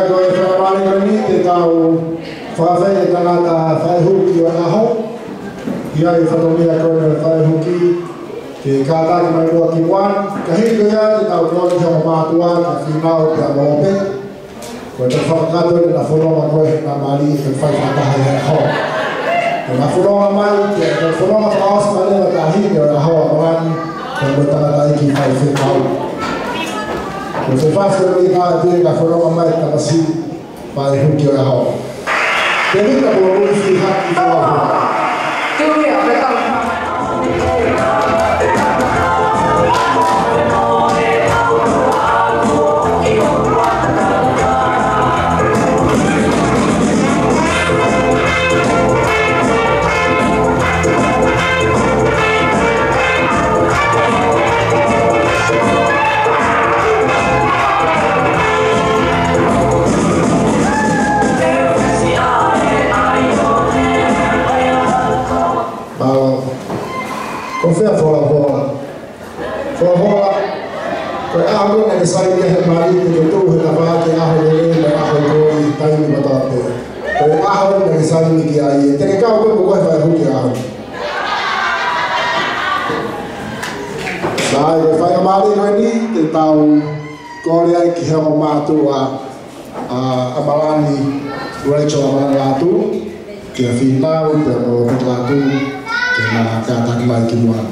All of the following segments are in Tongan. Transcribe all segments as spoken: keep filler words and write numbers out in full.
Ko e faingamālie ko eni te tau fakafeʻiloaki e tangata faihuki ʻo e ʻaho. ʻI ai e fatongia ko eni ʻo e faihuki ke kātaki mai muʻa ki muʻa. Ka hili ko ia te tau kole ki he ongo mātuʻa, kia Fīnau pea mo Lope. Ko e fakakakato ʻena fononga ko ē he faingamālie ke fai fakataha he ʻaho. Ko ʻena fononga mai, ko ʻena fononga fakaʻosi mai leva taʻahine ʻo e ʻaho ʻa Malani, ko e tangataʻeiki faifekau. Ko e fefasi ʻo e ʻaho ni ka fononga mai tamasiʻi faihuki ʻo e ʻaho. Tēvita Polomulifi Haki Folofola. Mālō. Ko fē Folofola? Folofola, ko e ʻaho naʻe sai ki ai ʻa Malani, te ke tuʻu he tafaʻaki ʻaho lelei mo e ʻaho kovi, taimi kotoa pē. Ko e ʻaho naʻe sai ki ai, te ke kau pē mo koe he faihuki ʻaho ni. Sai, ko e faingamālie ko eni te tau kole ai ki he ongo mātuʻa ʻa, ʻa Malani, Rachel ʻa Malani Lātū, kia Fīnau pea mo Lope Lātū, ke na kātaki mai ki muʻa.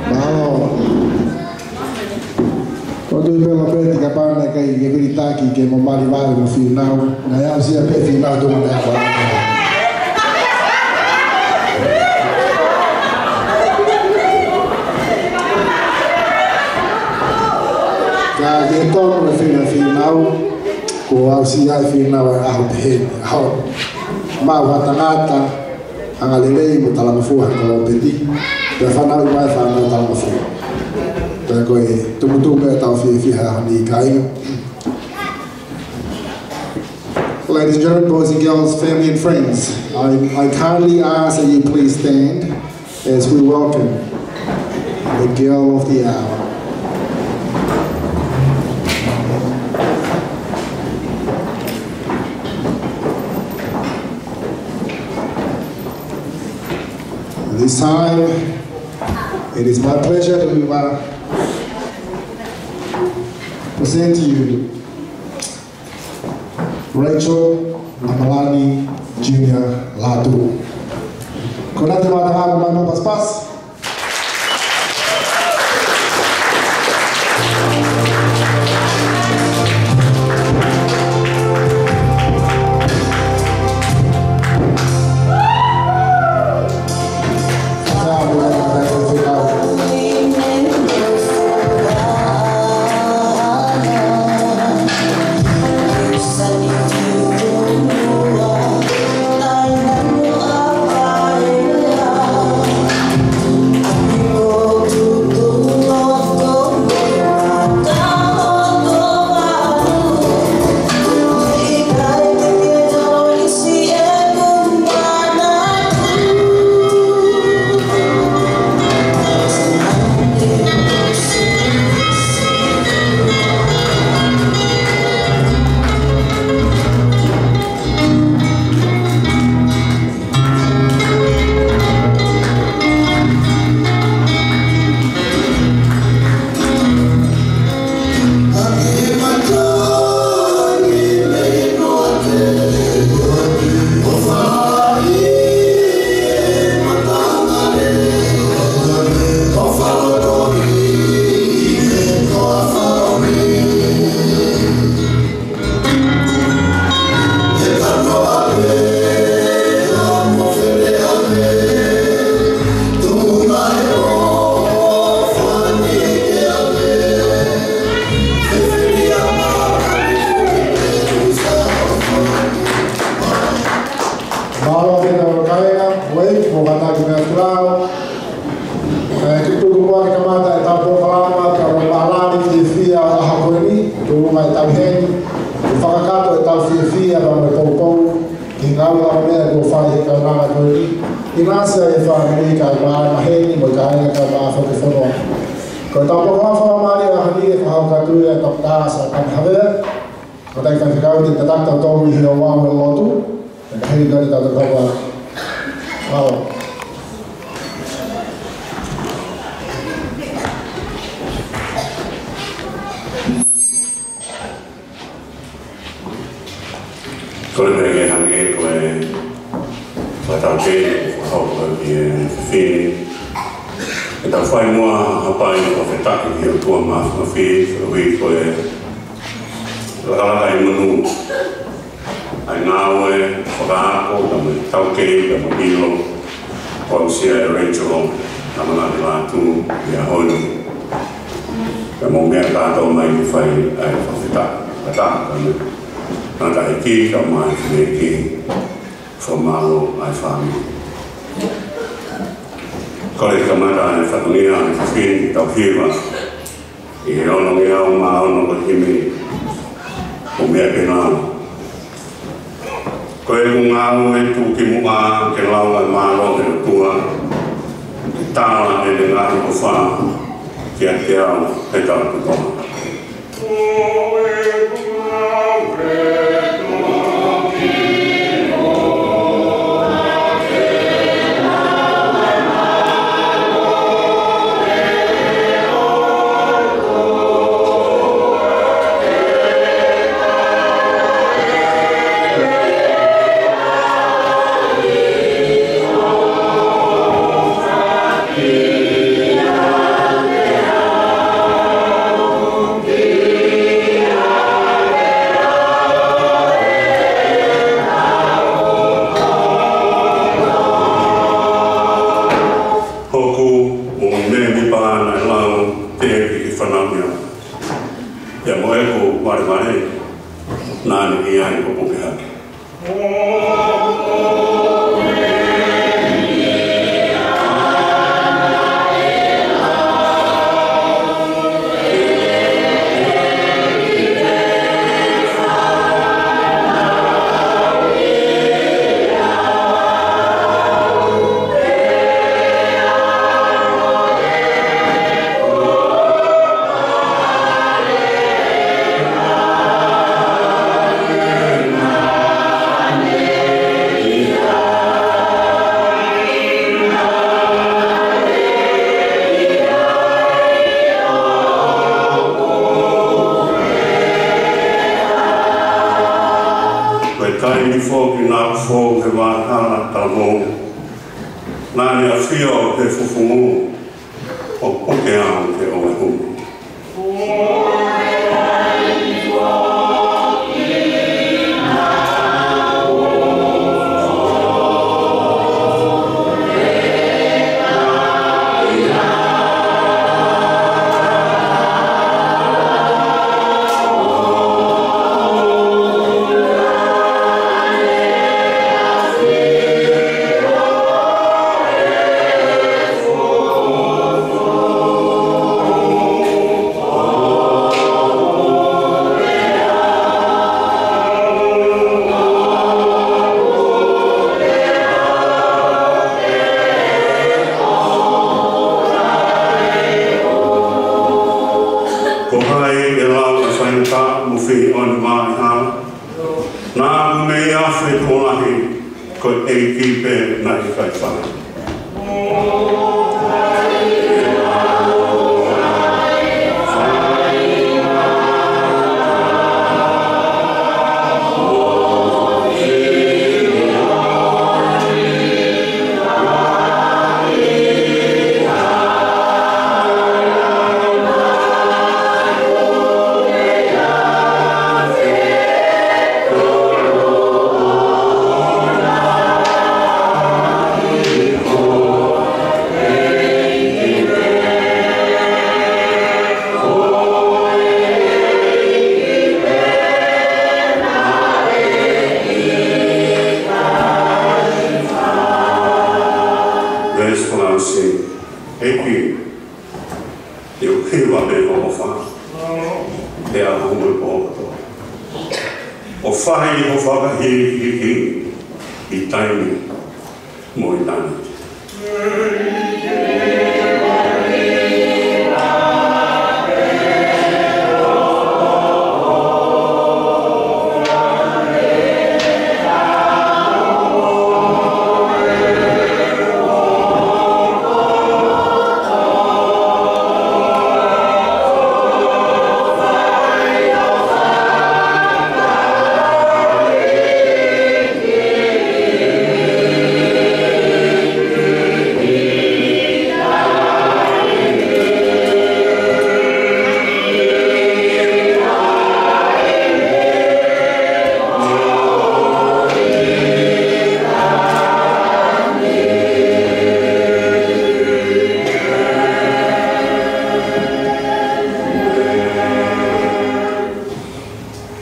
Mālō. ʻOku ou tui pē Lope kapau naʻe ʻikai ke vilitaki ke mo Malani vale mo Fīnau, naʻe aʻusia pē Fīnau tuʻunga naʻe ʻalu. Ka ke tonu e fina Fīnau, kuo aʻusia ʻe Fīnau e ʻaho pehē ni, ʻaho. Maʻu ha tangata angalelei mo talangofua he kolo peti, pea fanauʻi mai e fānau talangofua. Pea ko e tumutumu ʻetau fiefia he ʻaho ni, kāinga. Ladies and gentlemen, boys and girls, family and friends, I, I kindly ask that you please stand as we welcome the girl of the hour. This time, it is my pleasure to, uh, present to you Rachel Amalani Junior Lātū. Ko ena te mata hama mai mo paspas. Fiefia pea mo e poupou ki he ngāue lavameʻa kuo fai ʻe he kaunanga ko eni, ʻi he ʻinasi ʻa e fāmili kae ʻumaʻā e maheni mo e kāinga kae ʻumaʻā foki e fonua. Ko e tau poko ʻaho fakamālie ʻaho ni ʻe fakahoko atu ia ʻe Toketā Sātane Havea, ko e tangataʻi faifekau, ke tataki kitautolu ʻi he ouau ʻo e lotu. Pea ka hili ko eni tau toki hoko atu. Mālō. Kole pē ke hangē ko e fakataukei kuo fakahoko ki he efiafi ni, ke tau fai muʻa ha hapai fakafetaʻi ki he ʻOtua Māfimafi, koeʻuhi ko e lakalaka ʻi monū ʻa e ngāue fakaako, pea mo e taukei, pea mo e ʻilo, kuo aʻusia ʻe Rachel Tamanaki Lātū ʻi he ʻaho ni. Pea mou meʻa kātoa mai ke fai ʻa e fakafetaʻi. Fakataha, pea mo e tangataʻeiki, kae ʻumaʻā e fineʻeiki, fakamālō ʻa e fāmili. Kole ke kamata ʻa e fatongia ʻo e efiafi ni ke tau hiva ʻi he ono ngeau mā ono, ko e himi ʻo Meʻa Pē Nalo. Ko ʻeku ngāue tuʻukimuʻa ke lau ʻa e mālō ʻo e ʻOtua, ke tala ʻene ngaahi ʻofa kiate au he tala kotoa. Hoku ʻū mēmipa naʻe lau teʻeki ke fanauʻi au, pea mo ʻeku valevale naʻa ne ʻi ai ʻo puke hake. Ko e taimi foki naʻa ku fou he vahaʻa talavou, naʻa ne ʻafio he fufungu ʻo puke au ke ʻoua ʻe hū. Ko hai ʻe lau ʻa e faingataʻa mo e feʻiʻoni maʻa e hala? Naʻa ku mei afe tokolahi, ko e ʻEiki pē naʻe ʻikai fai. Ko e fakahīkihiki ʻi taimi mo ʻitāniti.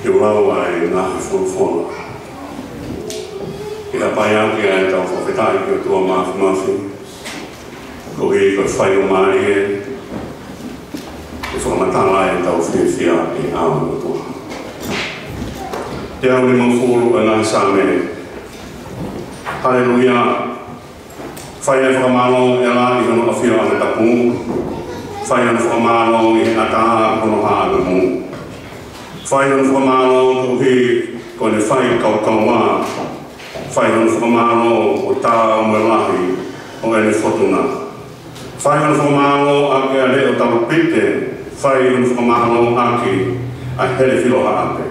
Ke u lau ʻa e ngaahi folofola. Ke hapai ʻaki ʻa ʻetau fakafetaʻi ki he ʻOtua Māfimafi, koeʻuhi ko e fai ʻo mālie ʻa e fakamatala ʻetau fiefia ʻi he ʻao ʻo e ʻOtua. Teau nimangofulu, ʻa e ngaahi Saame. Haleluia. Fai ʻa e fakamālō ʻe Allah ʻi hono ʻafioʻanga tapu. Fai hono fakamālō ʻi he ʻatā ʻo hono haʻamou. Fai hono fakamālō koeʻuhi ko ʻene fai kaukaua. Fai hono fakamālō ʻo taau mo e lahi ʻo ʻene fotuna. Fai hono fakamālō ʻaki ʻa e leʻo talupite. Fai hono fakamālō ʻaki ʻa e hele filo haʻape.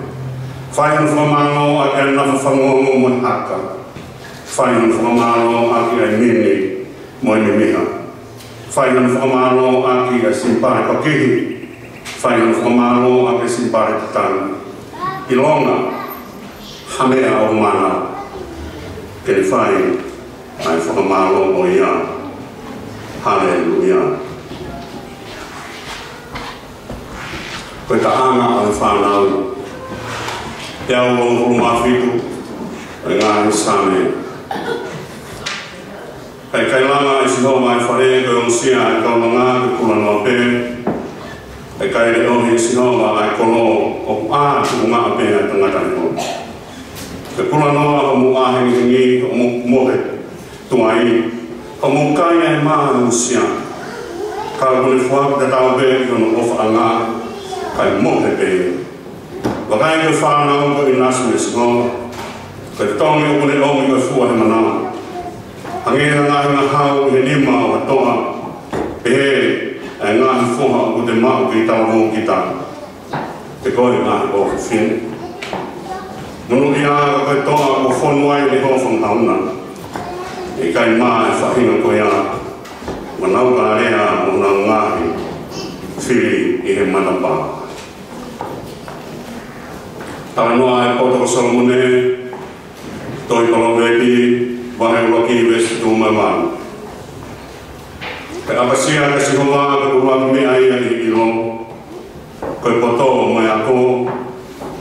Fai hono fakamālō ʻaki ʻa e nafa fangongo mo e haka. Fai hono fakamālō ʻaki ʻa e mini mo e mimiha. Fai hono fakamālō ʻaki ʻa e sinipale pakihi. Fai hono fakamālō ʻaki ʻa e sinipale tatau. ʻIlonga ha meʻa ʻoku mana, ke ne fai ʻa e fakamālō ʻo ia. Haleluia. Ko e taʻanga ʻo e fānau. Teau uofulu mā fitu, ʻa e ngaahi Saame. ʻIkai langa ʻe Sihova ʻa e fale, ko e ongosia ʻa e kaunanga ke kulanoa pē. ʻIkai leʻohi ʻe Sihova ʻa e kolo, ʻoku ʻā tuʻunga pē ʻa e tangata ʻi hono. Ke kulanoa hoʻomou ʻā hengihengi, hoʻomou mohe tuai, hoʻomou kai ʻa e mā ʻo e ongosia. Ka ʻoku ne foaki tatau pē ʻi hono ʻofaʻanga, kae mohe pē. Vakai, ko e fānau ko e ʻinasi mei Sihova, ko e totongi ʻoku ne ʻomi ko e fua he manava. Hangē ha ngaahi ngahau ʻi he nima ʻo ha toʻa, pehē ʻa e ngaahi foha ʻoku te maʻu kei talavou kita. Pea ko e ngaahi ʻofefine, monūʻia ko e toʻa kuo fonu ai ʻene hōfangahau na. ʻIkai mā ʻe he faʻahinga ko ia, mo ʻenau kalea, mo ʻenau ngaahi fili ʻi he matapā. Talanoa ʻa e poto ko Solomone, tohi Palōveepi, vahe ʻuluaki, veesi fitu mo e valu. Pea ʻapasia ʻa Sihova ko e ʻuluaki meʻa ia ʻi he ʻilo, ko e poto mo e ako,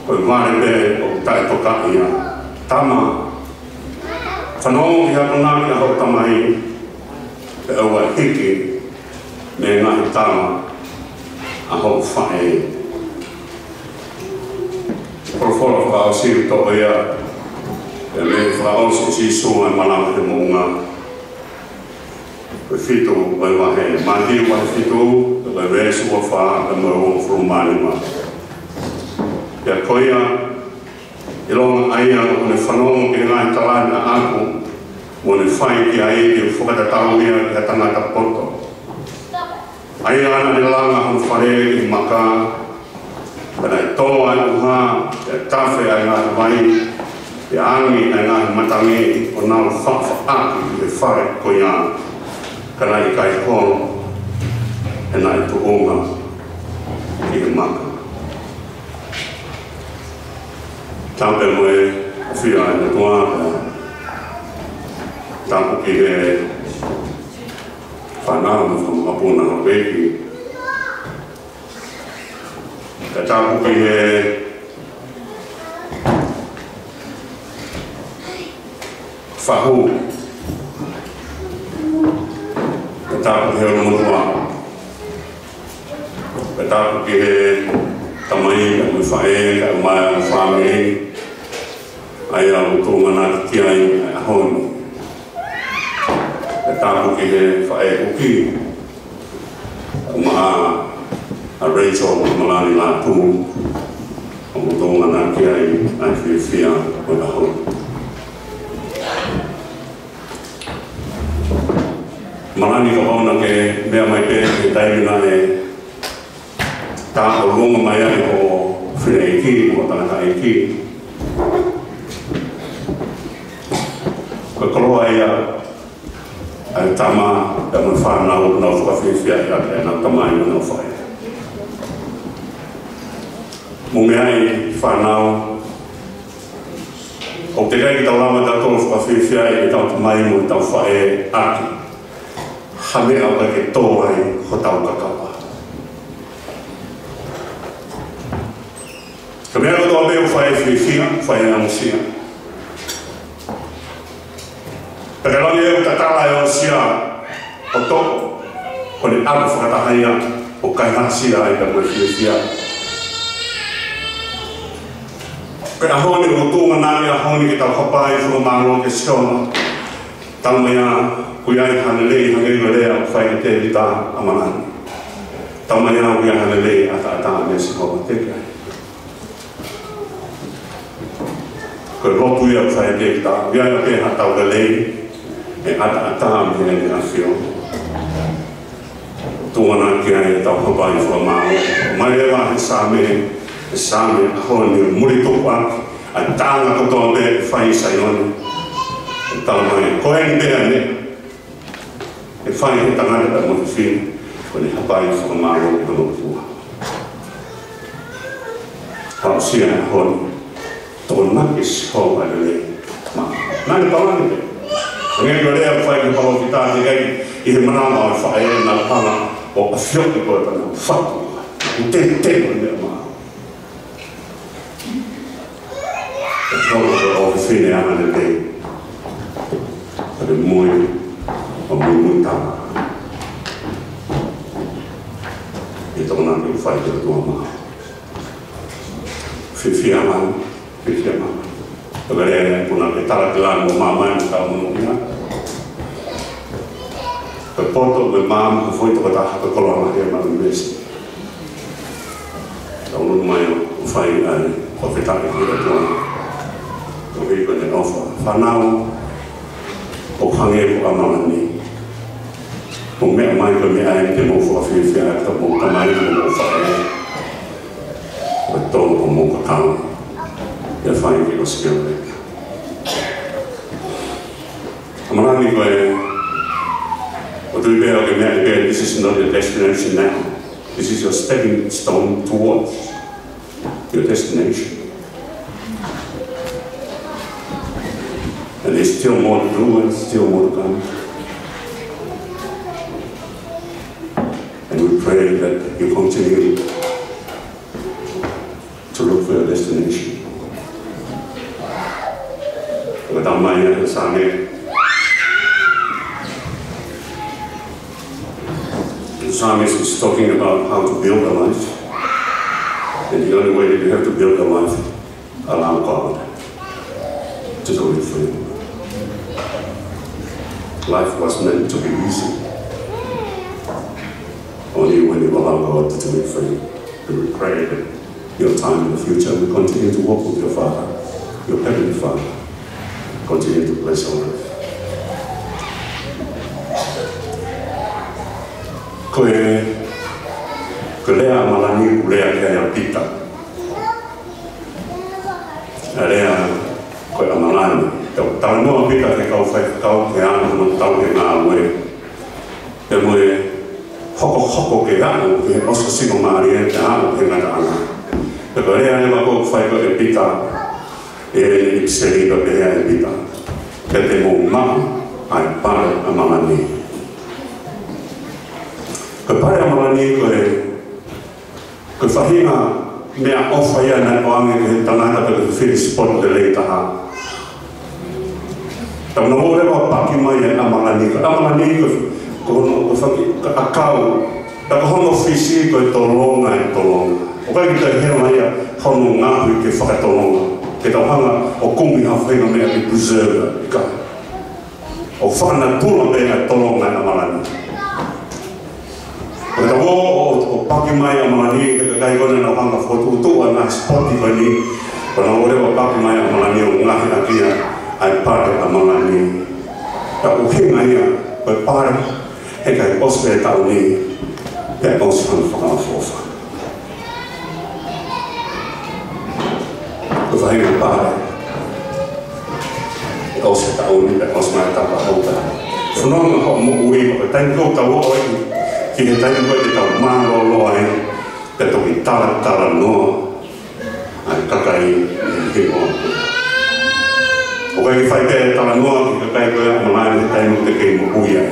ko e vale pē ʻoku taʻetokaʻi ia. Tama, fanongo ki he akonaki ʻa hoʻo tamai, pea ʻoua ʻe hiki mei he ngaahi tala ʻa hoʻo faʻē. Folofola fakaʻosi ʻoku toʻo ia mei he fakaʻosi ʻe Sīsū ʻa e Malanga ʻi he Moʻunga. Ko e fitu ʻo e vahe, Mātiu vahe fitu, ko e veesi ua fā mo e uofulu mā nima. Pea ko ia, ʻilonga ʻa ia ʻoku ne fanongo ki he ngaahi talaange ʻaʻaku, mo ne fai ki ai, te u fakatatau ia ki ha tangata poto, ʻa ia naʻa ne langa hono fale ki he maka, pea naʻe tō ʻa e ʻuha, pea tafe ʻa e ngaahi vai, pea angi ʻa e ngaahi matangi, ʻo nau faʻafaʻaki ʻi he fale ko ia, ka naʻe ʻikai holo, he naʻe tuʻunga ki he maka. Tapu mo e ʻafio ʻa e ʻOtua, pea tapu ki he fānau mo e fanga mokopuna ʻo e ʻEiki. Pea tapu ki he fahu. Pea tapu ki he ʻulumotuʻa. Pea tapu ki he tamai, mo e faʻē, kae ʻumaʻā e fāmili. ʻA ia ʻoku tau tokanga ki ai ʻi he ʻaho ni. ʻE tāpuaki ʻe he faʻē kuo ʻi ai, ʻumaʻā ʻa Rachel Malani Lātū, ʻoku tau tokanga ki ai ʻa e fiefia ʻo e ʻaho ni. Malani, kapau naʻa ke meʻa mai pē he taimi naʻe tā ʻo longo mai ai hoʻo fineʻeiki mo hoʻo tangataʻeiki. Ko e koloa ia ʻa e tama pea mo e fānau ʻoku nau fakafiefia ʻi he ʻapi ʻenau tamai mo ʻenau faʻē. Mou meaʻi fānau, ʻoku teʻeki ai ke tau lava ʻo tau fakafiefia ʻetau tamai mo ʻetau faʻē ʻaki ha meʻa ʻoku ʻikai ke tō ai hotau kakapa. Ko e meʻa kotoa pē ʻoku fai fiefia, fai aʻusia. Pea ka lava ʻo tatala e aʻusia ʻo toʻo, ko ʻene ʻalu fakataha ia ʻo kaihaʻasi ai ka ko e fiefia. Ko e ʻaho ni ʻoku tau tokanga ki he ʻaho ni ke tau hapai fakamālō kia Sihova. Talamai ʻoku ʻi ai ha lelei, hangē ko e lea ʻoku fai ʻe Tēvita ʻa Malani. Talamai ʻoku ʻi ai ha lelei ʻataʻatā meia Sihova, teʻeki ai. Ko e lotu ia ʻoku fai ʻe Tēvita, ʻoku ʻi ai pē haʻatau lelei, ʻe ʻataʻatā mei heʻene ʻAfio. Tokanga ki ai ʻetau hapai fakamālō. Mai leva he Saame, he Saame ʻaho ni, muli tuku ʻaki ʻa e taʻanga kotoa pē ʻoku fai ʻi Saione. ʻE talamai, ko eni pē ʻa e meʻa ʻe fai ʻe he tangata pea mo e fefine, ko ʻene hapai fakamālō ki hono ʻOtua. Aʻusia e ʻaho ni, tokonaki Sihova lelei. Mā, naʻa ne palani pē. Hangē ko e lea ʻoku fai ʻe he palōfita, teʻeki ai ʻi he manava ʻo e faʻē naʻa ne hanga ʻo ʻafioʻi koe pea nau fatu. ʻOku tētē ko e meʻa mā. ʻE hoko ko e fefine ʻa e ʻaho ni pē. Ko e mui, ʻo muimui tama. ʻE tokona ke fai ki he ʻOtua mā. Fiefia mai, fiefia mai. Ko e lea ʻoku na ke tala ki lalo mo māmani ka mono ia. Ko e poto mo e maama ko e foʻi tokotaha ko e koloa mai ʻa e malu mesi. Tau ʻunu mai ʻo fai ai, ko e fakafetaʻi ki he ʻOtua. Ko e hiko ne ʻofa. Fānau, ʻoku hangē ko ʻa Malani. Mou meʻa mai ko e meʻa eni ke mou fakafiefia ai, ka mou tamai mo mou faʻē. Ko e tō ko mou kakau. ʻIa fai ke ʻosi ke ole. ʻA Malani ko e, ʻoku ou tui pē ʻoku ke meʻa ni pē, this is not your destination now. This is your stepping stone towards your destination. And there's still more to do and still more to come. And we pray that you continue to look for your destination. Ko e talamai ʻe he Saame, the psalmist is talking about how to build a life. And the only way that you have to build a life, allow God to do it for you. Life was meant to be easy. Only when you allow God to do it for you. And we pray that your time in the future will continue to walk with your Father, your Heavenly Father. Continue to bless our life. Ko e, ko e lea ʻa Malani, ko e lea ki ai ʻa Pita. ʻA e lea ko ē ʻa Malani. Tau, tau noa Pita ke kau faifekau ke ʻalu mo tau ke ngāue. Pea mo e hokohoko ke aʻu ki he ʻosiʻosingamālie ke aʻu ki he ngataʻanga. Pea ko e lea ʻeni ʻoku fai ko ē ʻe Pita, ʻi heʻene ʻipiseli pea pehē ʻe Pita, pea te mou maʻu ʻa e pale ʻa Malani. Ko e pale ʻa Malani ko e Ko e faʻahinga meʻaʻofa ia naʻe ʻoange ki he tangata pe ko e fili sipoti lelei taha. Tau na mole wa paki mai e ʻa Malani, ko e ʻa Malani ko, ko hono, ko e faki, ka ʻakau, ka ko hono fisi ko e tolonga e tolonga. ʻOku ʻikai ke toe hela mai ia hono ngaohi ke fakatolonga. Ke tau hanga ʻo kumi ha faʻahinga meʻa ke preserve, ʻikai. ʻO fakanatula pē ʻa e tolonga ʻa ʻAmalani. Ko ʻetau ō ʻo, ʻo paki mai ʻa ʻAmalani, ki he kakai ko ē naʻa nau hanga ʻo fokotuʻutuʻu ʻa e ngaahi spot ko eni, ko ʻenau ō leva ʻo paki mai ʻa ʻAmalani ʻo ngaohi ʻaki ia ʻa e pale ʻa ʻAmalani. Ka ʻoku ʻuhinga ia, ko e pale, heʻikai ʻosi pē taʻu ni, pea ʻosi hono fakaʻofoʻofa. Ko e faʻahinga pale, ʻosi e taʻu ni, pea ʻosi mai e tapa hau pē. Fononga hoʻo moʻui, ko e taimi ko ē ʻoku tau ō ai ki he taimi ko ē te tau mālōlō ai, pea toki talatalanoa ʻa e kakai ʻi he ʻaho. ʻOku ʻikai ke fai pē talanoa ki he kakai ko ē ʻa ʻAmalani he taimi ʻoku te kei moʻui ai.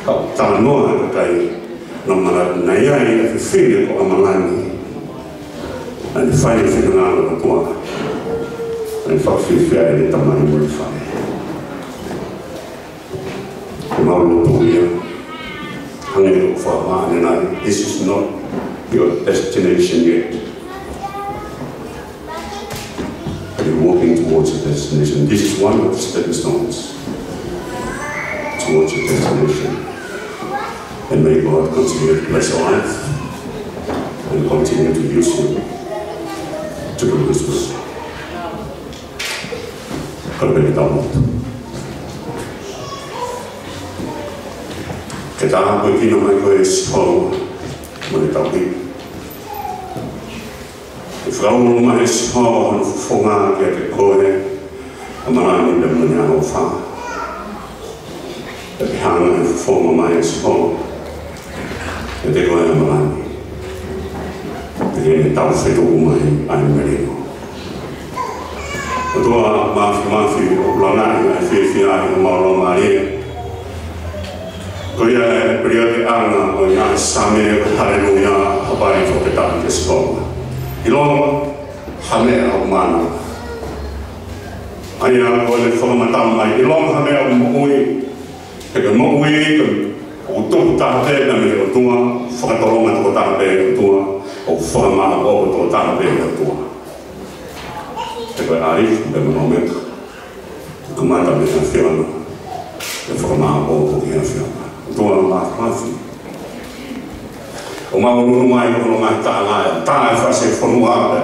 Ka talanoa ʻa e kakai naʻa nau ō ai, ʻa e fefine ko ʻAmalani. Naʻa ne fai e finangalo ʻo e ʻOtua. Naʻa ne fakafiefia ai ʻene tamai mo ʻene faʻē. Ko e mau lotu ia. Hangē ko e fakamāʻoniʻoni, this is not your destination yet. But you're walking towards a destination. This is one of the stepping stones towards a destination. And may God continue to bless your life and continue to use you to do His will. Ka pehē tau lotu. Ke tāpuekina mai koe ʻe Sihova mo e tauhi. Ke fakaulo mai ʻe Sihova hono fofonga kiate koe, ʻAmalani, pea mo ʻene ʻaloʻofa. Pea ke hanga ʻo fofonga mai ʻe Sihova kiate koe, ʻAmalani, pea ke ne tau fetuku mai ʻa e melino. ʻOtua Māfimafi, ʻoku langaʻi ʻa e fiefia ʻi homau laumālie. Ko ia e piliaki ʻanga ʻo e ngaahi Saame ko e Haleluia, Hapai, Fakafetaʻi kia Sihova. ʻIlonga ha meʻa ʻoku mana. ʻA ia ko ʻene fakamatala mai, ʻilonga ha meʻa ʻoku moʻui, he ko e moʻui ko e, ʻoku tupu taha pē mei he ʻOtua, fakatolonga tokotaha pē ʻOtua, ʻoku fakamāʻopoʻopo tokotaha pē ʻOtua. He ko e ʻAlifa pea mo e ʻŌmeka. Kamata mei he ʻAfiona, pea fakamāʻopoʻopo ki he ʻAfiona. ʻOtua Māfimafi, ʻoku mau ʻunuʻunu mai ki hono ngaahi taʻanga ʻe taha ʻe fai ʻe he fonua, pea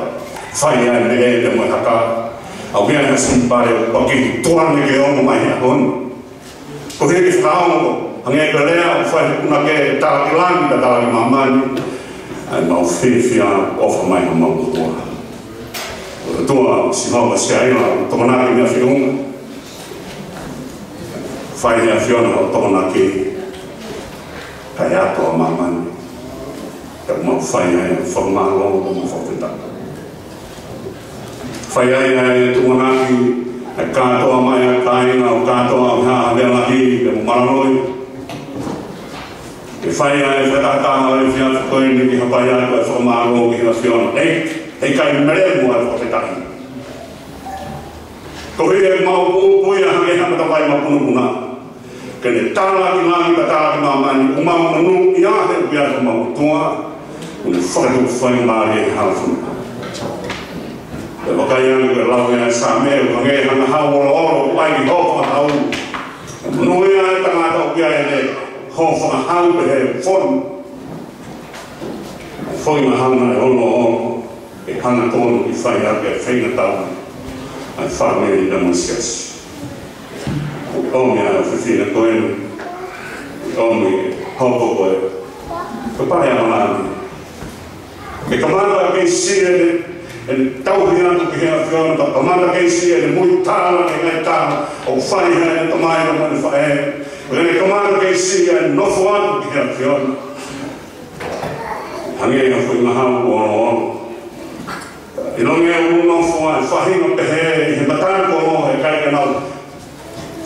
fai ai e meʻe pea mo e haka. ʻOku ʻi ai ha simipale ʻoku paki tuane ke ongo mai he ʻaho ni. Koeʻuhi ke fakaongo, hangē ko e lea ʻoku fai he punake, tala ki langi pea tala ki māmani ʻa ʻemau fiefia, ʻofa mai homau ʻOtua. ʻOtua Sihova Siaila, ʻoku tokonaki mei he ʻafiʻunga. Fai ʻe he ʻAfiona hoʻo tokonaki, kae ʻatu ʻa māmani. Pea ʻoku mau fai ai ʻa e fakamālō mo e fakafetaʻi. Fai ai ʻa e tuʻunga ʻaki ʻa e kātoa mai ʻa e kāinga, ʻo kātoa ʻa e hā, meʻa lahi pea mo mālōlō. Ke fai ai ʻa e fakatahataha ʻo e efiafi ko eni ke hapai atu ʻa e fakamālō ki he ʻAfiona. ʻEiki, heʻikai melemo ʻa e fakafetaʻi. Koeʻuhi ʻoku mau puputuʻu ia hangē ha matavai mapunopuna. Ke ne tala ki langi pea tala ki māmani, ʻoku mau monūʻia he ʻoku ʻi ai homau ʻOtua, ʻoku ne fakatupu faingamālie he hala fonua. Pea vakai ange ko e lau ia ʻa e Saame, ʻoku hangē ha ngahau oloolo ʻoku ʻai ki hoʻo fakahau. Monūʻia e tangata ʻoku ʻi ai ʻene hō fakahau pehē fonu. Foʻi ngahau naʻe oloolo, ʻe hangatonu ke fai ʻaki ʻa e feingatau ʻa e fāmili mo e siasi. ʻOmi ʻa e fefine ko eni, ʻomi hopo ko e, ko e pale ʻa ʻAmalani. Ke kamata kei siʻi ʻene, ʻene tauhi atu ki he ʻAfiona, ka kamata kei siʻi ʻene muitala ki he ngaahi tala ʻoku fai ʻe heʻene tamai mo ʻene faʻē. Ke kamata kei siʻi ʻene nofo atu ki he ʻAfiona. Hangē ha foʻi ngahau oloolo. ʻIlonga ʻoku nofo ʻa e faʻahinga pehē ʻi he mataʻikoloa, heʻikai ke nau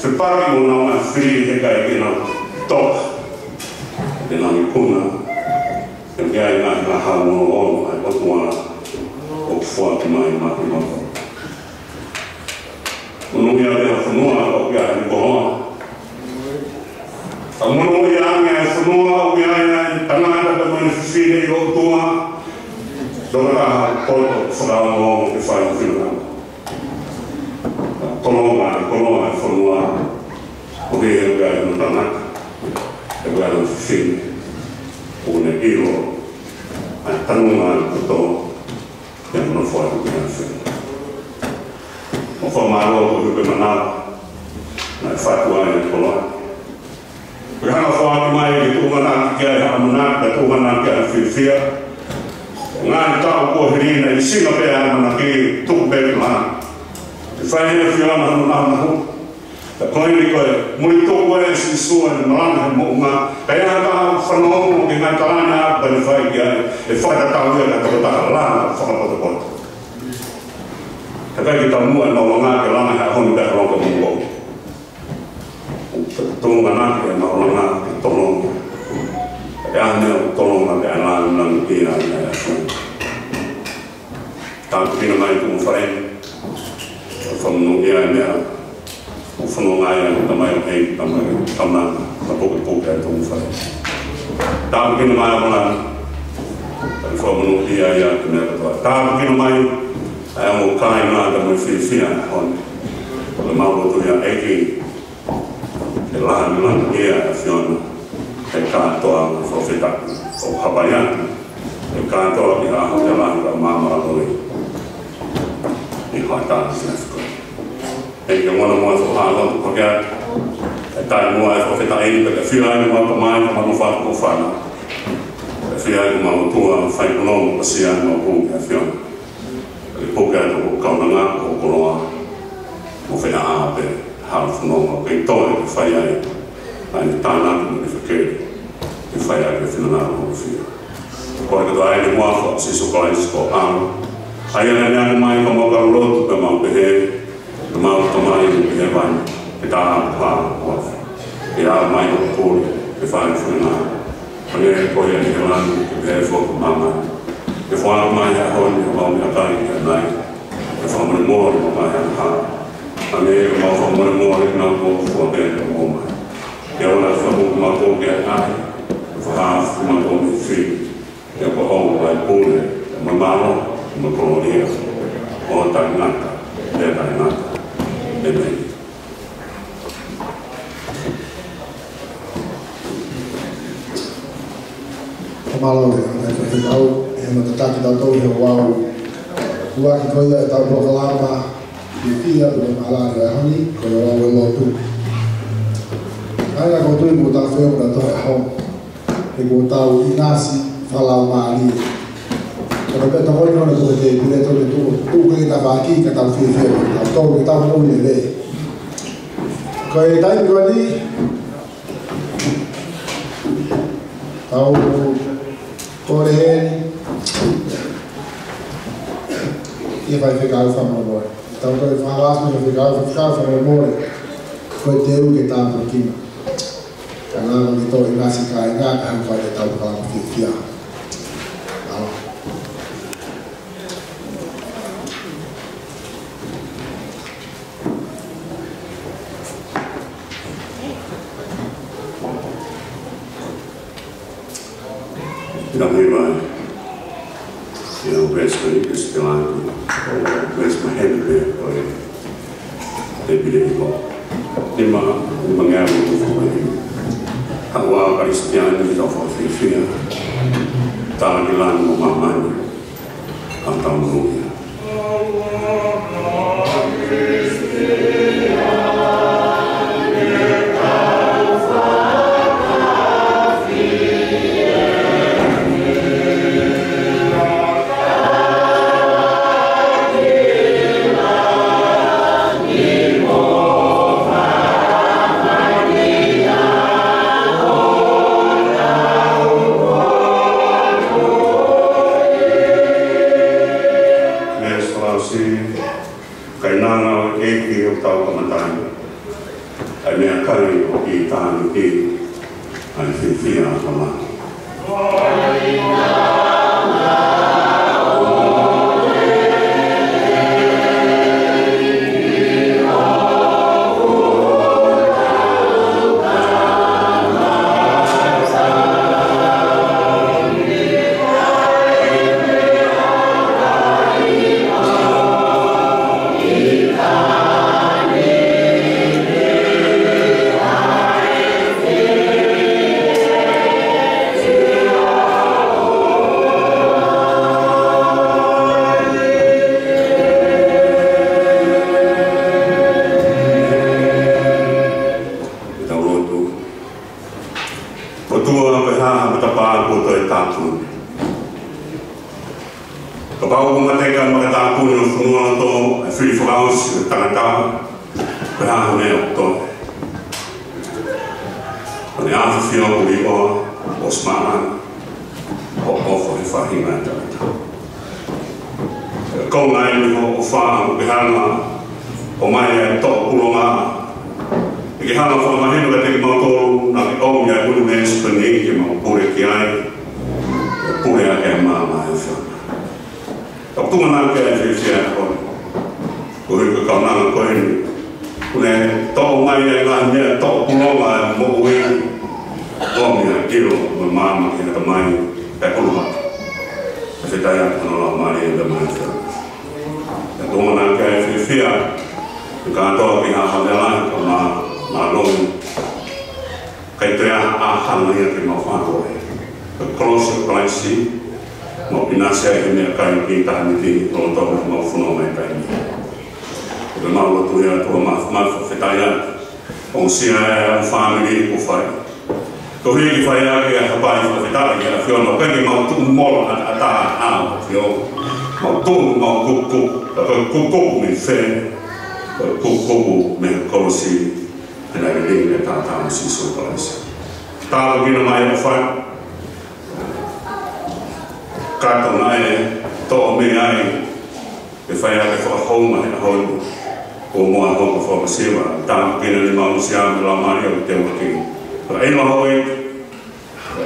fepaki mo honau ngaahi fili, heʻikai ke nau toka. Te nau ikuna. He ʻoku ʻi ai e ngaahi ngahau oloolo ʻa e ʻOtua ʻoku foaki mai maʻa kinautolu. Monūʻia pē ʻa e fonua ʻoku ʻi ai ʻene koloa. Ka monūʻia ange ʻa e fonua ʻoku ʻi ai ʻa e tangata pea mo ʻene fefine ʻi he ʻOtua. Tokotaha poto fakaongo ke fai e finangalo. Koloa, koloa e fonua, ʻo hē he ʻuhinga ʻoku ʻi ai hono tangata, ʻi ai hono fefine, ʻoku ne ʻilo ʻa e tanumaki ʻa e kotoa, ʻi hono foaki ki he ʻAfiona. Mo fakamālō ko e hū pē manava naʻe fatu ai e koloa. Ko e hanga ʻo foaki mai ke tuʻunga ʻaki ʻa e ʻamanaki, ke tuʻunga ʻaki ʻa e fiefia. Ngaahi taʻu kuo hili naʻe ʻisinga pē ʻa e ʻamanaki, tuku pē ki langi. ʻE fai ʻe he ʻAfiona hono naunau. Ka ko eni ko e muli tuku ʻe Sīsū ʻene malanga he moʻunga. Ka ʻi ai ha taha ʻoku fanongo ki he ngaahi tala ni ʻa ē ʻoku ne fai ki ai, ʻe fakatatau ia ki ha tokotaha langa fakapotopoto. Ka ʻikai ke taumuʻa ʻemau langa ke langa he ʻaho ni pea langa mo ʻoku ʻoku tō mana ke mau langa ke tolonga. Ka ʻi ai ha meʻa ʻoku tolonga pea langa langa pē ia ʻa e ʻAfiona. Tāpuekina mai tuʻunga fale. Fakamonūʻia e meʻa ʻoku fononga ai ʻa e tamaioʻeiki, tamai, tamai, na pokepoke ʻa e tuʻunga fale. Tāpuekina mai ʻa e mana. Ka fakamonūʻia ia ʻa e meʻa kotoa. Tāpuekina mai ʻa e ongo kāinga, ka mo e fiefia ʻa e ʻaho ni. Ko e mau lotu ia ʻEiki. ʻE langa langa ia ʻa e ʻAfiona, ʻe kātoa ʻa e fakafetaʻi, ʻo hapai atu, ʻe kātoa ki he ʻaho ʻe langa ka māmālō ai. ʻI he huafa ʻo Sīsū Kalaisi. ʻEiki, ʻoku mau ʻofa atu, ʻoku ke ʻai ʻa e taimi mo e fakafetaʻi ni, pea ke fai ai ʻemau tamai, ʻemau fatu ko fana. Ke fai ai ʻemau tuʻa, fai ko nau mo pasia, ʻemau hū ki he ʻAfiona. Ke puke atu ʻa e kaunanga, ʻa e koloa, mo e feʻao pē, hala fononga, ke toe ke fai ai ʻa e tānaki mo e fekeli, ke fai ai ʻa e finangalo ʻo e ʻAfiona. Ko e kotoa eni ʻi he huafa ʻo Sīsū Kalaisi ko e ʻAlo. ʻA ia naʻe ʻomai ko homau kau lotu pea mau pehē, ʻEmau Tamai ʻoku ʻi hēvani, ke tāpuhā ho huafa. Ke hā mai hoʻo pule, ke fai ho finangalo. Hangē ko ia ʻi he langi, ke pehē foki ʻi māmani. Ke foaki mai he ʻaho ni haʻamau meʻakai ki ʻanai. Ke fakamolemole mai ʻi he ʻaho ni. Hangē ko ʻemau fakamolemole ʻa kinautolu ʻoku fua pehē ʻo mai. Ke ʻoua naʻa fakamoʻui kimautolu ki he ʻahiʻahi. Ke fakahā kimautolu mei he fili. Ke ʻoua ʻe ʻai pule, mo e mālō, mo e kolōlia, ʻo taʻengata, pea taʻengata. ʻĒmeni. Mālō e, ʻa e fekau, ʻe mo tataki tautolu he ʻoku ʻoatu ko ia ʻetau polokalama, ʻi he pia pea mo e mālō e ʻaho ni, ko e ʻoatu e lotu. ʻA ia ko e tui mo tau feo mo tau ʻaho. He kuo tau ʻinasi fakalaumālie. Ka ko e pē tokoni ko eni ko e tēpile, tokoni tuʻu, tuʻu ke tau fāki, ka tau fiefia, ka tau tau, ka tau moʻui lelei. Ko e taimi ko eni, tau kole heni, ʻi he faifekau fakamolemole. Tau toe fakalaumālie, faifekau, faifekau fakamolemole. Ko e teu ke tāpuekina. Ka naʻa ke toe ʻinasi kāinga, ka hangē ko e tau ka fiefia. ʻAlo. Pea mei ai, ʻi he ʻū veesi ko eni, ke sitela atu, ʻū veesi maheni pē ko e tēpile ni ko. Nima, nima ngeau ʻi he ʻū veesi ko eni. Haʻu ā Kalisitiane, tau fakafiefia. Tala ki langi mo māmani. Ka tau monūʻia. Kainanga ʻo e ʻEiki ʻoku tau kamata ai. ʻA e meʻakai ʻoku tānaki, ʻa e fiefia ʻa e Tamai. Mate ka maka tāpuni ʻo e fonua loto, ʻa e fili fakaʻosi ʻo e tangata, pea hā hone o to. ʻO ne ʻafio ʻi ʻō, ʻo simaʻa, ʻo ʻofa he faʻahinga ʻo e tangata. Ko e ngaahi ʻofa ʻoku ke hanga ʻo ʻomai ʻa e toʻo pulonga. ʻE ke hanga ʻo fakamahino kiate kimautolu naʻa ke ʻomi ʻa e ʻunivēsi ko eni ke mau pule ki ai. Pule ʻaki ʻa e maama ʻo e ʻAfiona. Ka ʻoku tuʻunga naʻa ke ʻai fiefia ʻa e ʻOtua. Koeʻuhi ko e kaunanga ko eni. ʻOku ne toʻo mai ʻa e ngaahi meʻa toʻo pulonga ʻa e moʻui. ʻOmi ʻa e ʻilo mo e maama ki he ʻatamai ʻa e koloa. Fakafetaʻi atu ki hono Laumālie ʻa e ʻAfiona. Ka ʻoku tuʻunga naʻa ke ʻai fiefia. Kātoa ki ha hale lahi ka ma, ma longi. Kae toe ʻa, ʻa hanga ia ke mau fānau ē. Ko e kolosi ʻo Kalaisi, mau ʻinasi ai he meʻakai ki taha miti, ʻo tau mau fononga mai kai ni. Ko e mau lotu ia ʻOtua ma, ma fakafetaʻi atu. ʻOku sia ʻa e fāmili ʻoku fai. Koeʻuhi ke fai ʻaki ʻa e hapai fakafetaʻi ki he ʻAfiona. ʻOku ʻikai ke mau tuʻu mola ʻataʻatā ʻa e ʻAfiona. Mau tuʻu, mau kuku, ka ko e kuku mei fē. Ko e kuku mei he kolosi. He naʻe liliu ʻi he taʻataʻa ʻo Sīsū Kalaisi. Tāpuekina mai ʻofa. Kātoa naʻe toʻo mei ai. ʻE fai ʻaki e fakahounga he ʻaho ni. Ko e moʻui ʻa e hoko fakamasiva. Tāpuekina ni mau sia mo e Laumālie ʻoku te uaki. Ka ʻi he ʻaho ni.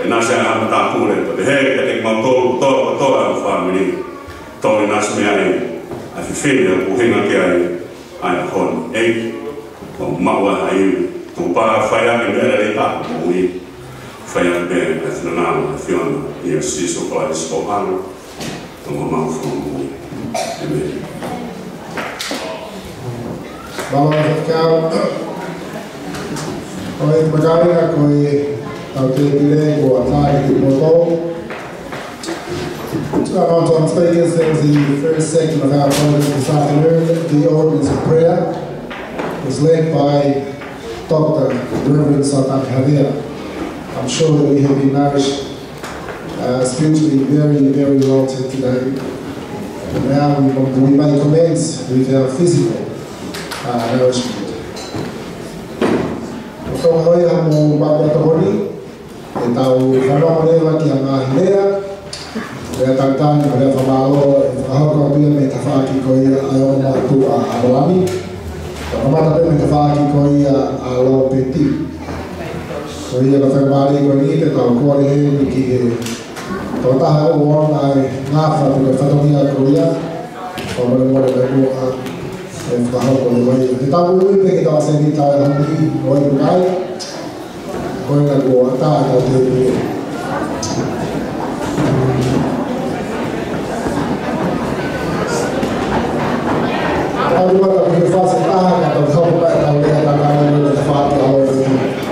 ʻInasi ʻa e matāpule, pea pehē kiate kimautolu kotoa, kotoa ʻa e fāmili. Tau ʻinasi mei ai, ʻa e fefine ʻoku hinga ki ai, ʻa e ʻaho ni. ʻEiki, ʻoku mau ʻa hai, tuku pē fai ʻaki e meʻa lelei ʻa e moʻui. Fai ʻaki pē ʻa e finangalo ʻo e ʻAfiona, ʻia Sīsū Kalaisi ko e ʻAlo. Tau mau fakamoʻui. ʻĒmeni. Mālō e faifekau. Ko e faifekau ia ko e tau tēpile ko e ʻatā ki he poto. To our on-time speakers, that was the first section of our program this afternoon, the ordinance of prayer. It was led by Doctor Reverend Satan Javier. I'm sure that we have been nourished uh, spiritually very, very well to today. And now we, we may commence with our physical uh, nourishment. Ko e hoi ha mo mata tokoni, ʻe tau fanongo leva ki he ngaahi lea, lea tangata, lea fakamālō, ʻe fakahoko atu ia mei he tafaʻaki ko ia ʻa e ongo mātuʻa ʻa ʻApalami. Ka kamata pē mei he tafaʻaki ko ia ʻa Lopeti. Ko ia ka fakamālō ko eni te tau kole heni ki he tokotaha ʻoku ʻoange ʻa e ngafa pe ko e fatongia ko ia. Fakamolemole mai muʻa ʻe fakahoko leva ia. Te tau ui pē ke tau seni tau honi ʻo e kai. Ko ia kuo ʻatā ʻetau tēpile. Tau ua tau ki he fasi taha ka tau hoko mai tau lea ka ka ni mo te fāki ʻa Lopeti.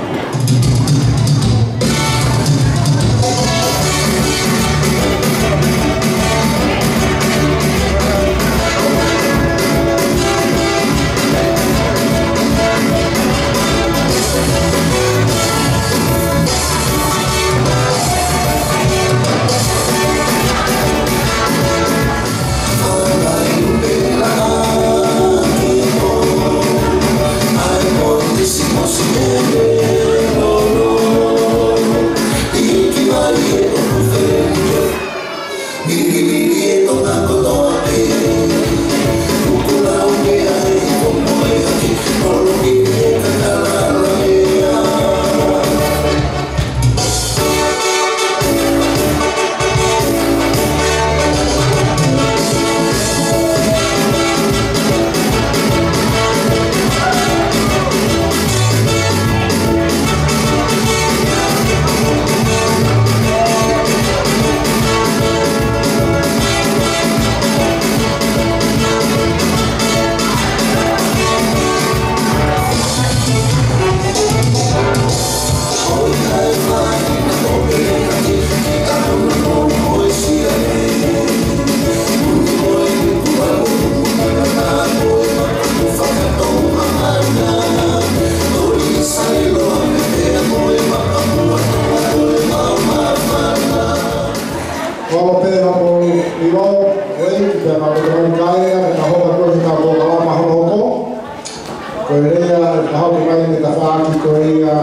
Ka hoko mai ʻene tafaʻaki ko ia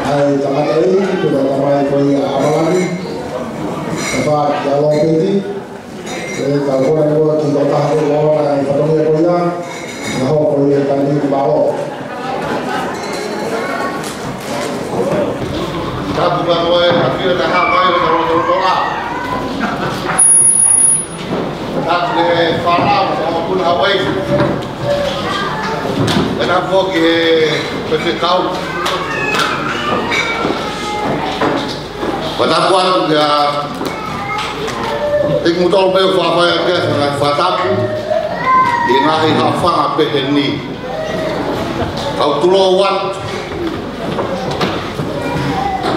ʻa e tangataʻeiki, ko e tamai ko ia ʻa ʻAmalani, tafaʻaki ʻa Lopeti. ʻE, ka kole muʻa ki he tokotaha ko ia ʻo e fatongia ko ia, ka hoko ia ka ni ki mālō. Tapu ka ko e ka fio ka hapa i o ka roto roto la. Tapu ki he fānau, ʻo Puna Hawaii. Pea tapu ki he faifekau. Pea tapu atu kia Tiki Mutolu pē ʻoku fai ʻaki e ngaahi fakatapu ʻi he ngaahi haʻofanga pehē ni. Kau tulou atu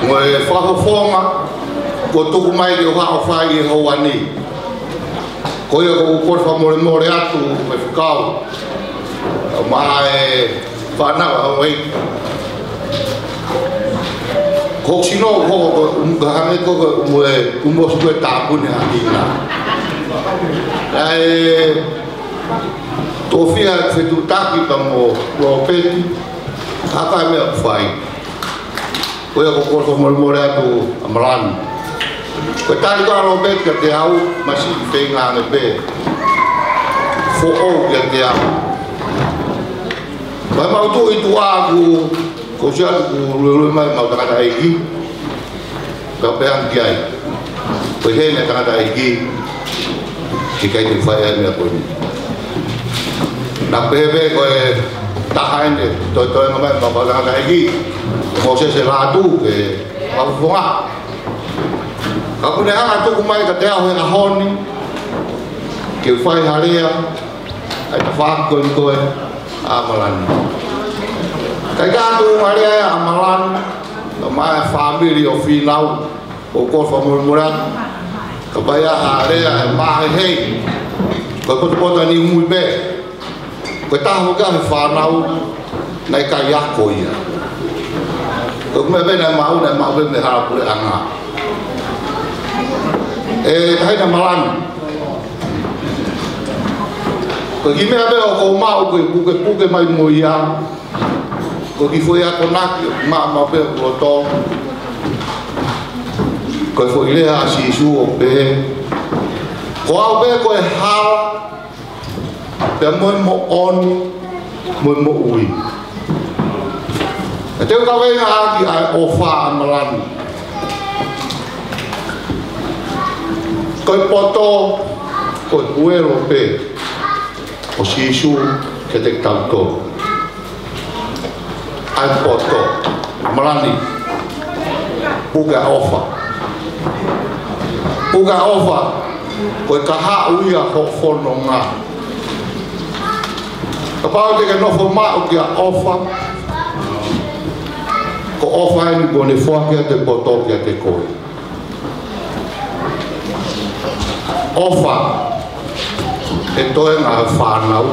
mo e fakafofonga kuo tuku mai ke u haʻu ʻo fai ʻi he houa ni. Ko ia ʻoku ou kole fakamolemole atu mo e fekau, ʻa e fānau ʻa Hawaii. Ko hoku sino ko, ko, um, ka hangē ko, ko, um, e, um, ʻosi ko e tāpuni ha ʻina. ʻA e, tofiʻa fetuʻutaki pea mo Lopeti, ʻa e meʻa ʻoku fai. Ko ia ʻoku ou kole fakamolemole atu ʻAmalani. Ko e tali ko ē ʻa Lopeti kiate au, masiʻi feinga ange pē. Foʻou kiate au. Pea mau tuʻu ʻi tuʻa ʻoku, ʻoku ou sio atu ʻoku luelue mai ʻemau tangataʻeiki. Pea u pehē ange ki ai, ko e hē ʻene tangataʻeiki, ʻikai te u fai ʻa e meʻa ko eni. Naʻá ku pehē pē ko e taha ʻene toetoenga mai ʻemau tangataʻeiki, Mōsese Lātū, ke fakafofonga. Ka kuo ne hanga ʻo tuku mai kiate au he ʻaho ni, ke u fai ha lea, ʻa e tafaʻaki ko eni ko ē ʻa ʻAmalani. Kae ka tuʻu mai lea ʻa ʻAmalani, ka mai fāmili ʻo Fīnau, ʻoku ou kole fakamolemole atu. Kapau ʻe ʻi ai ha lea ʻe mahehei, ko e potopoto ni ʻumui pē. Ko e taha foki ʻa e fānau, naʻe ʻikai ako ia. Ko e meʻa pē naʻe maʻu, naʻe maʻu pē mei he hala puleʻanga. ʻE, taʻahine ʻAmalani. Ko e kiʻi meʻa pē ʻoku ou maʻu, ko e pukepuke mai mo ia. Ko e kiʻi foʻi akonaki, maʻu maʻu pē ʻi loto. Ko e foʻi lea ʻa Sīsū ʻo pehē, ko au pē ko e hala, pea mo e moʻoni, mo e moʻui. ʻE te u kaveinga ʻaki ʻa e ʻofa ʻa ʻAmalani. Ko e poto, ko e huelo pē ʻo Sīsū kiate kitautolu. ʻA e poto, ʻAmalani, puke ʻa e ʻofa. Puke ʻa e ʻofa, ko e kahaʻu ia hoʻo fononga. Kapau te ke nofo maʻu ki he ʻofa, ko e ʻofa eni kuo ne foaki ʻa e poto kiate koe. ʻOfa ʻi he toenga ʻo e fānau.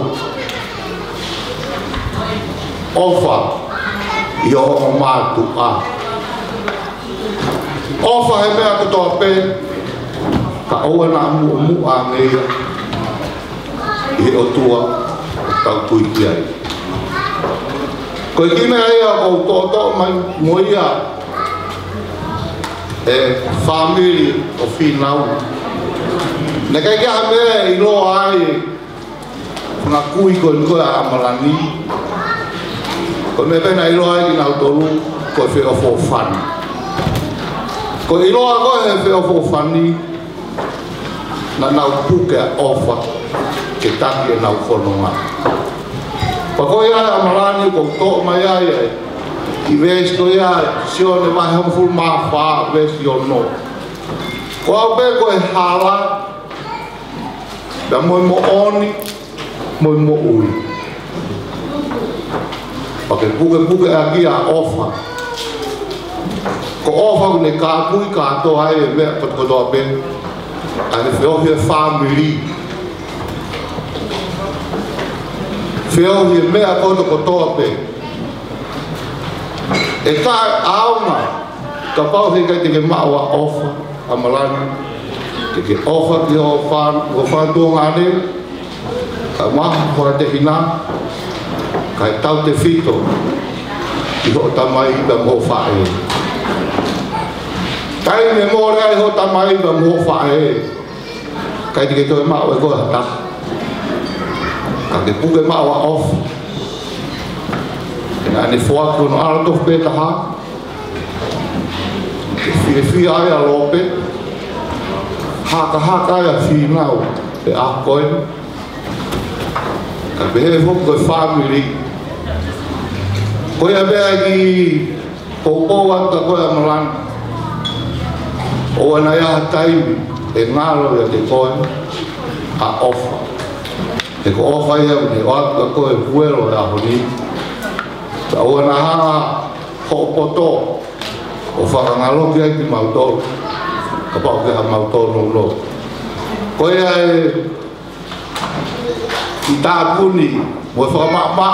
ʻOfa ʻi hoʻo mātuʻa. ʻOfa he meʻa kotoa pē, kae ʻoua naʻa muʻomuʻa ange ia ʻi he ʻOtua ʻoku tau tui ki ai. Ko e kiʻi meʻa ia ʻoku ou toʻotoʻo mai mo ia, ʻe fāmili ʻo Fīnau. Naʻe ʻikai ke ʻi ai ha meʻa ʻe ʻiloa ai e fanga kui ko eni ko ē ʻa ʻAmalani. Ko e meʻa pē naʻe ʻiloa ai kinautolu, ko e feʻofoʻofani. Ko e ʻiloa ko ē he feʻofoʻofani, naʻa nau puke ʻa e ʻofa ke taki ʻenau fononga. Pea ko ia ʻa ʻAmalani ʻoku ou toʻo mai ai ʻa e kiʻi veesi ko ia ʻi Sione vahe hongofulu mā fā veesi ono. Ko au pē ko e hala, pea mo e moʻoni, mo e moʻui. Pea ke pukepuke ʻaki ʻa e ʻofa. Ko e ʻofa ʻoku ne kāpui kātoa ai e meʻa kotokotoa pē. ʻA e feohi e fāmili. Feohi e meʻa kotokotoa pē. ʻE taʻeʻaonga kapau he ʻikai te ke maʻu ʻa e ʻofa, ʻAmalani. Te ke ʻofa ki hoʻo fā-, hoʻo fanga tuongaʻane, ʻa e maha fakatehina, ʻa e tautefito ʻi hoʻo tamai pea mo hoʻo faʻē. Taimi ʻe mole ai hoʻo tamai pea mo hoʻo faʻē, ʻikai te ke toe maʻu ʻe koe ha taha. Ka ke puke maʻu ʻa e ʻofa. He naʻa ne foaki hono ʻAlo tofu pē taha ke fiefia ai ʻa Lōpeti, hakahaka ai ʻa Fīnau he ʻaho ko ē. Ka pehē foki ko e fāmili. Ko ia pē ʻa e kiʻi poupou atu kia koe ʻAmalani. ʻOua naʻa ʻi ai ha taimi ʻe ngalo ʻiate koe ʻa e ʻofa. He ko e ʻofa ia ʻoku ne ʻoatu kia koe e huelo he ʻaho ni. Ka ʻoua naʻa hanga hoʻo poto ʻo fakangaloki ai kimautolu kapau ʻoku ʻi ai haʻamautolu nounou. Ko ia e kiʻi tāpuni mo e fakamaʻamaʻa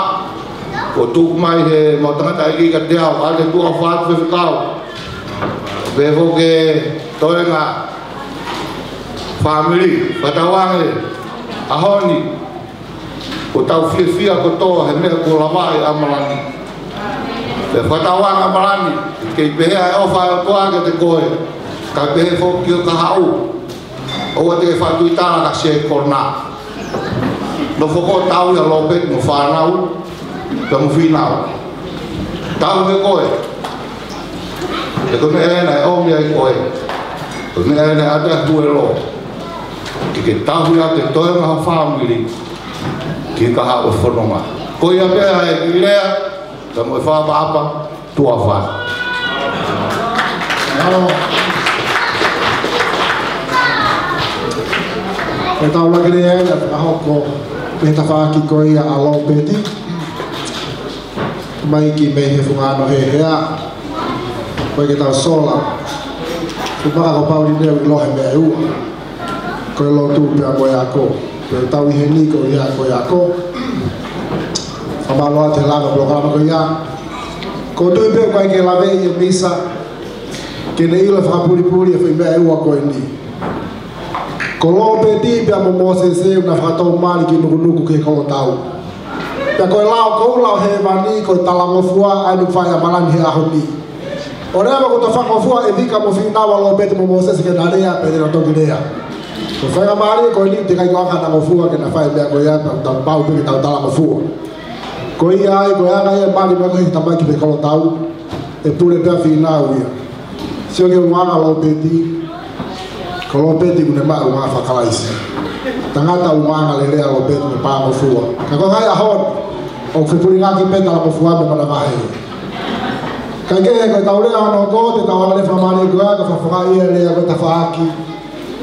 kuo tuku mai he maʻu tangataʻeiki kiate au, ʻa e tuʻa fatu fefekau. Pehē foki ki he toenga fāmili, fakatauange ʻaho ni kuo tau fiefia kotoa he meʻa kuo lavaʻi ʻe ʻAmalani. Pea fakatauange ʻAmalani, kei pehē ʻa e ʻofa ʻa e ʻOtua kiate koe, kae pehē foki ki ho kahaʻu. ʻOua te ke faʻa tuitala ka se kona. Nofo koe ʻo tauhi ʻa Lōpeti mo e fānau, pea mo Fīnau. Tauhi koe. He ko e meʻa ē naʻe ʻomi ai koe. Ko e meʻa ē naʻe ʻoatu ai e huelo ke ke tauhi ʻa e toenga ho fāmili ki he kahaʻu ʻo e fononga. Ko ia pē ʻa e kiʻi lea, ka mo e fakaʻapaʻapa, tuʻa fatu. Mālō. Ko e tau laki lea ia, fakahoko mei he tafaʻaki ko ia ʻa Lōpeti. Mai ki mei he fungano he hea. Ko e ke tau sola. Ko e maka ko Pauli neu ʻi lohe meʻa ʻe ua. Ko e lotu pea mo e ako. Pea tau ʻi heni ko ia ko e ako. Fakamālō atu he langa polokalama ko ia. Ko e tui pē ʻoku ʻikai ke laveʻi e misa ke ne ʻilo fakapulipuli e foʻi meʻa ʻe ua ko eni. Ko Lōpeti pea mo Mōsese ʻoku na fakatou mali ki Nukunuku ki he kolotau. Pea ko e lao koula ʻo hēvani ko e talangofua ʻa eni ʻoku fai ʻe ʻAmalani he ʻaho ni. ʻO leva ko e talangofua ʻe Vika mo Fīnau ʻa Lōpeti mo Mōsese ke na lea pea te na toki lea. Ko e faingamālie ko eni teʻeki ai ke ʻi ai ha talangofua ke na fai e meʻa ko ia, tau, tau pau pē ke tau talangofua. Ko ia ai, ko e anga ia e mali mai ko ē he tamaiki mei he kolotau, ʻe pule pē ʻa Fīnau ia. Sio ki he ʻulungaanga ʻo Lōpeti, ko Lōpeti ʻoku ne maʻu e ʻulungaanga faka-Kalaisi. Tangata ʻulungaanga lelei ʻa Lōpeti mo e talangofua. Ka ko e ngaahi ʻaho ni, ʻoku fepulingaki pē talangofua mo e manavahē. Kae kehe, ko e tau lea hono hoko, te tau hanga ʻo fakamālō ko ia, ka fakafofongaʻi e lea ko e tafaʻaki.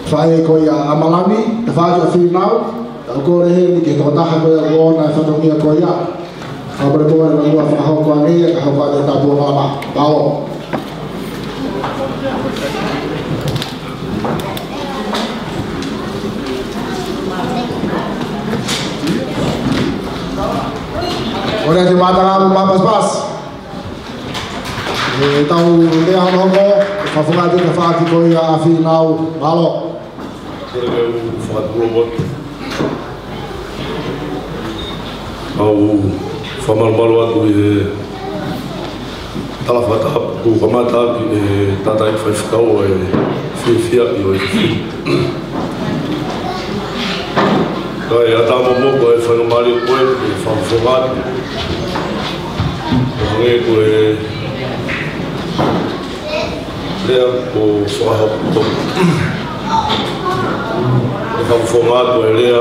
Faʻē ko ia ʻa ʻAmalani, tafaʻaki ʻa Fīnau, tau kole heni ki he tokotaha ko ia ʻoku ʻomi e fatongia ko ia. Ka pule pule na mua fakahoko ange ia, ka hoko atu e tapu ʻo māmā. Mālō. Kole atu e mātanga mo e pasipasi. ʻE tau lea hono hoko, fakafofongaʻi e tafaʻaki ko ia ʻa Fīnau. Mālō. Kole ke u fakatulou atu. ʻOku ou fakamalumalu atu ʻi he tala fakatapu kuo kamata ʻaki ʻe he tangataʻeiki faifekau ʻa e fiefiaʻi ʻo e fefine. Kae ʻatā momoko e faingamālie ko ē ke fakafofonga atu. ʻO hangē ko e lea kuo fakahoko. ʻE fakafofonga atu e lea,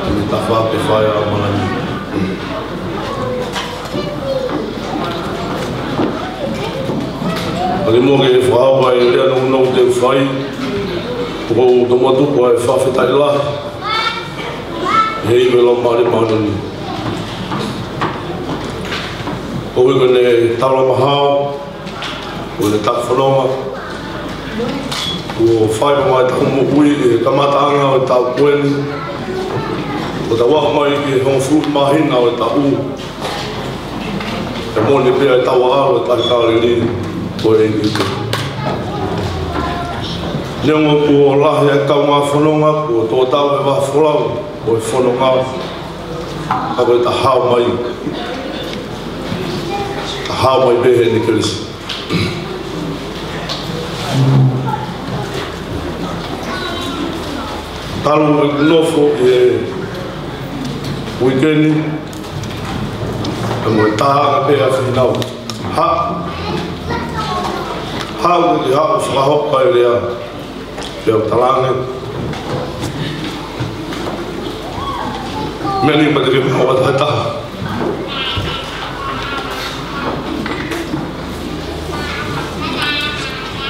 ʻi he tafaʻaki ʻe fai ʻe ʻAmalani. ʻAi muʻa ke fakahoko e lea nounou te u fai, ʻoku ou tomuʻa tuku ʻa e fakafetaʻi lahi ʻi he ʻi he Laumālie Māʻoniʻoni. ʻOku ou ʻi he taulama hao, ʻo e taki fononga, kuo fai mai ʻetau moʻui ʻi he kamataʻanga ʻo e taʻu ko eni, ʻo tau aʻu mai ki he hongofulu māhina ʻo e taʻu. ʻE moʻoni pē ʻetau ʻalu ʻi he Tahi Kāleli ko eni. Neongo kuo lahi e kaungā fononga, kuo tō tau e vahaʻa folau ʻo e fononga. Ka ko e ta hao mai. Ta hao mai pē heni Kelisi. Talu e nofo ʻi he uike ni, ʻa mo e taha pē ʻa Fīnau. Ha, ha, ʻoku ke haʻu fakahoko ai e lea. Pea u talaange. Meʻa ni ma te ke meʻa ʻo taha taha.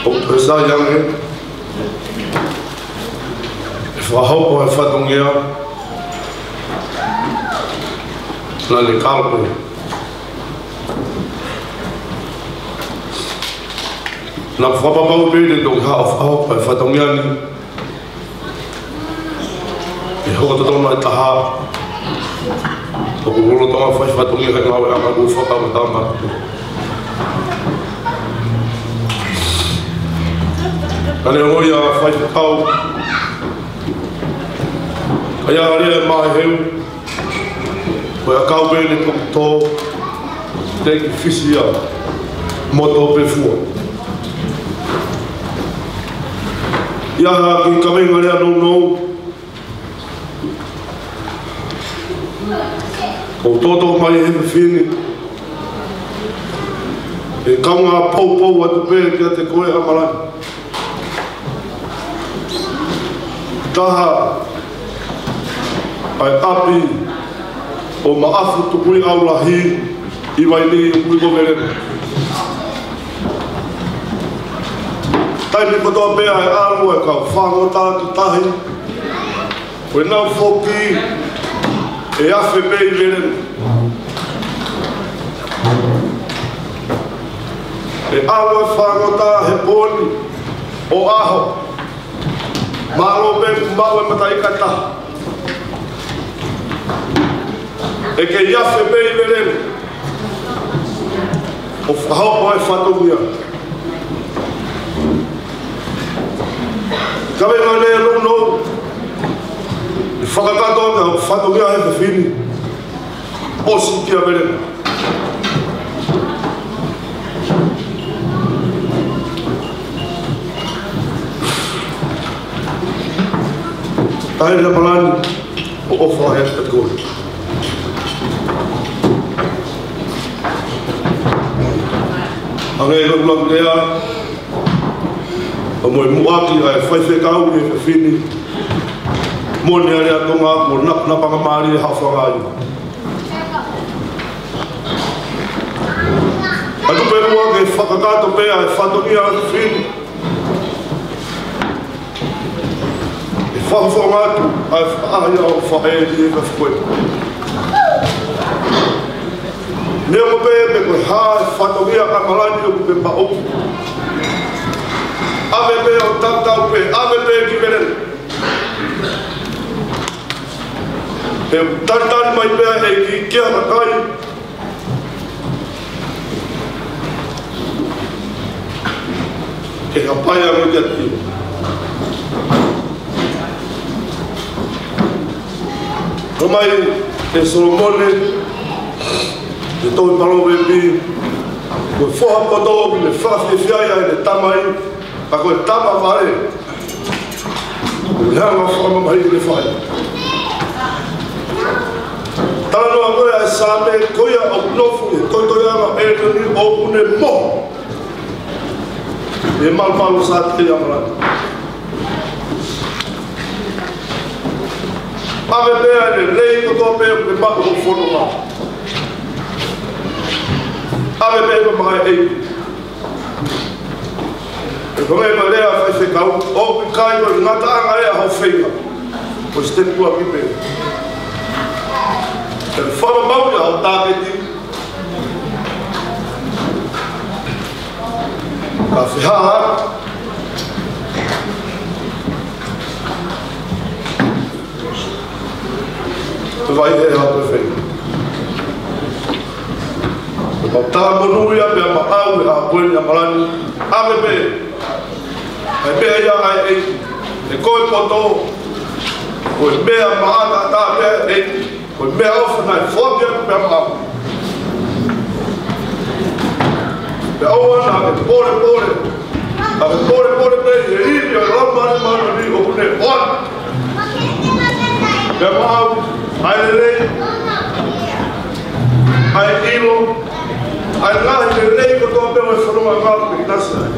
ʻOku toe sai ange e fakahoko e fatongia naʻa ne kau pē. Naʻa ku fakapapau pē te u toki haʻu ʻo fakahoko e fatongia ni. ʻE hoko totonu e taha. ʻOku ou lolotonga fai fatongia he ngāueʻanga kuo fakamatama. Ka neongo ia faifekau. Ka ʻi ai ha lea ʻe maʻu he u. Ko e ʻakau pē ʻeni ʻoku tō, teʻeki fisi ia, moto pē fua. ʻI ai ha kiʻi kaveinga lea nounou, ʻoku ou toto mai he efiafi ni, ʻe kaungā poupou atu pē kiate koe ʻAmalani. Taha ʻa e ʻapi ʻo Maʻafu Tukuʻiʻaulahi ʻi Vainī, ʻoku ui ko Velema. Taimi kotoa pē ʻa e ʻalu ʻa e kau fāngota ki tahi, ko ʻenau foki ʻe afe pē ʻi Velema. ʻE ʻalu e fāngota he pō ni ʻo ʻaho. Mālō pē kuo maʻu e mataʻi ka taha. ʻE kei afe pē ʻi Velema ʻo fakahoko e fatongia. Kaveinga lea nounou, ʻe fakakakato atu e fatongia he efiafi ni. ʻOsi kia Velema. Taʻahine ʻAmalani, ʻofa lahi atu kiate koe. Hangē ko ʻeku lea, ʻa mo e muʻaki ʻa e faifekau he efiafi ni. Moʻoni ʻa e lea Tonga, mo napanapanga mālie haʻo fānau. ʻA tupe ua ke fakakakato pē ʻa e fatongia he efiafi ni. ʻE fakafofonga atu ʻa e faʻahi ʻo faʻē ni e ka fue. Neongo pē pe ko e hā e fatongia ʻAmalani ʻoku ke maʻu, ʻave pē ʻo tautau pē, ʻave pē ki Velema. ʻE talitali mai pē ʻa e ʻEiki ki ha kakai ke hapai ange kiate ia. Talamai ʻe Solomone he tohi Palōveepi, ko e foha poto ʻoku ne fakafiefiaʻi ʻene tamai, ka ko e tama vale ʻoku ne hanga ʻo fakamamahiʻi ʻene faʻē. Talanoa ko ē ʻa e Saame ko ia ʻoku nofo he toitoiʻanga ʻo ʻEteni ʻoku ne mohe he malumalu ʻo Sātei ʻAmalani. ʻAve pē ʻa e lelei kotoa pē ʻoku ke maʻu ʻo fononga. ʻAve pē ʻa e mamae ʻEiki. ʻE ko e meʻa lea faifekau, ʻoku ʻikai ko e ngataʻanga ʻa hoʻo feinga. Ko e sitepu ʻaki pē. ʻE fakamaau ia ʻo tāketi. Ka fehālaaki ʻa e vai he ʻaho ko ē feinga. Ko e mau tā monū ia pea maʻau e ʻaho ko eni ʻAmalani, ʻave pē. ʻAi pē ia ʻa e ʻEiki. He ko e poto, ko e meʻa maʻataʻatā pē ʻa e ʻEiki. Ko e meʻaʻofa naʻe foaki atu pea maʻu. Pea ʻoua naʻa ke polepole. Naʻa ke polepole pē ʻi he ivi ʻo e Laumālie Māʻoniʻoni ʻoku ne ʻoatu pea maʻu ʻa e lelei, ʻa e ʻilo, ʻa e ngaahi lelei kotoa pē ʻo e fononga ngāue ʻoku ke ʻinasi ai.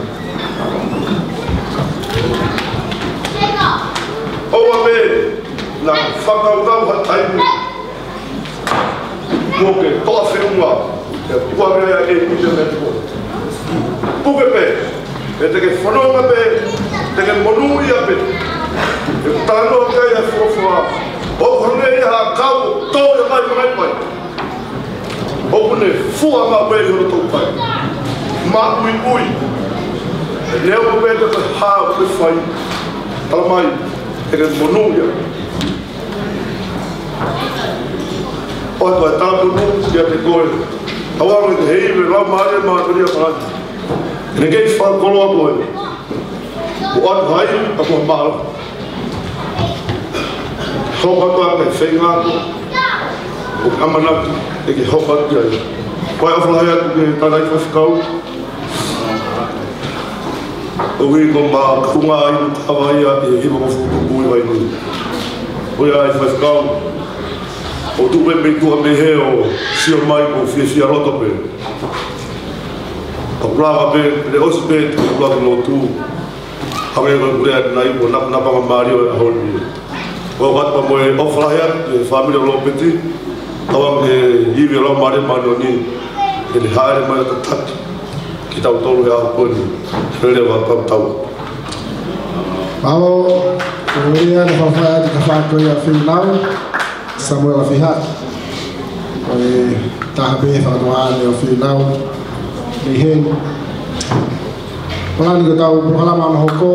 ʻOua pē naʻa ke fakakaukau ha taimi kuo ke toʻa feʻunga, ʻe ʻoua pē ia ʻe ʻi he meʻa ko ē. Puke pē, ʻe te ke fononga pē, te ke monūʻia pē. ʻE talanoa ki ai ʻa e fuofua, ʻoku hangē ia ha kau ʻoku tō ʻi he vaivai mai. ʻOku ne fua maʻu pē ʻi hono tō mai. Maʻuiʻui. Neongo pē pe ko e hā ʻoku ke fai, tala mai, te ke monūʻia. ʻOatu ʻa e talamonū kiate koe. Tauange ki he ivi ʻo e Laumālie Māʻoniʻoni ʻa Palani. ʻE ne kei fakakoloa koe. ʻOatu ha ivi ʻa e mālohi. Hoko atu ʻa e feinga ko ē ʻoku ʻamanaki ke ke hoko atu ki ai. Ko e ʻofa lahi atu ki he tangataʻeiki faifekau. ʻOku ui ko Makunga inu kava ia ʻi he hiva ko Futuku ʻi Vainui. Ko ia ʻa e faifekau ʻoku tuʻu pē mei tuʻa mei hē ʻo sio mai ʻoku fiefia loto pē. ʻOku lava pē, pea ʻosi pē, ʻoku lava lotu. Hangē ko e pule atu nai, ko e napanapanga mālie ʻo e ʻaho ni. Ko e ʻoatu pē mo e ʻofa lahi atu ki he fāmili ʻo Lopeti, tauange ki he ivi ʻo e Laumālie Māʻoniʻoni, ke ne hāʻele mai ʻo tataki kitautolu he ʻaho ko eni, he lelei ʻo e tau tau. Mālō, ko ia ʻa e fafai atu ka fāko ia Fīnau, Samuela Fiha. Ko e taha pē fakatuʻa ʻa Fīnau, mei heni. Palani ko ʻetau polokalama ʻoku hoko,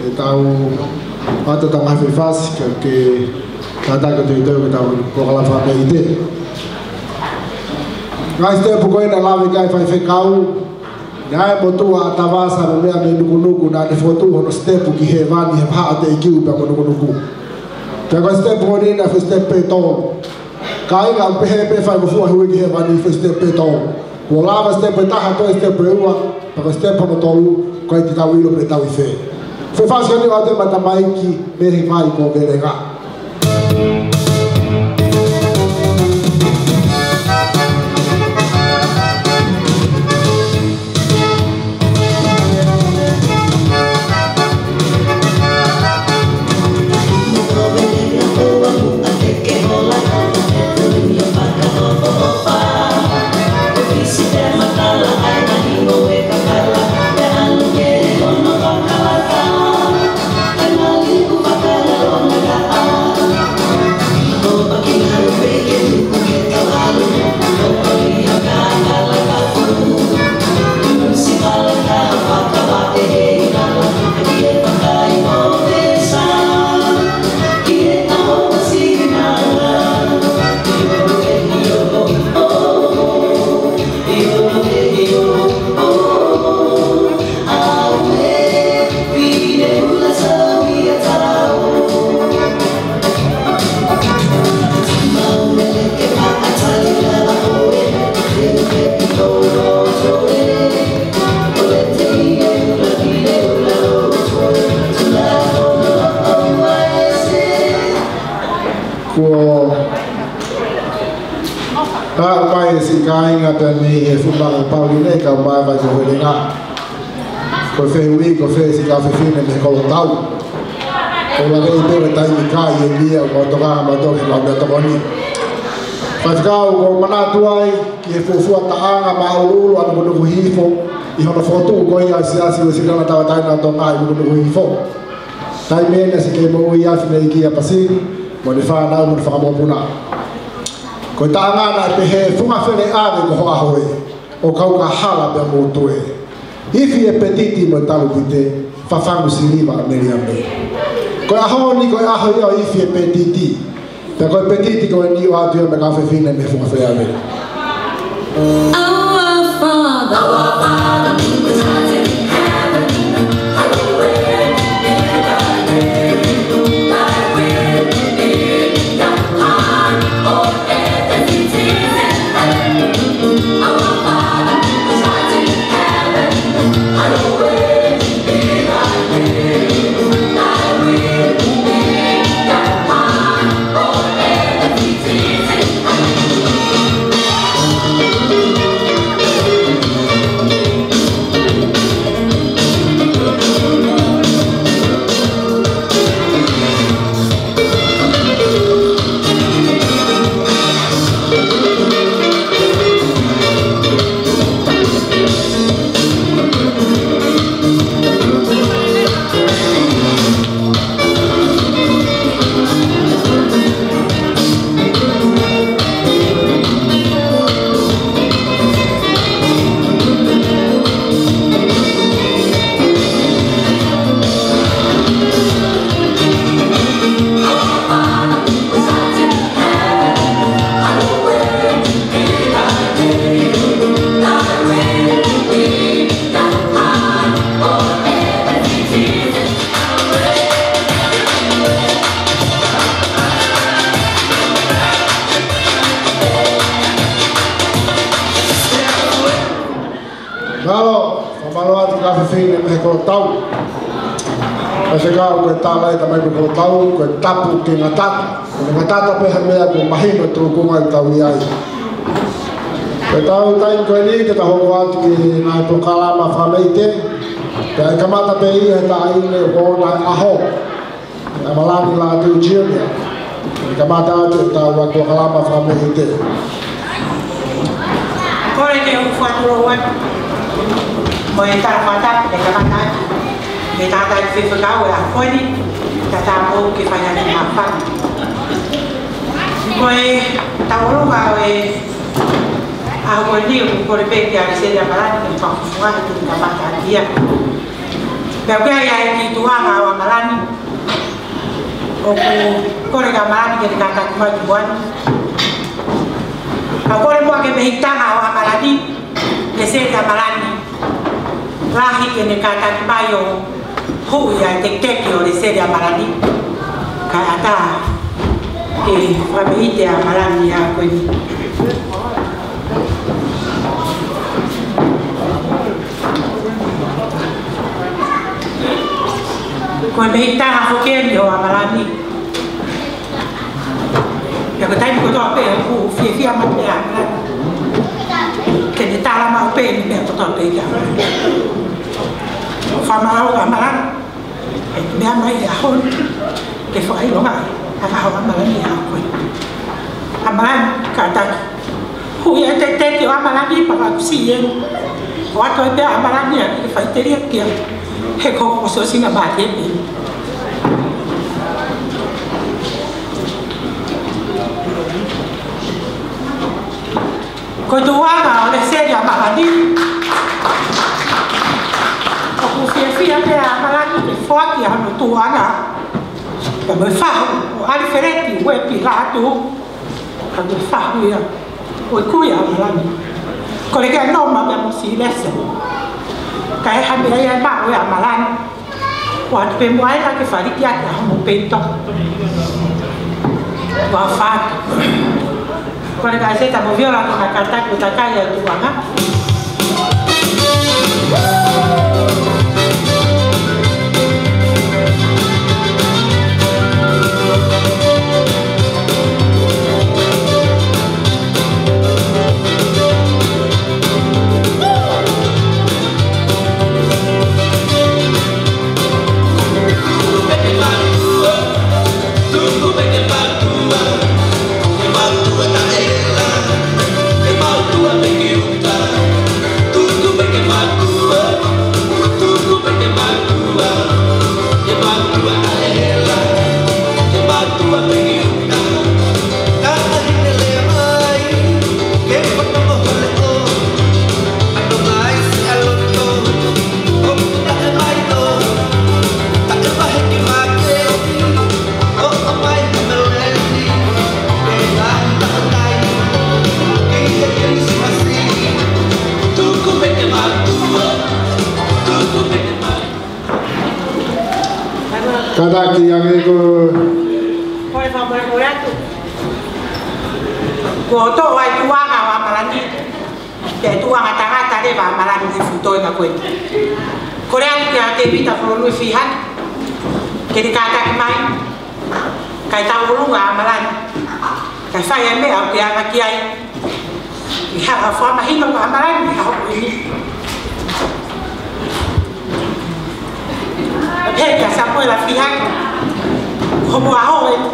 ʻetau ʻoatu ʻetau ngaahi fefasi, ka ke kātaki ʻo teuteu ki heʻetau polokalama fakaʻite. Ngaahi sitepu ko ē naʻe lave ki ai ʻa e faifekau, naʻe ʻi ai e motuʻa ʻa Tavasa mo e meʻa mei Nukunuku, naʻa ne fokotuʻu hono sitepu ki hēvani he vahaʻa ʻo Teʻekiu pea mo Nukunuku. Pea ko e sitepu ko eni naʻe foʻi sitepu pē ʻe tolu. Kāinga, ʻoku pehē pē fai mo fua hui ki hēvani, foʻi sitepu pē ʻe tolu. Kuo lava sitepu ʻe taha, toe sitepu ʻe ua, pea ko e sitepu hono tolu, ko e te tau ʻilo pe tau ʻi fē. Fefasi ʻeni ʻoatu ʻe he tamaiki mei he vai ko Velenga. Kuo aʻu mai e siʻi kāinga pea mei he funga ʻo Pauline, kau mai vai ko Velenga. Ko e fehuʻi, ko fē siʻi kau fefine mei he kolotau? ʻOku laveʻi pē ʻa e taimi ka ʻi he nia, ʻoku mau tokanga mautolu he mau meʻatokoni. Faifekau, ʻoku ou manatu ai ki he fuofua taʻanga māʻuruʻuru ʻa Nukunuku Hihifo ʻi hono fokotuʻu ko ia ʻo e Siasi Uēsiliana Tauʻatāina ʻo Tonga ʻi Nukunuku Hihifo. Taimi eni naʻe siʻi kei moʻui ai ʻa Fineʻeiki ʻa Pasili mo ʻene fānau mo ʻene fakamokopuna. Ko e taʻanga naʻe pehē: Funga Feleʻave ko ho ʻaho ē, ʻo kau ka hala pea mou tue. Ifi e petiti mo e talupite, fafangu siliva ʻa Meliame. Ko e ʻaho ni ko e ʻaho ia ʻo e ifi e petiti. Pea ko e petiti ko eni ʻoatu ia mei he kau fefine mei he Funga Feleʻave. Our Father, our Father, who art in heaven, hallowed be thy name. Thy will be done on Mālō, fakamālō atu ki he kau fefine mei he kolotau. Pea se kau ko e tala e tamai ko e kolotau, ko e tapu ke ngata atu. Ko e ngata atu pē ha meʻa kuo mahino e tūkunga ʻoku tau ʻi ai. Ko e taimi ko eni ke tau hoko atu ki he ngaahi polokalama fakameʻite. Pea ʻe kamata pē ia he taʻahine ʻo e ʻaho. ʻA Malani Lātū Junior. Kamata atu ʻetau polokalama fakameʻite. Kole ke u fakatulou atu mo e tala fakatapu ke kamata atu. Ke tau tali fefekau e ʻaho ni, ka tau ke fai atu e māfana. Ko e tauʻolunga ʻo e ʻaho ni, ʻoku kole pē kia Leseli ʻa Malani ke fakafofonga ke kamata atu ia. Pea ʻoku ʻi ai e kiʻi tuʻuʻanga ʻo ʻa Malani. ʻOku kole kia Malani ke ne kātaki mai ki muʻa ni. Ka kole muʻa ke mehikitanga ʻo ʻa Malani, Leseli ʻa Malani. Lahi ke ne kātaki mai ʻo hū ia e teketeke ʻo Leseli ʻa Malani. Kae ʻatā ke fakameʻite ʻa Malani ʻa ko eni. Ko e mehikitanga foki eni ʻo ʻa Malani. Pea ko e taimi kotoa pē ʻoku fiefia mai pē ʻa Malani ke ne tala mai pē ʻene meʻa kotoa pē kia Malani. Fakamālō ʻa Malani. ʻE meʻa mai he ʻaho ni ke fakaʻilonga ʻa e ʻaho ʻa Malani he ʻaho ko eni. ʻA Malani, kātaki. Hū ia e teketeke ʻo ʻa Malani pea ka kusi eni. ʻOatu ai pē ʻa Malani ʻa ke faʻiteliaki ia. He ko e sosina mālie pē. Ko e tuʻuʻanga ʻo Leseli ʻa Malani. ʻOku fiefia pē ʻa Malani ke foaki hono tuʻuʻanga. Pea mo e fahu ʻo ʻAlifeleti Uepi Lātū. Ka ko e fahu ia ʻo e kui ʻa Malani. Kole kia Noma pea mo Silesa. Ka ʻi ai ha meʻa ia ʻe maʻu ʻe ʻa Malani, ʻoatu pē muʻa ia ke fāliki ʻaki ʻa homo peito. Ua fatu. Kole kia Seta mo Viola ke na kātaki ʻo takai ʻa e tuʻuʻanga. Kātaki ange ko. Ko e fakamolemole atu. Kuo toʻo ʻa e tuʻuʻanga ʻo ʻa Malani. Pea tuʻuʻanga tangata leva ʻa Malani he fuʻu toenga ko eni. Kole atu kia Tēvita Folonuifihani ke ne kātaki mai. Kae tauʻolunga ʻa Malani. Kae fai e meʻa ʻoku ke anga ki ai. ʻI he ʻaho fakamahino ʻa Malani he ʻaho ko eni. Pea kia Samuela Fihaki. Homo ʻaho eni.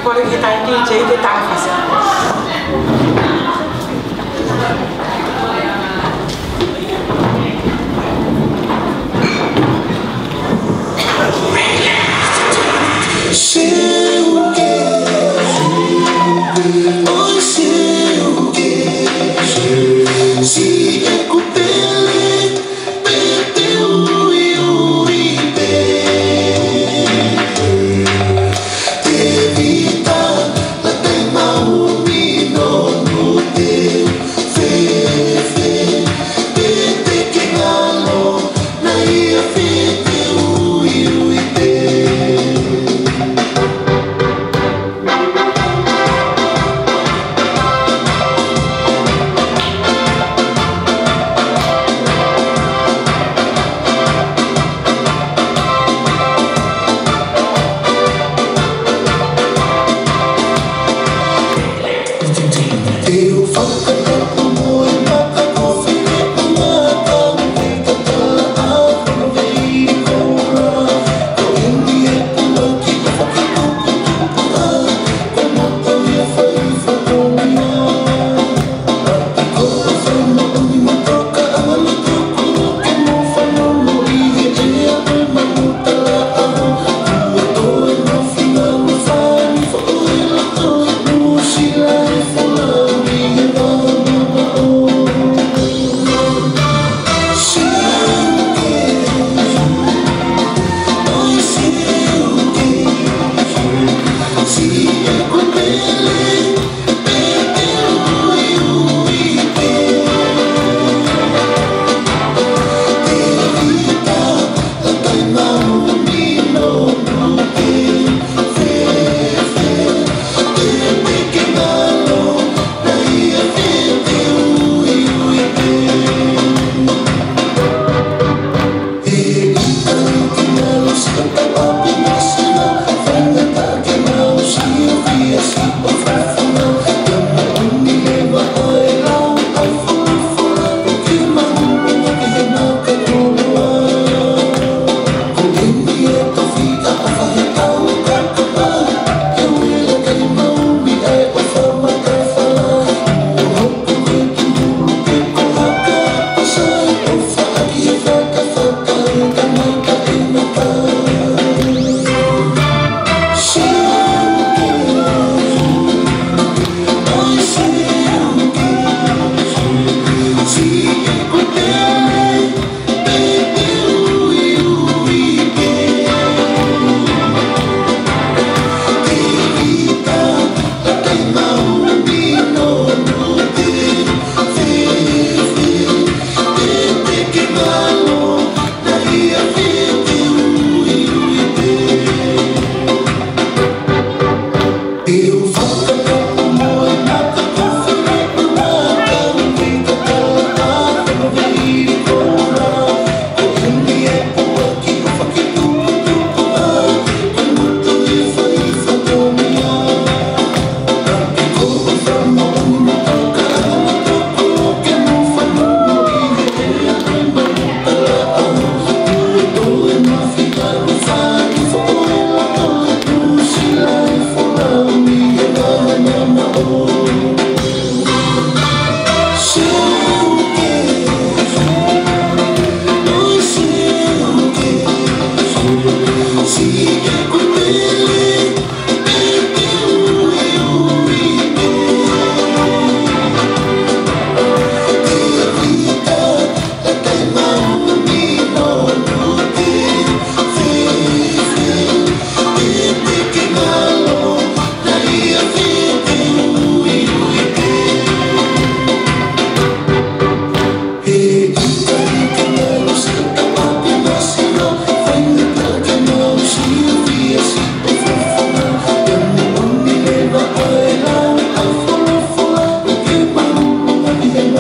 Kole ke tai ki te i te tāfasa.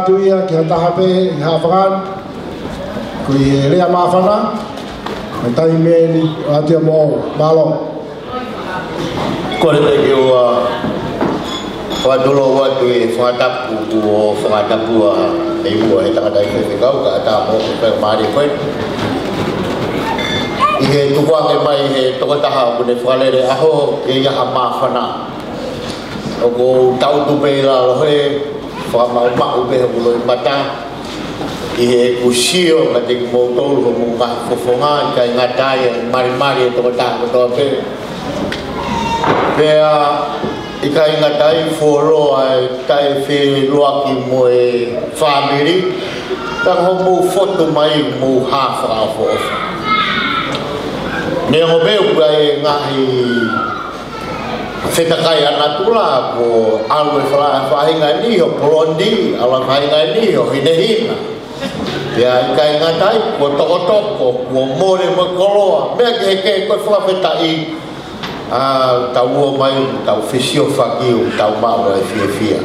atu ia ki ha taha pē ʻi Haʻafanga, ko e lea māfana, mo e taimi eni ʻo ʻatu ia moʻou. Mālō. Kole pē ke u fakatulou atu e fakatapu kuo fakatapu ʻe he tangataʻi faifekau kae ʻatā mo e faingamālie ko ē. ʻI he tukuange mai ʻe he tokotaha ʻoku ne fakalele ʻaho ke ʻi ai ha māfana. ʻOku ou tangutu pē ʻi lalo he fakamaʻumaʻu pē hoku loʻimata ʻi heʻeku sio kiate kimoutolu hoʻomou ngaahi fofonga, ʻikai ngata ai e malimali e tokotaha kotoa pē. Pea ʻikai ngata ai, fuoloa e taʻefeʻiloaki mo e fāmili, ka ko hoʻomou fotu mai mou hā fakaʻofoʻofa. Neongo pē ʻoku ʻi ai e ngaahi fetakai ʻa natula, kuo ʻalu e fala-, faʻahinga ni ʻo Polondi, ʻalu e faʻahinga ni ʻo Hinehina. Pea ʻikai ngata ai, kuo tokotoko, kuo mole mo e koloa, meʻa kehekehe, ko e fakafetaʻi, ʻa, tau ō mai, tau fesiofaki, tau maʻu e fiefia.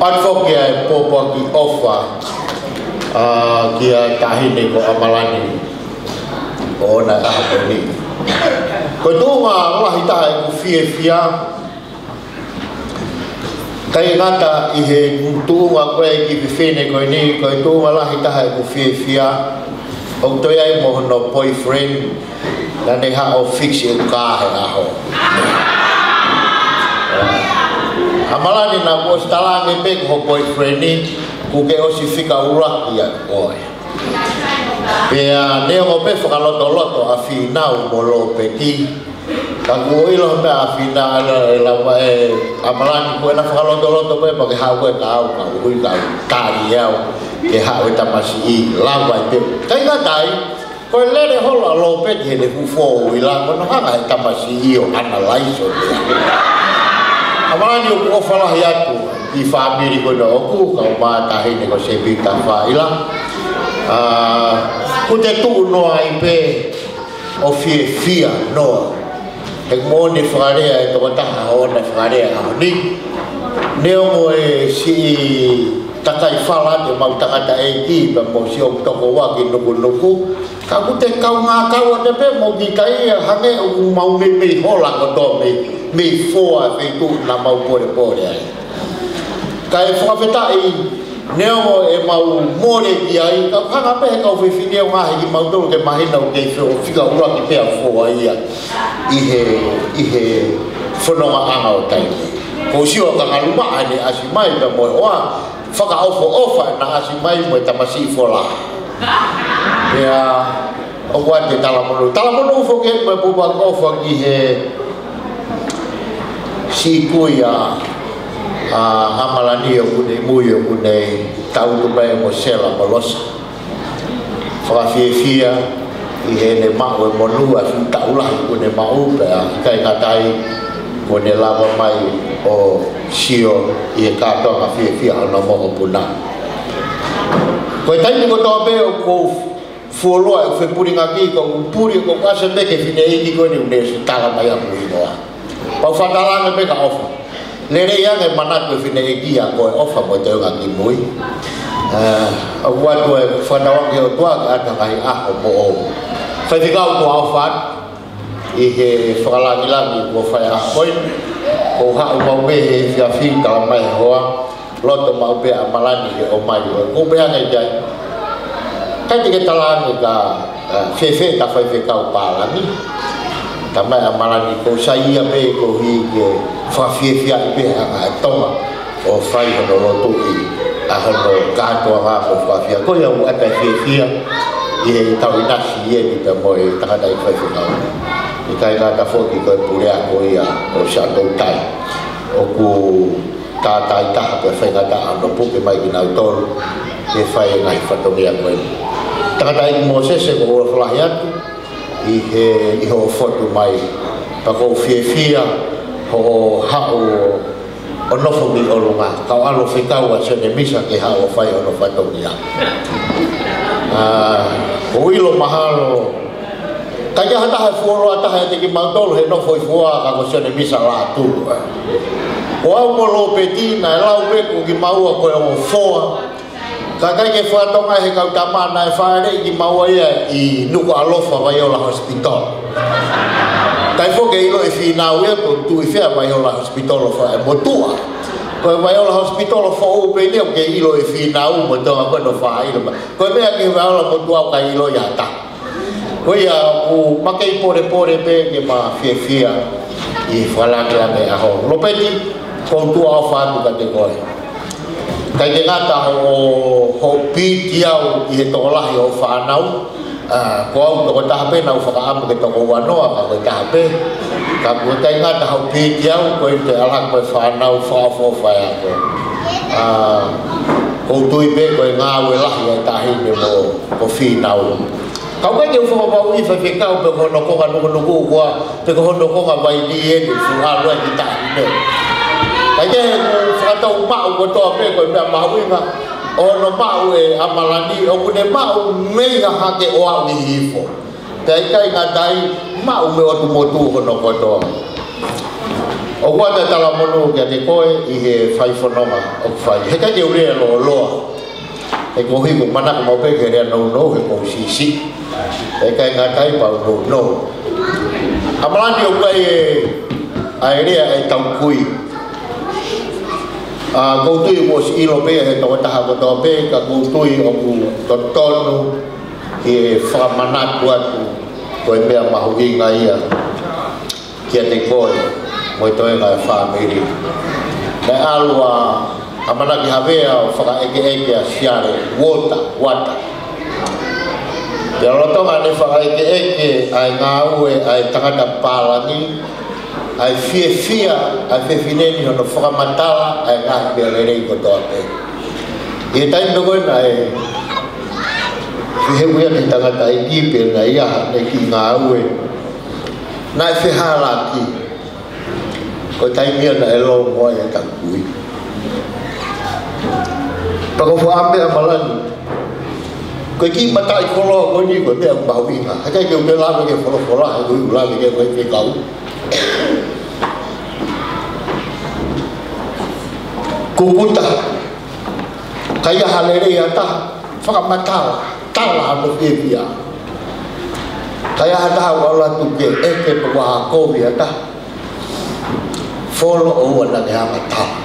ʻOatu foki ʻa e pōpoaki ʻofa, ʻa, kia Taʻahine ko ʻAmalani. ʻO na taha ko eni. Ko e tuʻunga lahi taha ʻeku fiefia. ʻIkai ngata ʻi he tuʻunga ko ē kiʻi fefine ko eni, ko e tuʻunga lahi taha ʻeku fiefia. ʻOku toe ʻi ai mo hono boyfriend, naʻa ne haʻu ʻo fix e kā he ʻaho. ʻAmalani, naʻa ku ʻosi talaange pē ki ho boyfriend ni, kuo ke ʻosi fika ʻuluaki ʻa koe. Pea neongo pē fakalotoloto ʻa Fīnau mo Lopeti, ka kuo ʻilo mei ʻa Fīnau ʻe lava ʻe ʻAmalani ko ʻena fakalotoloto pē pea ke haʻu ʻe kau, ka ui kau tali ʻe au ke haʻu e tamasiʻi lava ʻi pē. ʻIkai ngata ai, ko e lele holo ʻa Lopeti he lefufo ʻo ʻIla ko hono hanga he tamasiʻi ʻo analaiso ia. ʻAmalani, ʻoku ou ʻofa lahi atu ki he fāmili ko ena ʻoku kau mai, taʻahine ko Sepita Faila. ʻOku te tuʻu noa ai pē ʻo fiefia noa. He moʻoni e fakalea ʻa e tokotaha ʻo ʻena fakalea ʻaho ni. Neongo e siʻi takai fala ʻemau tangataʻeiki pea mo siʻoku tokoua ki Nukunuku, ka ʻoku te kaungā kau atu pē mo kita ia hangē ʻoku mau meimei hola kotoa mei, mei fē feituʻu naʻa mau polepole ai. Kae fakafetaʻi, neongo ʻemau mole ki ai, ka ʻoku hanga pē he kau fefine ʻo ngaohi kimautolu ke mahino ʻoku kei fika ʻuluaki pē ʻa fē ia ʻi he, ʻi he fonongaʻanga ʻo taimi. Ko Sio Kangalumaʻa ʻene ʻasi mai pea mo e ʻofa fakaʻofoʻofa naʻe ʻasi mai mo e tamasiʻi fola. Pea ʻoku ʻoatu e talamonū. Talamonū foki mo e pūpaki ʻofa ki he siʻi kui ʻa, ʻa ʻAmalani ʻoku ne ʻi mui ʻoku ne tangutu mai mo Sela mo Losa. Fakafiefia ʻi heʻene maʻu e monū ʻa e fuʻu taʻu lahi kuo ne maʻu pea ʻikai ngata ai kuo ne lava mai ʻo sio ʻi he kātoanga fiefia ʻo hono mokopuna. Ko e taimi kotoa pē ʻoku ou fuoloa ʻeku fepulingaki, ʻoku ou puli, ʻoku ou ʻasi pē ki he fineʻeiki ko eni ʻoku ne ʻosi tala mai ʻa e kuinoa. Pau fakatalaange pē ka ʻofa. Lelei ange manatu e fineʻeiki ʻa ko e ʻofa mo e toenga ki mui. ʻA, ʻoku ʻoatu e fakatauange ʻOtua ke ʻoatu ha ngaahi ʻaho moʻou. Faifekau, ʻoku ou ʻofa atu ʻi he fakalāngilangi kuo fai ʻaho ko eni. Ko e haʻu maʻu mei he efiafi, tala mai e hoa, loto maʻu pē ʻa ʻAmalani ke ʻomai. ʻOku ou pehē ange ki ai, ʻikai te ke talaange ka, ʻa, fēfē ʻeta faifekau pālangi. Tala mai ʻa ʻAmalani, ʻoku sai ia pē koeʻuhi ke fakafiefiaʻi pē ʻa e Tonga ʻo fai hono lotuʻi ʻa hono kātoanga mo fakafiefia. Ko ia ʻoku ʻoatu e fiefia ʻi he tau ʻinasi ʻi heni pea mo e tangataʻeiki faifekau. ʻIkai ngata foki ko e pule ako ia ʻo Siaʻatoutai. ʻOku tātāitaha pē faingataʻa hono puke mai kinautolu ke fai e ngaahi fatongia ko eni. Tangataʻeiki Mōsese, ʻoku ou ʻofa lahi atu ʻi he, ʻi hoʻo fotu mai. Pea ʻoku ou fiefia hoʻo haʻu ʻo nofo mei ʻolunga, kau ʻalu ʻo fekau ʻa Sione Misa ke haʻu ʻo fai hono fatongia. ʻA, ʻoku ou ʻilo mahalo ʻikai ke ʻi ai ha taha ʻe fuoloa taha ʻiate kimautolu he nofo ʻi fua ka ko Sione Misa Lātū. Ko au mo Lopeti naʻe lau pē ko kimaua ko e ongo foa. Ka ʻikai ke fakatonga he kau tama, naʻe fāʻeleʻi kimaua ia ʻi Nukuʻalofa Vaiola Hospital. ʻIkai foki ke ʻilo ʻe Fīnau ia ko e tuʻu ʻi fē ʻa Vaiola Hospital ʻo fai motuʻa. Ko e Vaiola Hospital ʻo foʻou pē ia ʻoku kei ʻilo ʻe Fīnau mo e toenga ko ē ʻo fāʻilo mai. Ko e meʻa ki he Vaiola motuʻa ʻoku ʻikai ʻilo ia ha taha. Ko ia ʻoku ma kei polepole pē ke ma fiefia ʻi he fakalāngilangi ʻaho. Lopeti, ʻoku ou tuʻa ʻofa atu kiate koe. ʻIkai ke ngata hoʻo, hoʻo pīti au ʻi he tokolahi ʻo e fānau, ʻa, ko au tokotaha pē naʻa ku fakaʻamu ke toko uanoa ka ko e taha pē. Ka ʻoku ʻikai ngata hoʻo pīti au, ko e te ala ko e fānau fakaʻofoʻofa ʻa e ako. ʻA, ʻoku ou tui pē ko e ngāue lahi ʻa e taʻahine mo ko Fīnau. Ka ʻoku ʻikai ke u fakapapauʻi faifekau pe ko hono konga Nukunuku ʻoku ʻa, pe ko hono konga Vainī eni ʻoku ʻalu ai ki taʻahine. Kae kehe, ʻoku ou fakatau maʻu kotoa pē ko e meʻa mahuʻinga ʻo hono maʻu ʻe ʻAmalani, ʻoku ne maʻu mei ha hake ʻo aʻu ki Hihifo. Pea ʻikai ngata ai, maʻu mei he ʻotu motu hono kotoa. ʻOku ʻoatu e talamonū kiate koe ʻi he fai fononga ʻoku fai. He ʻikai ke u lea lōloa. He koeʻuhi ʻoku ou manako maʻu pē ke lea nounou he ʻoku ou siʻisiʻi. He ʻikai ngata ai pau nounou. ʻAmalani, ʻoku ʻi ai e, ʻa e lea ʻa e tau kui. ʻA, ʻoku ou tui kuo ʻosi ʻilo pē ia he tokotaha kotoa pē, ka ʻoku ou tui ʻoku totonu ke fakamanatu atu ko e meʻa mahuʻinga ia kiate koe mo e toenga e fāmili. Naʻe ʻalu ʻa ʻAmanaki Havea ʻo fakaʻekeʻeke ʻa Siale Uota, Uata. Pea lolotonga ʻene fakaʻekeʻeke ʻa e ngāue ʻa e tangata pālangi, ʻa e fiefia ʻa e fefine ni hono fakamatala ʻa e ngaahi meʻa lelei kotoa pē. ʻI he taimi ko ē naʻe fehuʻi ʻaki e tangataʻeiki pe naʻe ʻi ai haʻane kiʻi ngāue, naʻe fehālaaki. Ko e taimi ia naʻe longo ai ʻa e taku kui. Pea ko e foʻi ʻapi ʻa Malani. Ko e kiʻi mataʻikoloa ko eni ko e meʻa mahuʻinga. Heʻikai ke u pehē lave ki he folofola, he ko e ʻuhinga lave ki he fekau. Kuputa. Ka ʻi ai ha lelei ʻa ha taha, fakamatala, tala hono fiefia. Ka ʻi ai ha taha ʻoku ʻalu atu ke ʻeke pe ʻoku ʻi ai ha kovi ʻa ha taha, folo ʻoua naʻa ke hanga ʻo tala.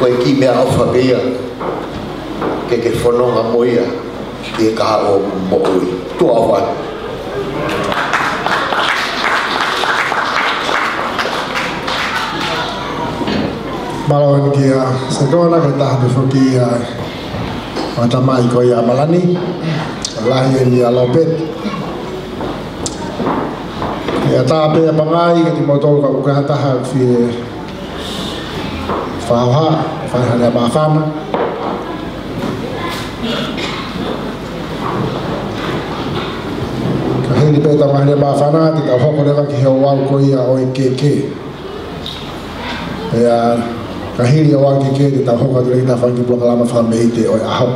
Ko e kiʻi meʻaʻofa pē ia ke ke fononga mo ia ʻi he kahaʻu ʻo e moʻui. Tuʻa ʻofa atu. Mālō ʻEiki ʻa Sekona, ko e taha pē foki ia ʻo e tamai ko ia ʻa Malani, lahi eni ʻa Lopet. ʻIo, tā pē ʻa Pangai, kiate kimoutolu ka ʻoku ʻikai ha taha ʻoku fie fakahoha, fai haʻane māfana. Ka hili pē ʻetau ngaahi māfana, te tau hoko leva ki he ouau ko ia ʻo e keke. Pea ka hili e ouau keke, te tau hoko atu leva ki heʻetau fanga kiʻi polokalama fakameʻite ʻo e ʻaho.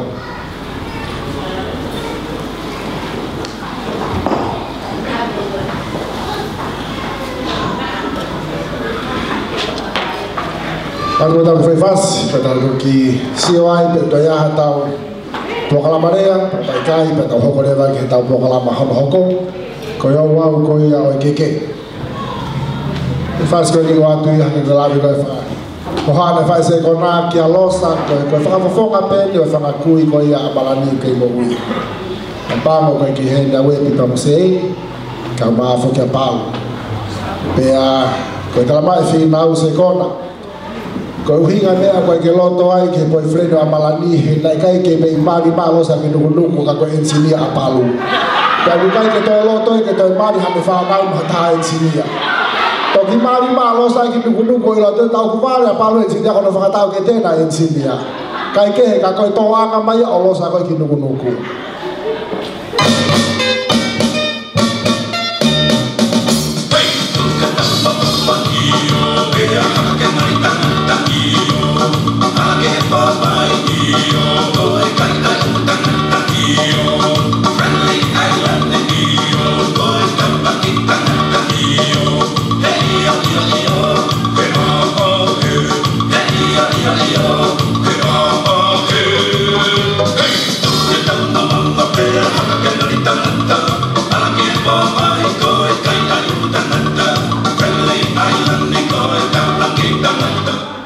Ka ko ʻetau fai fasi, ka tau toki sio ai pe toe ʻi ai haʻatau polokalama lea, pe ʻikai, pea tau hoko leva ki heʻetau polokalama hono hoko. Ko e ouau ko ia ʻo e keke. Fasi ko eni ʻoatu ia ke lave ko e fai. Ko haʻane fai Sekona kia Losa, ko e, ko e fakafofonga pē eni ʻo e fanga kui ko ia ʻa Malani kei moʻui. ʻA Pango ko e ki heni ʻa Uepi pea mo Sei, kau maʻa foki ʻa Pau. Pea ko e talamai ʻe Finau Sekona, ko e ʻuhinga meʻa ko e ke loto ai ki he boyfriend ʻa Malani he naʻe ʻikai ke mei mali maʻa Losa ki nukunuku ka ko e engineer ʻa Palu. Pea ʻoku ʻikai ke toe loto ai ke toe mali haʻane fānau mo ha taha engineer. Toki mali maʻa Losa ki nukunuku ʻi loto ʻi he taʻu kuo mali ʻa Palu engineer ko hono fakatau ke te na engineer. Kae kehe ka ko e tōʻanga mai ʻo Losa ko ē ki nukunuku.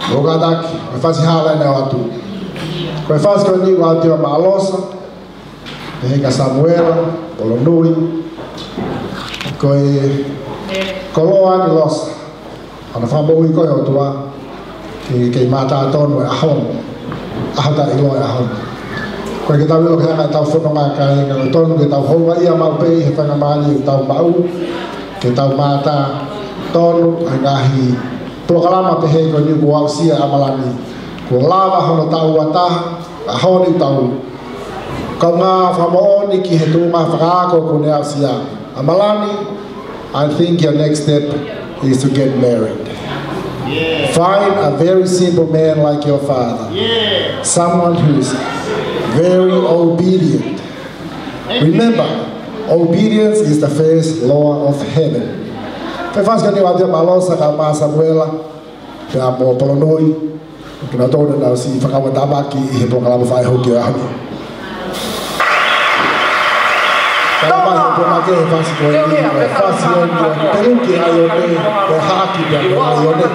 ʻOku kātaki, ko e fasi hala eni ʻoatu. Ko e fasi ko eni ʻoatu ia maʻa Losa, pehē kia Samuela Polonui, ko e koloa ʻa Losa. ʻA hono fakamoʻui ko e ʻOtua, ke, ke mātā tonu e ʻaho ni, ʻaho taʻeʻiloa e ʻaho ni. Ko e ke tau ʻilo ke hanga ʻetau fononga kae, ka ko e tonu ke tau houngaʻia maʻu pē ʻi he faingamālie ʻoku tau maʻu, ke tau mātā tonu ʻa e ngaahi polokalama pehē ko eni kuo aʻusia ʻa Malani. Kuo lava hono taʻu ua taha, ʻaho ni ʻoku tau kaungā fakamoʻoni ki he tuʻunga fakaako kuo ne aʻusia. ʻA Malani, I think your next step is to get married. Find a very simple man like your father. Someone who's very obedient. Remember, obedience is the first law of heaven. Ko e fasi ko eni ʻoatu ia maʻa Losa kau maʻa Samuela, pea mo Polonui. Kinautolu naʻa nau siʻi fakauatamaki ʻi he polokalama fai hoki ʻo e ʻaho ni. Ka ʻomai he pō makehe he fasi ko eni, ko e fasi eni ʻo e peluki ʻa ʻIone, ko e haki pea mo ʻIone.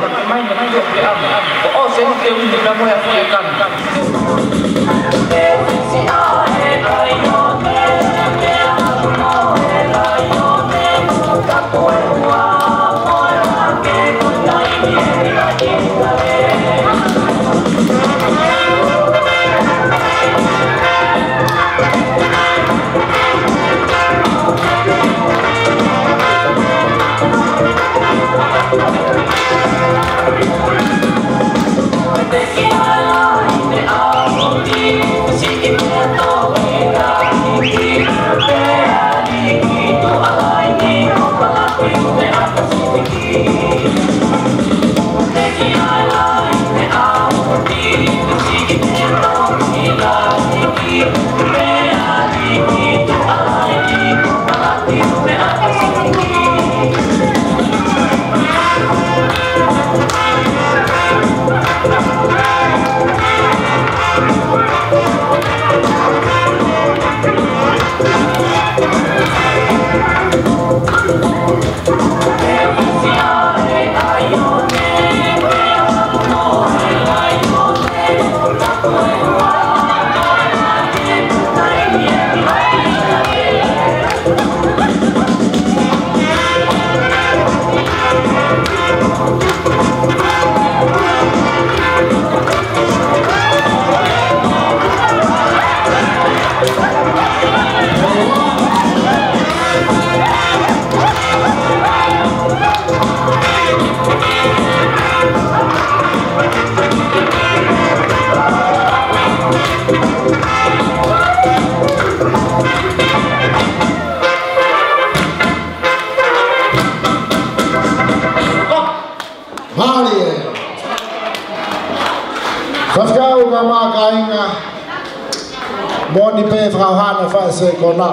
Sekona.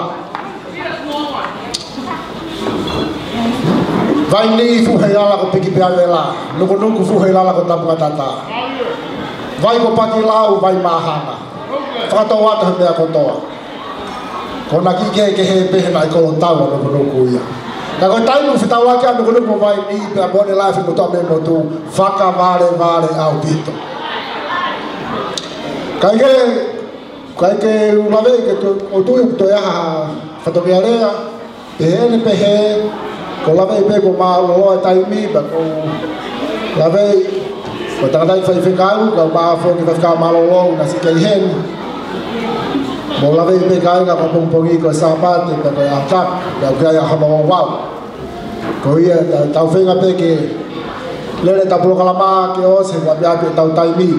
Vaini fuhe ʻi lalo ko Pikipeavela. Nukunuku fuhe ʻi lalo ko Tapungatata. Vai ko Pakilau, vai māhanga. Fakatouʻosi atu he meʻa kotoa. Ko ʻena kiʻi kehekehe pē he naʻe kolo tau ʻa Nukunuku ia. Ka ko e taimi ʻoku fetaulaki ʻa Nukunuku mo Vaini pea mo ʻene lafi mo toʻa mei motu, fakavalevale ʻaupito. Kae kehe, kae kehe ʻoku laveʻi ke tō-, ʻoku tui ʻoku toe ʻi ai ha fatongia lea, pehē ni pehē, ko e laveʻi pē kuo mālōlō e taimi, pea ko e laveʻi, ko e tangataʻeiki faifekau, ka u maʻu foki faifekau mālōlō, naʻe siʻi kei heni. Mou laveʻi pē kāinga ko e pongipongi ko e Sāpate, pea ko e ʻaho Tapu, pea ʻoku ʻi ai ʻa hono ouau. Ko ia, tau, tau feinga pē ke lele ʻetau polokalama ke ʻosi he ʻoku ʻapiʻapi ʻetau taimi.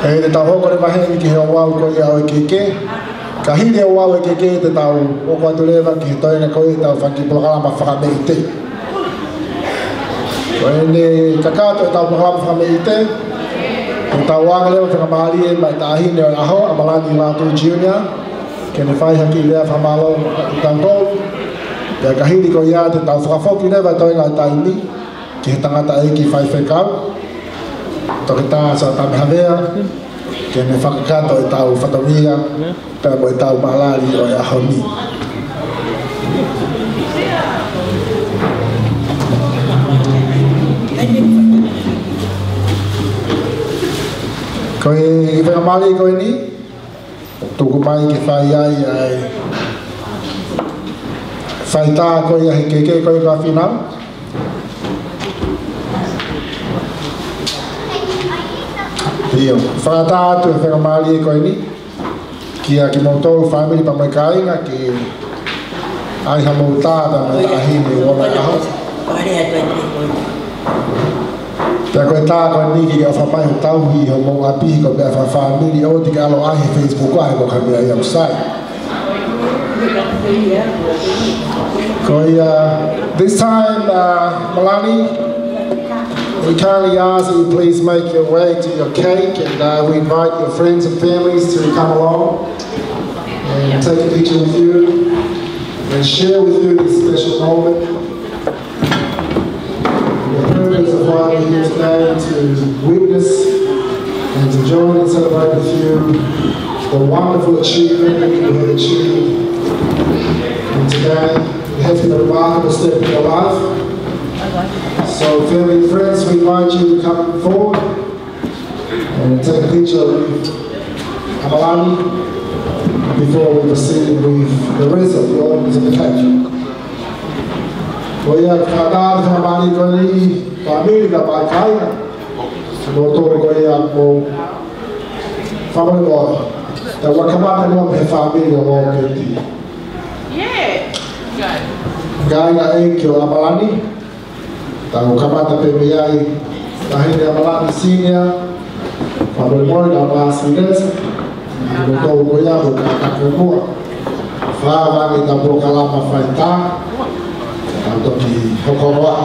ʻE, te tau hoko leva heni ki he ouau ko ia ʻo e keikei. Ka hili e ouau ʻo e keikei te tau hoko atu leva ki he toenga ko ia ʻetau fanga kiʻi polokalama fakameʻite. Ko ʻene kakato ʻetau polokalama fakameʻite, te tau ʻoange leva e faingamālie maʻa e taʻahine ʻo e ʻaho, ʻa Malani Lātū Junior, ke ne fai ha kiʻi lea fakamālō kiate kitautolu. Pea ka hili ko ia te tau fakafoki leva e toenga ʻo e taimi ki he tangataʻeiki faifekau, Toketā Sā Tame Havea, ke ne fakakakato ʻetau fatongia, pea mo ʻetau maʻalali ʻo e ʻaho ni. Ko e faingamālie ko eni, tuku mai ke fai ai ʻa e faitā ko ia he keikei ko ia ko Fīnau. ʻIo, fakataha atu e faingamālie ko eni kia kimoutolu fāmili pea mo e kāinga ke ʻai hamou tā pea mo e taʻahine ʻi onoʻaho. Pea ko e tā ko eni ke ʻofa mai ʻo tauhi homou ʻapi ko e meʻa fakafāmili, ʻoua te ke ʻalu ʻo ʻai he Facebook ʻa e ko e meʻa ia ʻoku sai. Ko ia, this time, uh, Malani, we kindly ask that you please make your way to your cake, and, uh, we invite your friends and families to come along and take a picture with you and share with you this special moment. The purpose of why we're here today is to witness and to join and celebrate with you the wonderful achievement that you have achieved. And today, it has been a remarkable step in your life. So, family and friends, we invite you to come forward and take a picture with Amalani before we proceed with the rest of the items of the cake. Ko ia, fakataha atu e faingamālie ko eni, fāmili pea mo e kāinga, kimoutolu ko ia mo fāmili mo. Tau kamata muʻa mei he fāmili ʻo Lōketi. Kāinga ʻeiki ʻo Amalani. Tau kamata pē mei ai, Taʻahine Amalani Senior, fakamolemole, ka mā Sīnesi, mo tau ko ia mo ka ka ko mua. Fāvani ta polokalama faitā, tau toki hoko atu.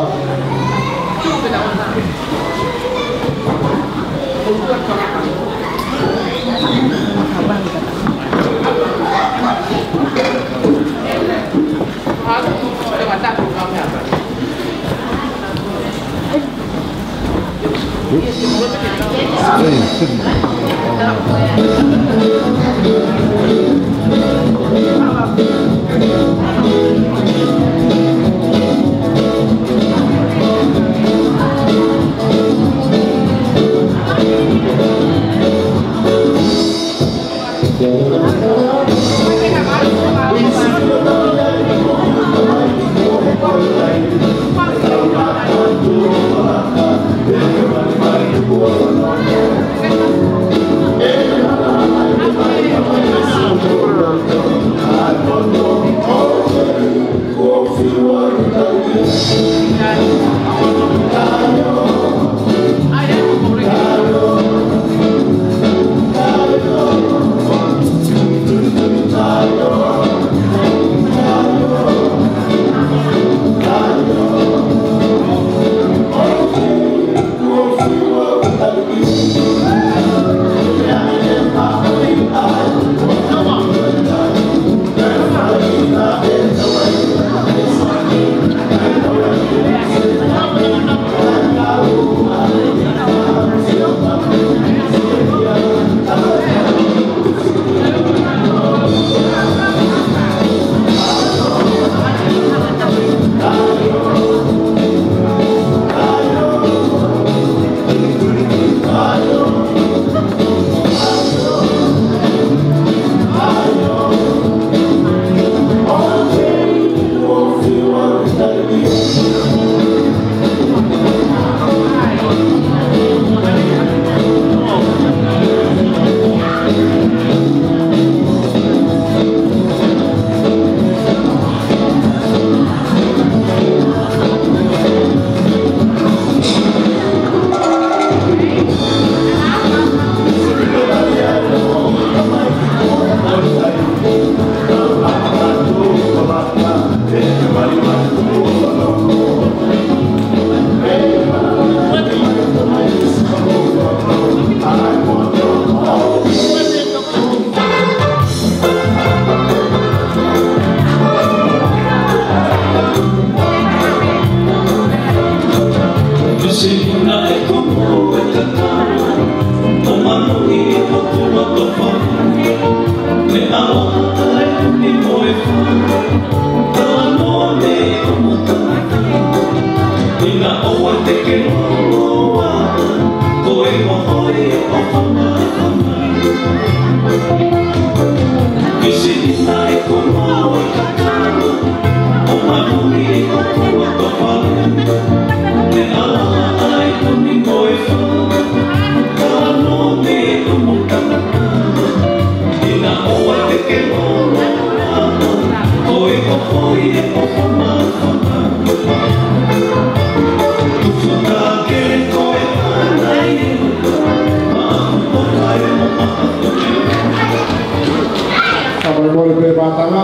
Fakamolemole pē Mātanga.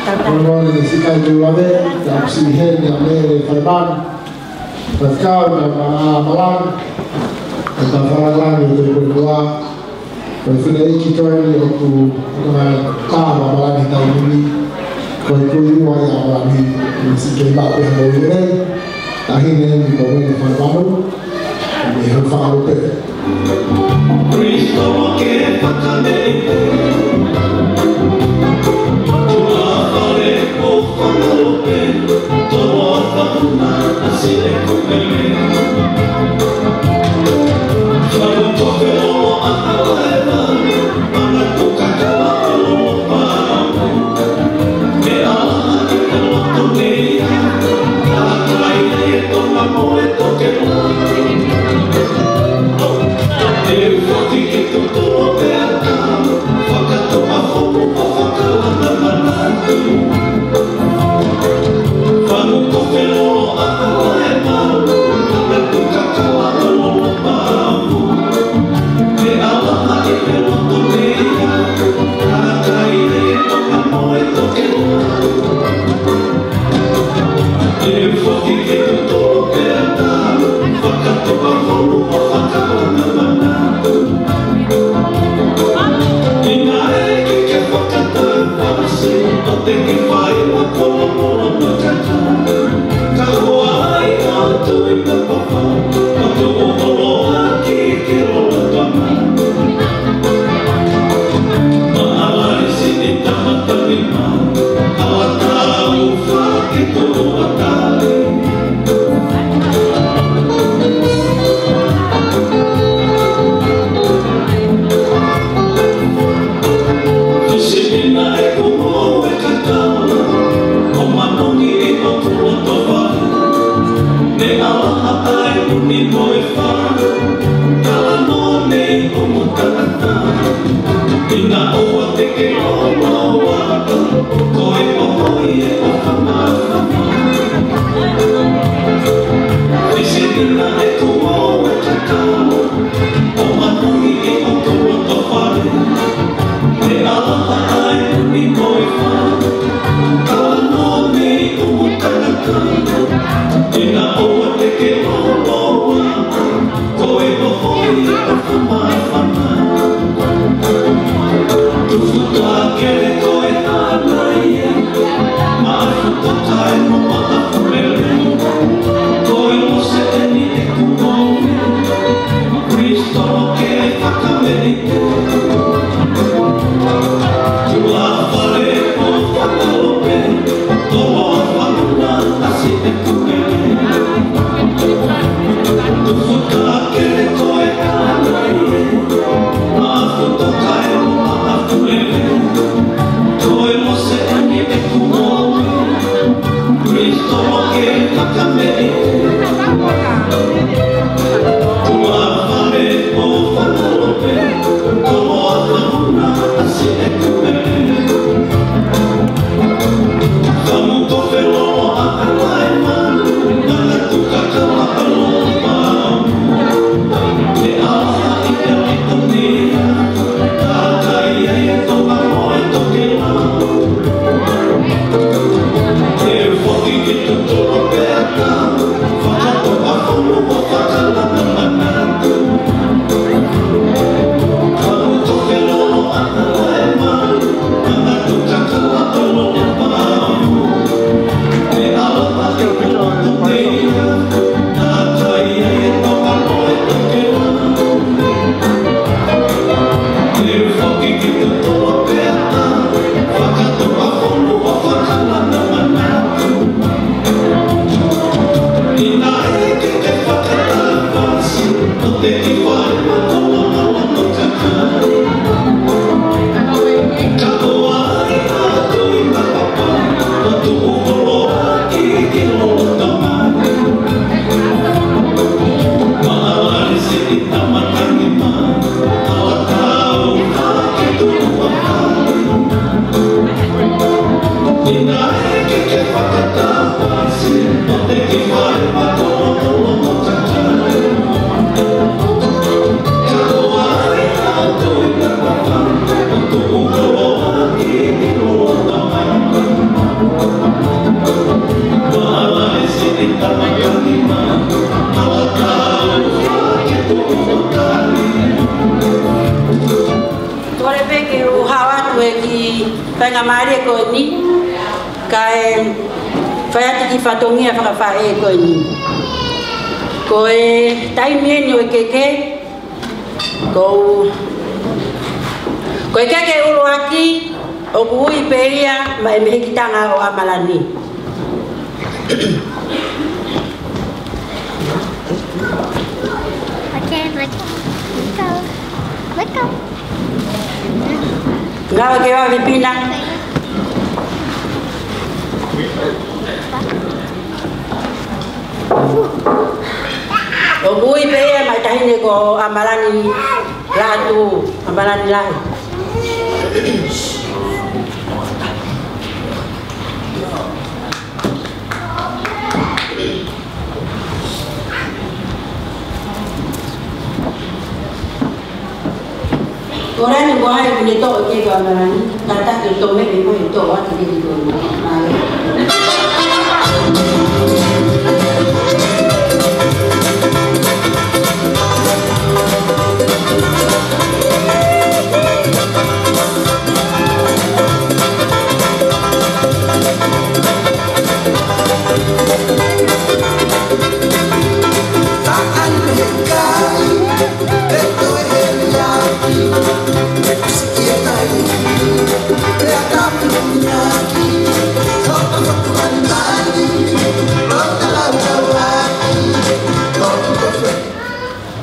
Fakamolemole Sikai Tuilave, Tapusi Heni, ʻa Mele Falemanu. Faifekau, na ma a malang. Na fakalāngilangi ʻo te kue kua. Ko e fineʻeiki ko eni ʻoku na tā ma malangi taimi ni. Ko e kui ua ia malangi, ni si ke ba pe mo ire. Taʻahine ni ko Mele Falemanu. Ni ho fakalope. Kole pē ke u hao atu e kiʻi faingamālie ko eni, kae fai atu e kiʻi fatongia fakafaʻē ko eni. Ko e taimi eni ʻo e keke, ko, ko e keke ʻuluaki, ʻoku ui pē ia maʻa e mehikitanga ʻo ʻAmalani. Okay, let go. Let go. Let go. Ngāue ke vave, Pina. ʻOku ui pē ia maʻa e taʻahine ko ʻAmalani Latu, ʻAmalani Lahi. Ko e lanu ko hai ʻoku ne toʻo e keke ʻo ʻAmalani, kātaki ʻo toʻo mai pē ko e toʻo atu ki he toʻo. Mālō.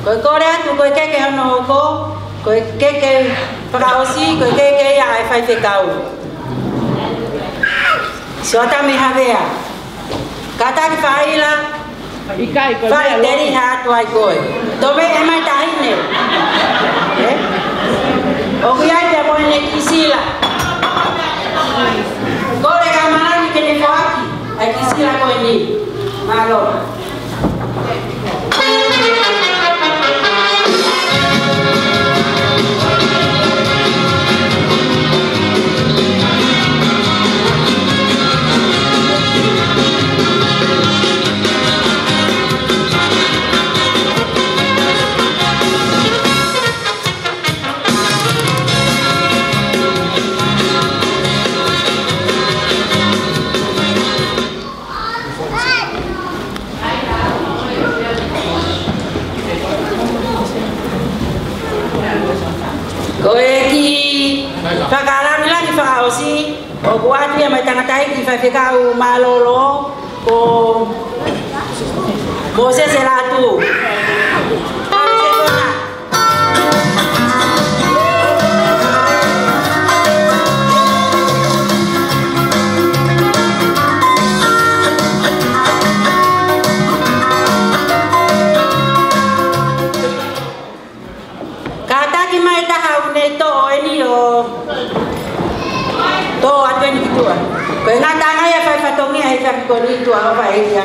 Ko e kole atu, ko e keke hono hoko, ko e keke fakaʻosi, ko e keke ia ʻa e faifekau. Siʻoata mei Havea. Kātaki Faila. ʻIkai, ko e faiteli atu ai koe. Toʻo mai e maʻa e taʻahine. ʻE? ʻOku ʻi ai pē mo ʻene kiʻi sila. Kole ʻe ʻAmalani ke ne foaki ʻa e kiʻi sila ko eni. Mālō. Ko e kiʻi fakalāngilangi fakaʻosi, ʻoku ʻoatu ia maʻa e tangataʻeiki faifekau mālōlō, ko Mōsese Latu. Kātaki mai e taha ʻoku ne toʻo eni ʻo toʻo atu eni ki tuʻa. Ko e ngataʻanga ia e fai fatongia he taimi ko eni, tuʻa ʻofa ʻe ia.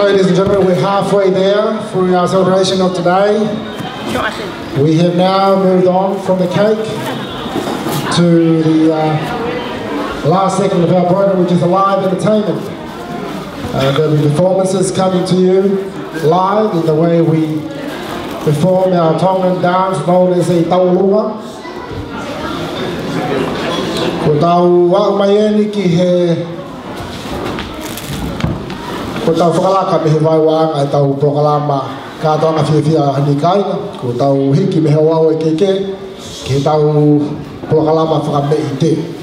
Ladies and gentlemen, we're halfway there for our celebration of today. We have now moved on from the cake to the uh, last segment of our program, which is the live entertainment. Uh, there'll be performances coming to you live in the way we perform our Tongan dance known as a taulunga. Ko tau aʻu mai eni ki he, ko tau fakalaka mei he vaeuaʻanga ʻetau polokalama kātoanga fiefia ʻa e kāinga. Ko tau hiki mei he ouau ʻa e keikei ki he tau polokalama fakameʻite.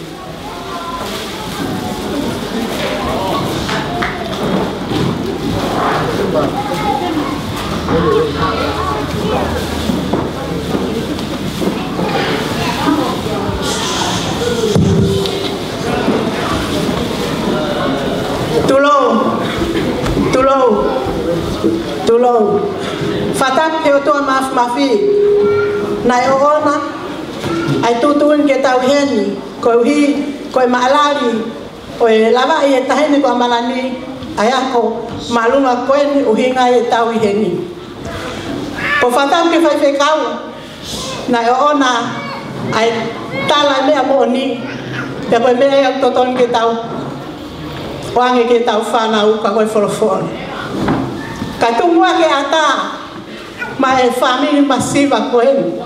Tulou, tulou, tulou. Fakatapu ki he ʻOtua Mafimafi. Naʻe ʻoʻona ʻa e tuʻutuʻuni ke tau ʻi heni, koeʻuhi ko e maʻalali ʻo e lavaʻi ʻe he taʻahine ko ʻAmalani ʻa e ako māʻolunga ko eni ʻuhinga ʻetau ʻi heni. Ko e fakatapu ki he faifekau, naʻe ʻoʻona ʻa e tala ʻa e meʻa moʻoni, pea ko e meʻa ia ʻoku totonu ke tau ʻoange ki heʻetau fānau ka ko e folofola. Ka tuku muʻa ke ʻatā maʻa e fāmili masiva ko eni.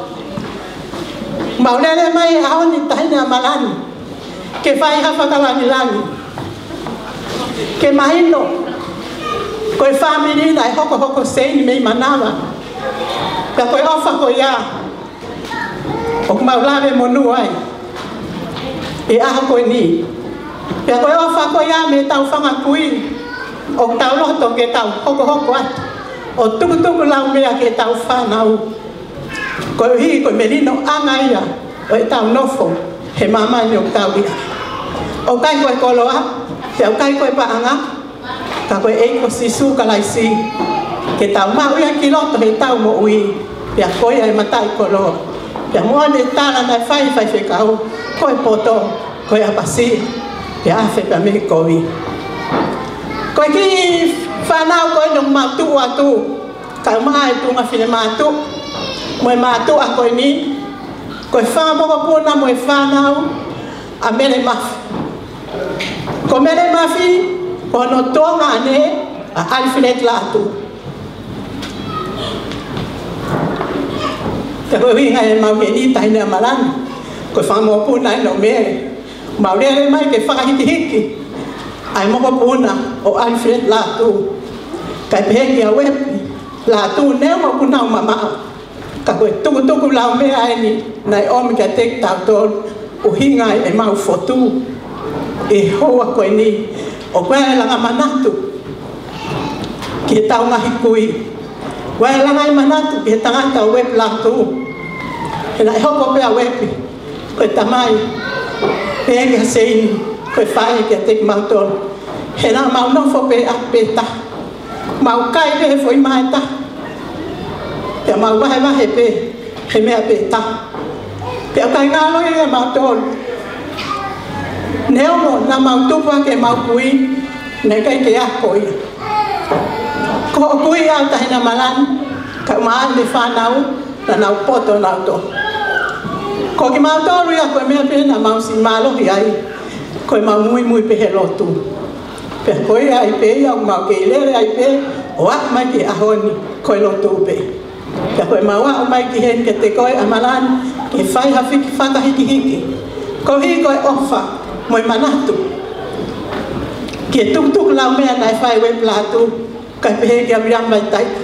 Mau lele mai he ʻaho ni taʻahine ʻAmalani ke fai ha fakalangilangi, ke mahino ko e fāmili naʻe hokohoko Seini mei manava. Pea ko e ʻofa ko ia ʻoku mau lave monū ai he ʻaho ko eni. Pea ko e ʻofa ko ia mei heʻetau fanga kui ʻoku tau loto ke tau hokohoko atu ʻo tukutuku laumea ki heʻetau fānau. Koeʻuhi ko e melinoʻanga ia ʻo ʻetau nofo he māmani ʻoku tau ʻi ai. ʻOku ʻikai ko e koloa, pea ʻoku ʻikai ko e paʻanga, ka ko e ʻEiki ko Sīsū Kalaisi, ke tau maʻu ia ki loto heʻetau moʻui, pea ko ia ʻe mataʻikoloa. Pea moʻoni e tala naʻe fai ʻe he faifekau, ko e poto, ko e ʻapasia, pea afe pea mei he kovi. Ko e kiʻi fānau ko eni ʻoku mau tuʻu atu, kae ʻumaʻā e tuʻunga finemātuʻa mo e mātuʻa ko eni, ko e fanga mokopuna mo e fānau ʻa Mele Mafi. Ko Mele Mafi, ko hono tuongaʻane ʻa ʻAlifeleti Lātū. Pea ko e ʻuhinga ʻemau ʻi heni taʻahine ʻAmalani, ko e fanga mokopuna eni ʻo Mele. Mau lele mai ke fakahikihiki ʻa e mokopuna ʻo ʻAlifeleti Lātū. Kae pehē kia Uepi Lātū, neongo ʻoku nau mamaʻo, ka ko e tukutuku laumea eni naʻe ʻomi kiate kitautolu, ʻuhinga ʻemau fotu ʻi he houa ko eni. ʻOku ʻi ai e langa manatu ki heʻetau ngaahi kui. ʻOku ʻi ai e langa manatu ki he tangata ʻo Uepi Lātū. He naʻe hoko pē ʻa Uepi ko e tamai pē kia Seini, ko e faʻē kiate kimautolu. He naʻa mau nofo pē ʻapi pē taha, mau kai pē he foʻi mā ʻe taha, pea mau vahevahe pē he meʻa pē taha. Pea ʻikai ngalo ia mautolu. Neongo naʻa mau tupu ʻaki ʻemau kui, naʻe ʻikai ke ako ia. Ko hoʻo kui ʻa taʻahine ʻAmalani, kae ʻumaʻā ʻene fānau, naʻa nau poto nautolu. Ko kimautolu ia ko e meʻa pē naʻa mau siʻi mālohi ai, ko ʻemau muimui pē he lotu. Pea ko ia ai pē ia ʻoku mau kei lele ai pē ʻo aʻu mai ki he ʻaho ni, ko e lotu pē. Pea ko ʻemau aʻu mai ki heni kiate koe ʻAmalani, ke fai ha fiki fakahikihiki. Koeʻuhi ko e ʻofa mo e manatu ki he tukutuku laumea naʻe fai ʻe Uepi Lātū, kae pehē kia Viliami Vaitaika,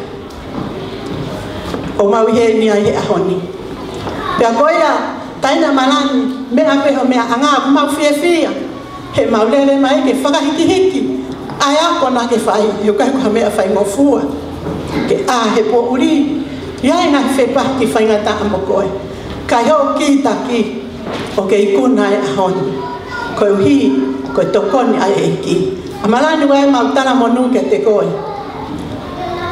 ʻoku mau ʻi heni ai he ʻaho ni. Pea ko ia, taʻahine ʻAmalani, meʻa pē hoʻo meʻaʻanga, ʻoku mau fiefia. He mau lele mai ke fakahikihiki ʻa e ako naʻa ke fai, he ʻoku ʻikai ko ha meʻa faingofua. Ke ʻā he poʻuli, ʻi ai ngaahi fepaki faingataʻa mo koe. Kae hoʻo kītaki, ʻoku ke ikuna he ʻaho ni. Koeʻuhi, ko e tokoni ʻa e ʻEiki. ʻAmalani, ʻoku ʻi ai ʻemau talamonū kiate koe.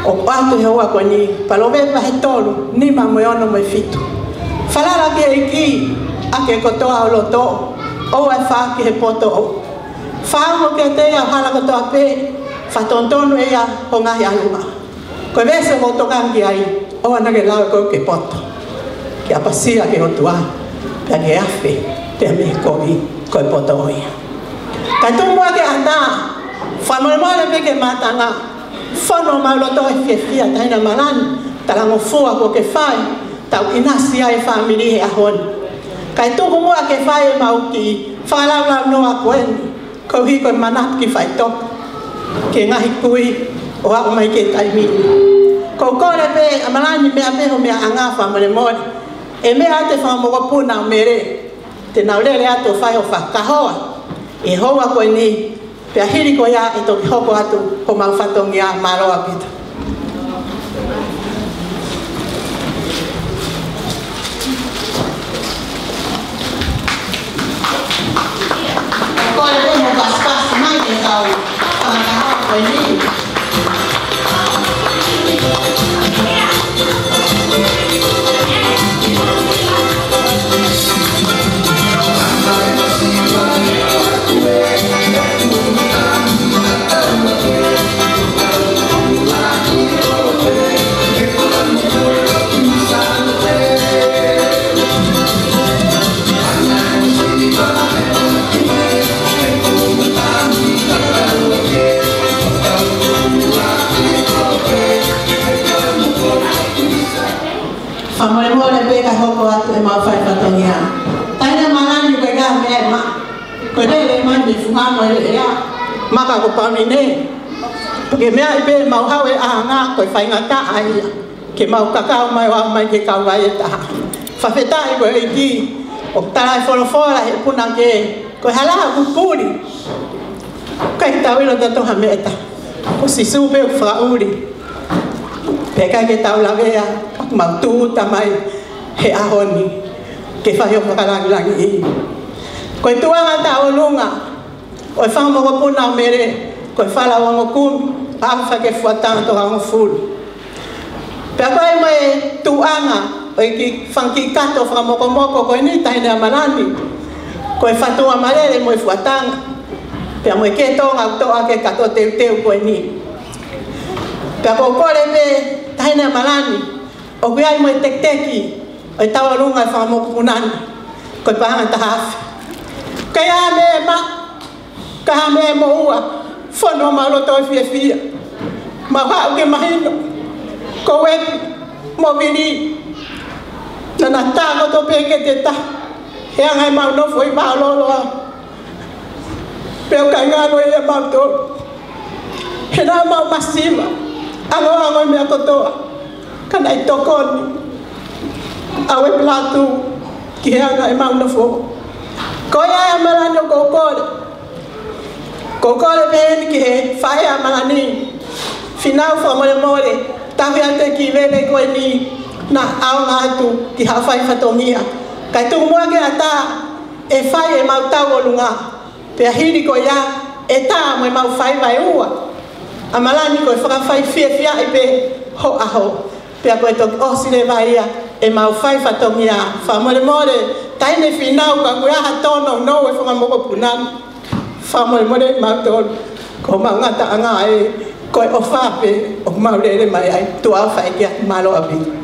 ʻOku ʻoatu he houa ko eni, Palōvepi vahe tolu, nima mo e ono mo e fitu. Falala ki he ʻEiki, ʻaki e kotoa ho loto, ʻoua ʻe faʻaki he poto. Fakaongo kiate ia ho hala kotoa pē, fakatonutonu ʻe ia ho ngaahi ʻalunga. Ko e veesi ʻoku ou tokanga ki ai, ʻoua naʻa ke lave koe ke poto. Ke ʻapasia ki he ʻOtua, pea ke afe, pea mei he kovi, ko e poto ia. Kae tuku muʻa ke ʻatā, fakamolemole pē ke mātanga, fonu homau loto he fiefia, taʻahine ʻAmalani, talangofua kuo ke fai, tau ʻinasi ai e fāmili he ʻaho ni. Kae tuku muʻa ke fai ʻemau kiʻi fakalaulaunoa ko eni, koeʻuhi ko e manatu ki faʻitoka ki he ngaahi kui ʻo aʻu mai ki he taimi ni. ʻOku ou kole pē ʻAmalani, meʻa pē ho meʻaʻanga, fakamolemole. ʻE meʻa atu e fanga mokopuna ʻo Mele, te nau lele atu ʻo fai hoʻo fakakahoa ʻi he houa ko eni, pea hili ko ia ʻe toki hoko atu homau fatongia. Mālō ʻaupito. Kole pē mo pasipasi mai ke tau fakakahoa ko eni. Fakamolemole pē kae hoko atu ʻemau fai fatongia. Taʻahine ʻAmalani, ko e ngaahi meʻa ʻe maʻu. Ko e lele mai mei he funga mo e lea. Maka ko Pauni ne. Ke meaʻi pē ʻemau haʻu he ʻaho ni, ko e faingataʻa ia ke mau kakau mai ʻo aʻu mai ki he kauvai ʻe taha. Fakafetaʻi ko e ʻEiki, ʻoku tala e folofola he punake, ko e hala ʻoku puli. ʻIkai ke tau ʻilo ʻe tautolu ha meʻa ʻe taha. Ko Sīsū pē ʻoku fakaʻuli. Pea ʻikai ke tau lavea, ka mau tūʻuta mai he ʻaho ni ke fai hoʻo fakalangilangiʻi. Ko e tuʻunga tauʻolunga ʻo e fanga mokopuna ʻo Mele, ko e fala ʻo ongo kumi, ʻalu hake fuataha toko hongofulu. Pea ko e meʻa tuʻunga ʻo e kiʻi fanga kiʻi kato fakamokomoko ko eni, taʻahine ʻAmalani, ko e fatu ʻamalele mo e fuataha, pea mo e kē Tonga ʻoku toʻo ʻaki e kato teuteu ko eni. Pea ʻoku ou kole pē, taʻahine ʻAmalani, ʻoku ʻi ai mo e tekiteki ʻo e tauʻolunga ʻo e fanga mokopuna ni, ko e paʻanga ʻe taha afe. Kae ʻai meʻa ʻe maʻu, kae ʻai meʻa ʻe moʻua, fonu homau loto he fiefia. Mau haʻu ke mahino, ko Uepi mo Vili, naʻa na tākoto pē ke te ta, he anga ʻemau nofo ʻi Vaololo. Pea ʻoku ʻikai ngalo ia mautolu. He naʻa mau masiva, ʻangoʻango e meʻa kotoa. Ka naʻe tokoni ʻa Uepi Lātū ki he anga ʻemau nofo. Ko ia ʻAmalani ʻoku ou kole. ʻOku ou kole pē eni ki he faʻē ʻa ʻAmalani. Fīnau, fakamolemole, tauhi atu e kiʻi veve ko eni naʻa ʻaonga atu ki haʻo fai fatongia. Kae tuku muʻa ke ʻatā, ʻe fai ʻemau tauʻolunga. Pea hili ko ia, ʻe tā mo ʻemau faiva ʻe ua. ʻAmalani, ko e fakafaifiefiaʻi pē ho ʻaho. Pea ko e toki ʻosi leva ia ʻemau fai fatongia. Fakamolemole, taʻahine Fīnau, ka ʻoku ʻi ai ha tōnounou ʻa e fanga mokopuna ni, fakamolemole mautolu. Ko homau ngataʻanga ē, ko e ʻofa pē ʻoku mau lele mai ai. Tuʻa ʻofa ʻEiki ā, mālō ʻaupito.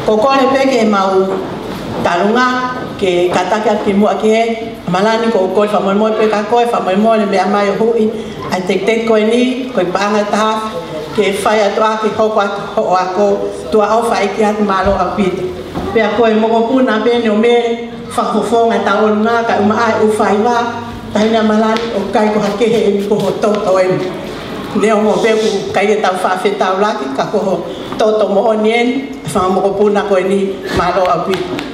Ko e kole pē ke mau talunga, ke kātaki atu ki muʻa ki he Malani, ko e kole fakamolemole pē kia koe, fakamolemole meʻa mai ʻo huʻi ʻa e teketeke ko eni, ko e paʻanga ʻe taha afe, ke fai atu ʻaki hoko atu hoʻo ako, tuʻa ʻofa ʻEiki atu, mālō ʻaupito. Pea ko e mokopuna pē eni ʻo Mele, fakafofonga ʻetau ʻolunga, kae ʻumaʻā e ʻū faiva, Taʻahine Malani, ʻoku ʻikai ko ha kehe eni, ko ho toto eni. Neongo pē ʻoku ʻikai ke tau faʻa fetaulaki, ka ko ho toto moʻoni eni, e fanga mokopuna ko eni, mālō ʻaupito.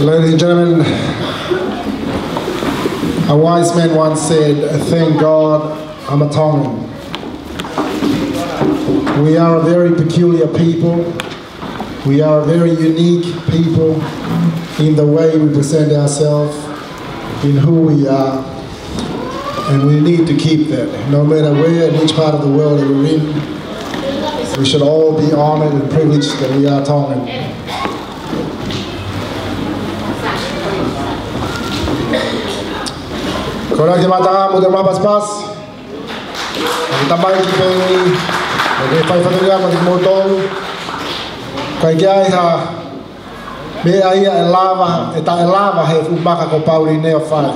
Ladies and gentlemen, a wise man once said, "Thank God I'm a Tongan." We are a very peculiar people. We are a very unique people in the way we present ourselves, in who we are, and we need to keep that. No matter where, in which part of the world that we're in, we should all be honored and privileged that we are Tongan. Ko e laki mātanga mo te mapaspas. Ko e tamai ki peni, ko e fai fatongia mo te motou. Ko e ke ai ha meʻa ia ʻe lava, ʻe taʻelava he fuʻu maka ko Pauli ne o fai.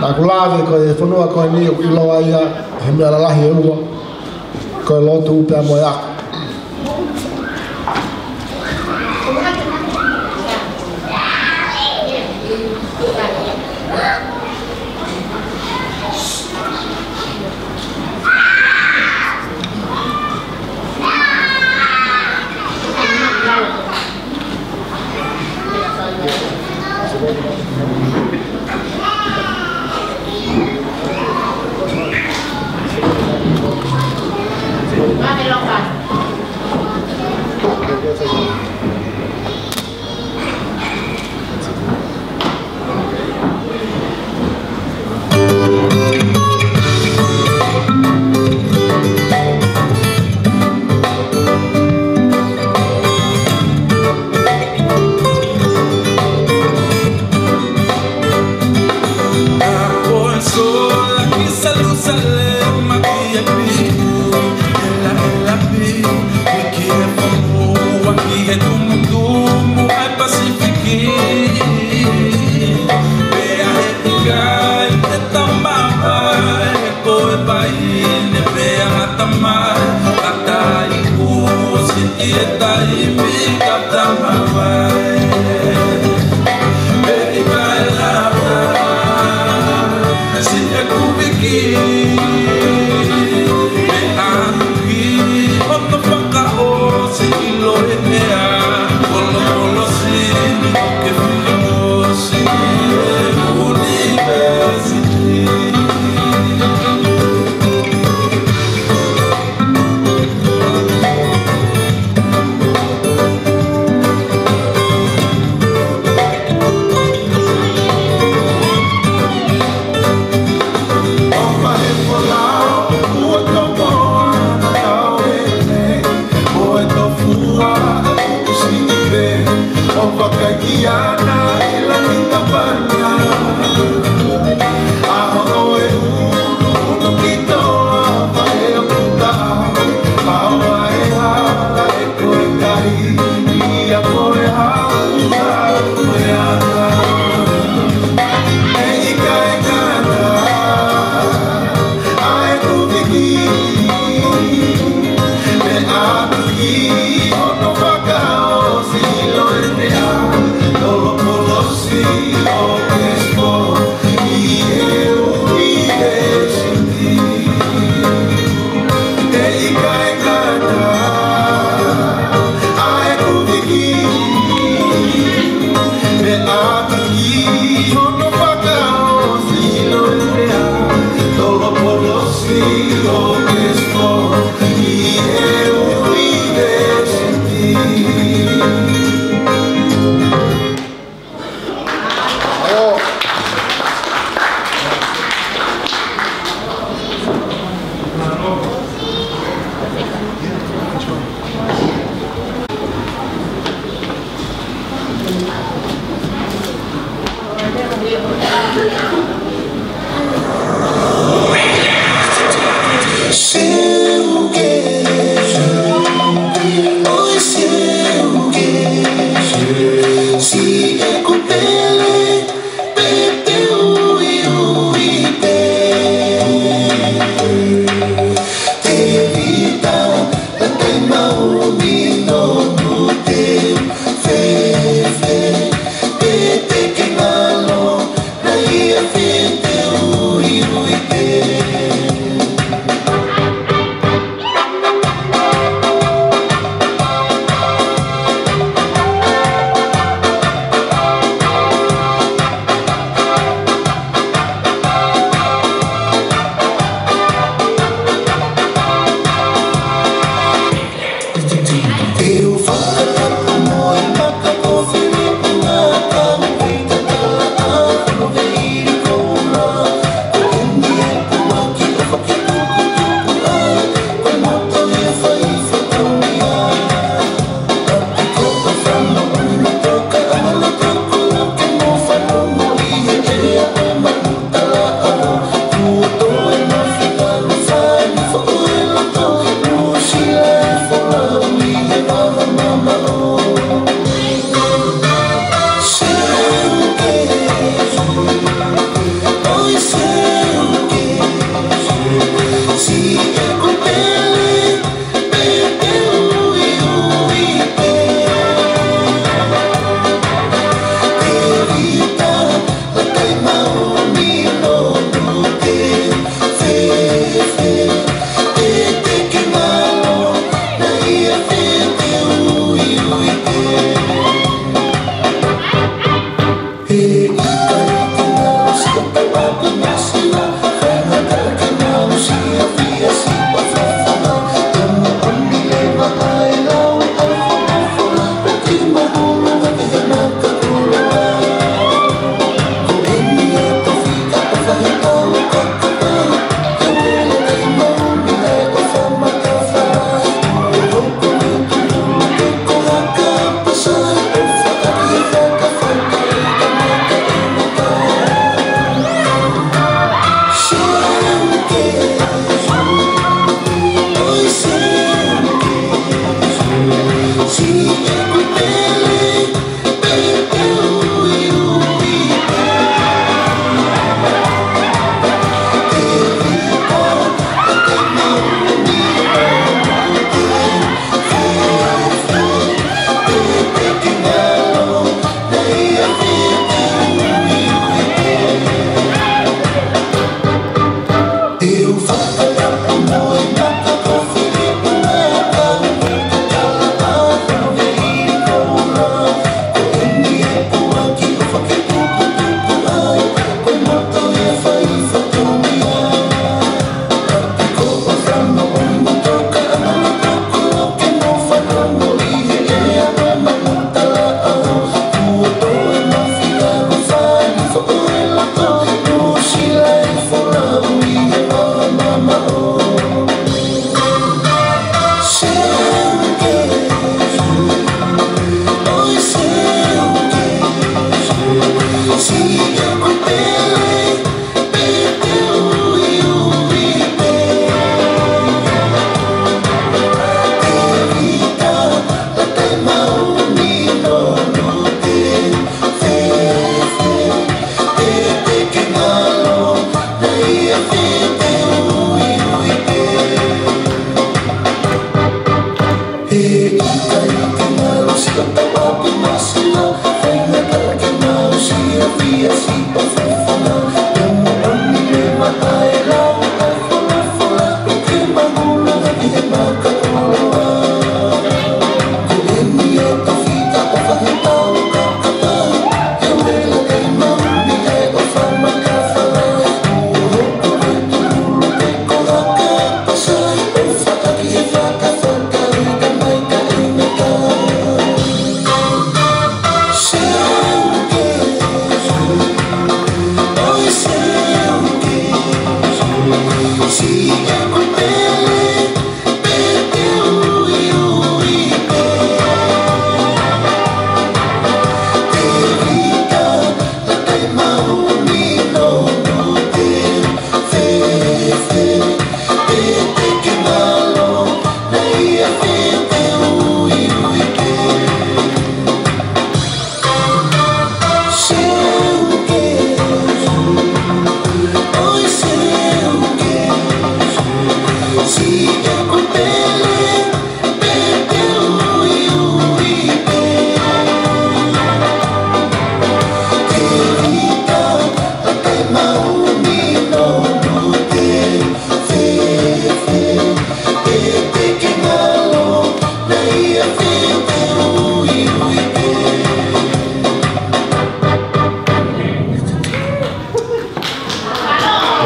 Naʻa ku lave ko e fonua ko eni ʻoku ʻiloa ia he meʻa lalahi ʻe ua. Ko e lotu pea mo e ako.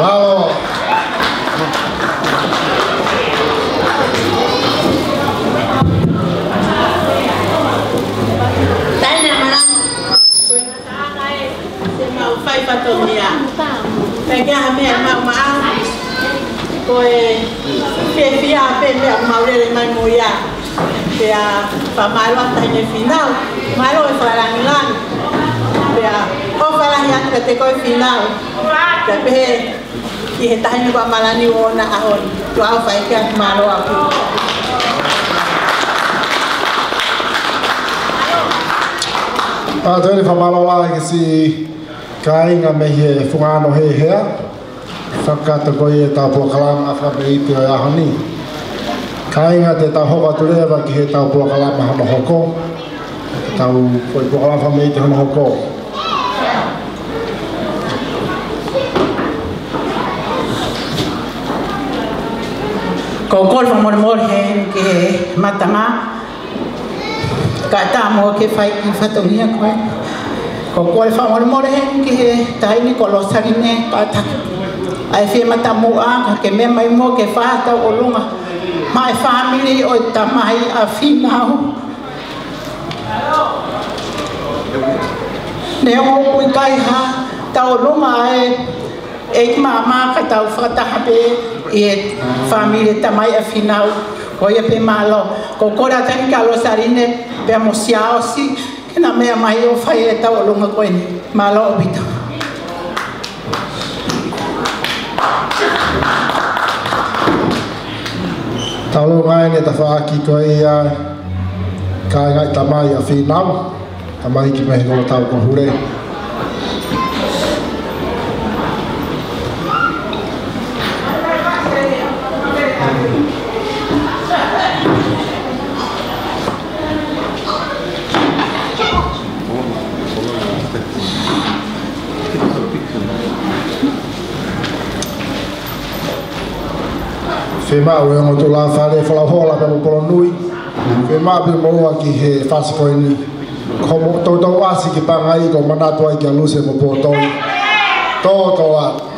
Mālō. Taina mā. Ko e ngataʻanga ē, te mau fai fatongia. Pea ke aha meʻa mau maʻa. Ko e fiefia pē meʻa mau lele mai mo ia. Pea fakamālō atu Taʻahine Fīnau. Mālō e fakalāngilangi. Pea ʻofa lahi atu kiate koe Fīnau. Pea pehē ki he Taʻahine Kuamalani ʻo ʻoua ʻaho ni. Tuʻa ʻofa ʻi he mālō ʻaupito. ʻA, toe ʻeni fakamālō lahi ki he siʻi kāinga mei he fungano Heihea. Fakakakato ko ia ʻetau polokalama fakameʻite ʻo e ʻaho ni. Kāinga, te tau hoko atu leva ki heʻetau polokalama hono hoko. Tau foʻi polokalama fakameʻite hono hoko. Ko e kole fakamolemole heni ki he matama. Ka tā mo ke fai ki fatongia ko ē. Ko e kole fakamolemole heni ki he taʻahine ko Losaline Pātaki. ʻA e fie matamuʻa, ka ke meʻa mai muʻa ke fai ha tauʻolunga maʻa e fāmili ʻo e tamai ʻa Fīnau. Neongo ʻoku ʻikai ha tauʻolunga ʻa e ʻEiki Maama, ka tau fakataha pē ʻi he fāmili ʻa e tamai ʻa Fīnau. Ko ia pē, mālō. Ko e kole atu heni kia Losaline pea mo Siaosi ke na meʻa mai ʻo fai e tauʻolunga ko eni. Mālō ʻaupito. Tauʻolunga eni e tafaʻaki ko ia ʻa e kāinga ʻa e tamai ʻa Fīnau. Tamaiki mei he kolo tau ko Hule. Fiemaʻu ʻe he ongo tuʻu lāfale, Folau Hola pea mo Polo Nui. Fiemaʻu pē mo ua ki he fasi ko eni. Ko mo toutou ʻasi ki Pangai, ko e manatu ai kia Luse mo Potoi. Tō, tō atu.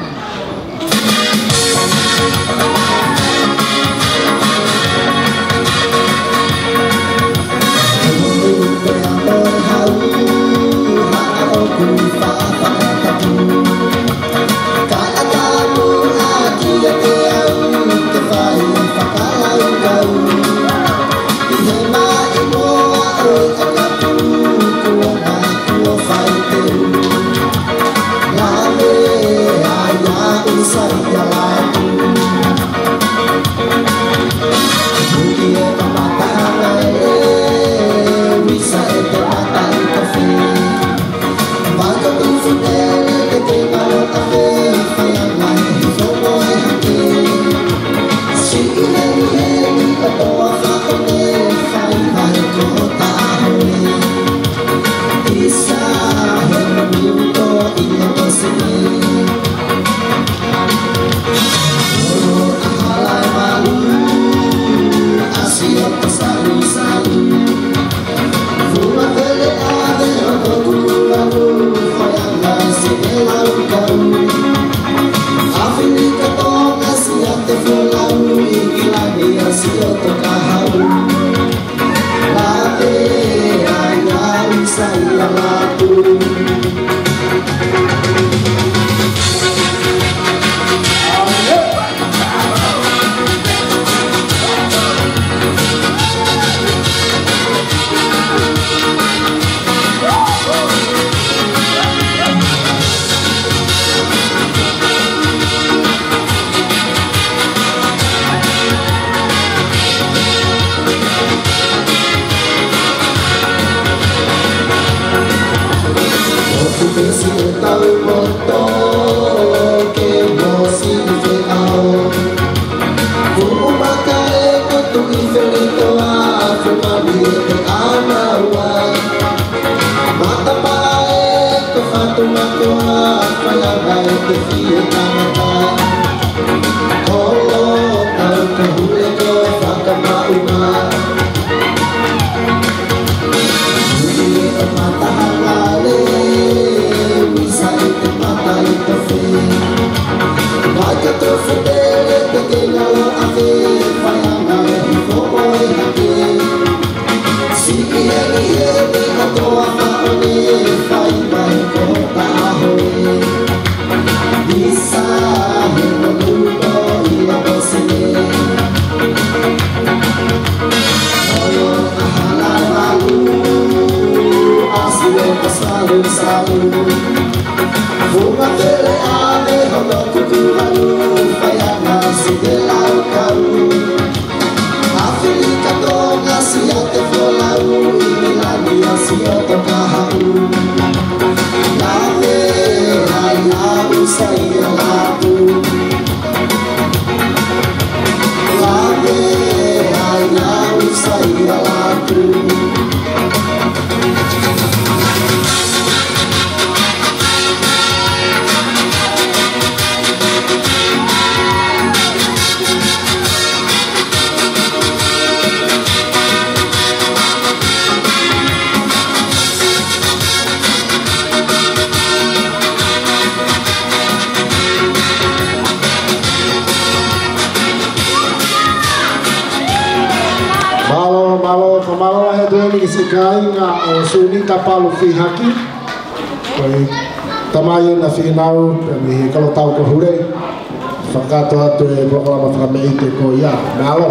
Mālō, fakamālō lahi atu heni ki he siʻi kāinga ʻo Sunita Palu Fihaki. Ko e tamai ʻena Fīnau, pea mei he Kalotau Kohule. Fakakakato atu e polokalama fakameʻite ko ia. Mālō.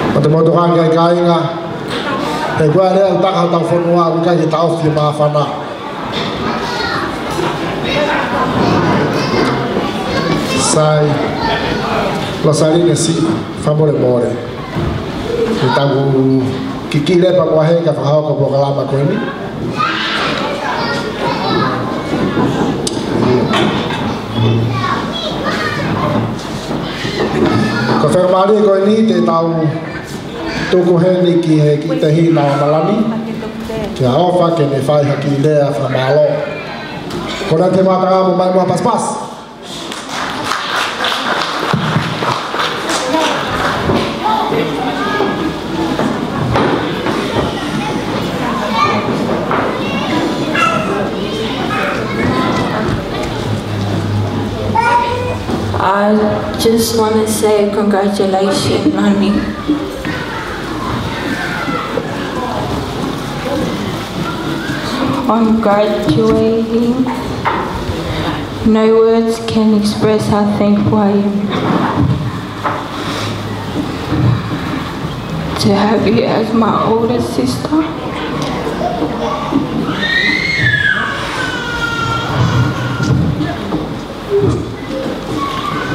Mo te motuʻa kāinga, he kuo lea ʻa e taka hotau fonua, ʻoku ʻikai ke taʻofi e māfana. Sai, Losaline siʻi, fakamolemole. Ke tau kiʻi lepa muʻa he ka fakahoko polokalama ko eni. Ko e faingamālie ko eni te tau tuku heni ki he kiʻi tehina ʻo ʻAmalani, ke ʻofa ke ne fai ha kiʻi lea fakamālō. Ko ena te mata mo mai mo paspas. I just want to say congratulations, Lani, on graduating. No words can express how thankful I am to have you as my older sister.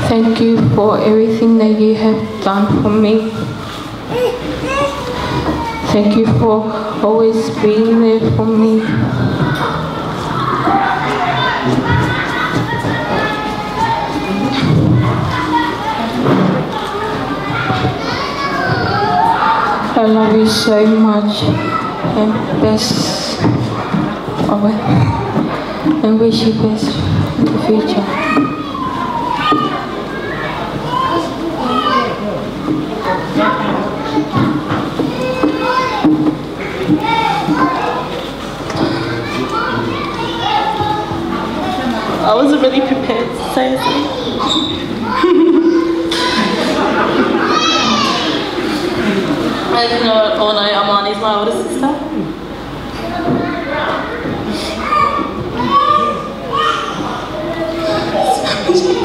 Thank you for everything that you have done for me. Thank you for always being there for me. I love you so much, and best, oh, and wish you best in the future. I wasn't really prepared to say anything. I didn't know all night Amani's my older sister.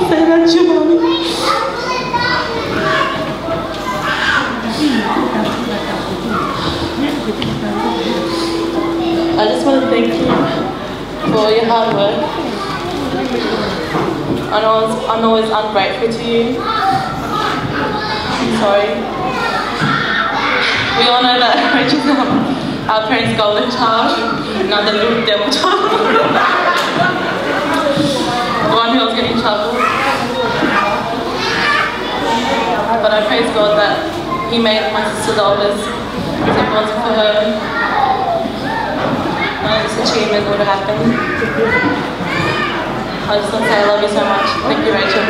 Say that, Giovanni. I just want to thank you for all your hard work. I know I was, I know I was ungrateful to you. I'm sorry. We all know that Rachel's our parents' golden child, not the little devil child. The one who was getting trouble. But I praise God that He made my sister the oldest. So if it wasn't for her, none of this achievement would have happened. I just want to say I love you so much. Thank you, Rachel.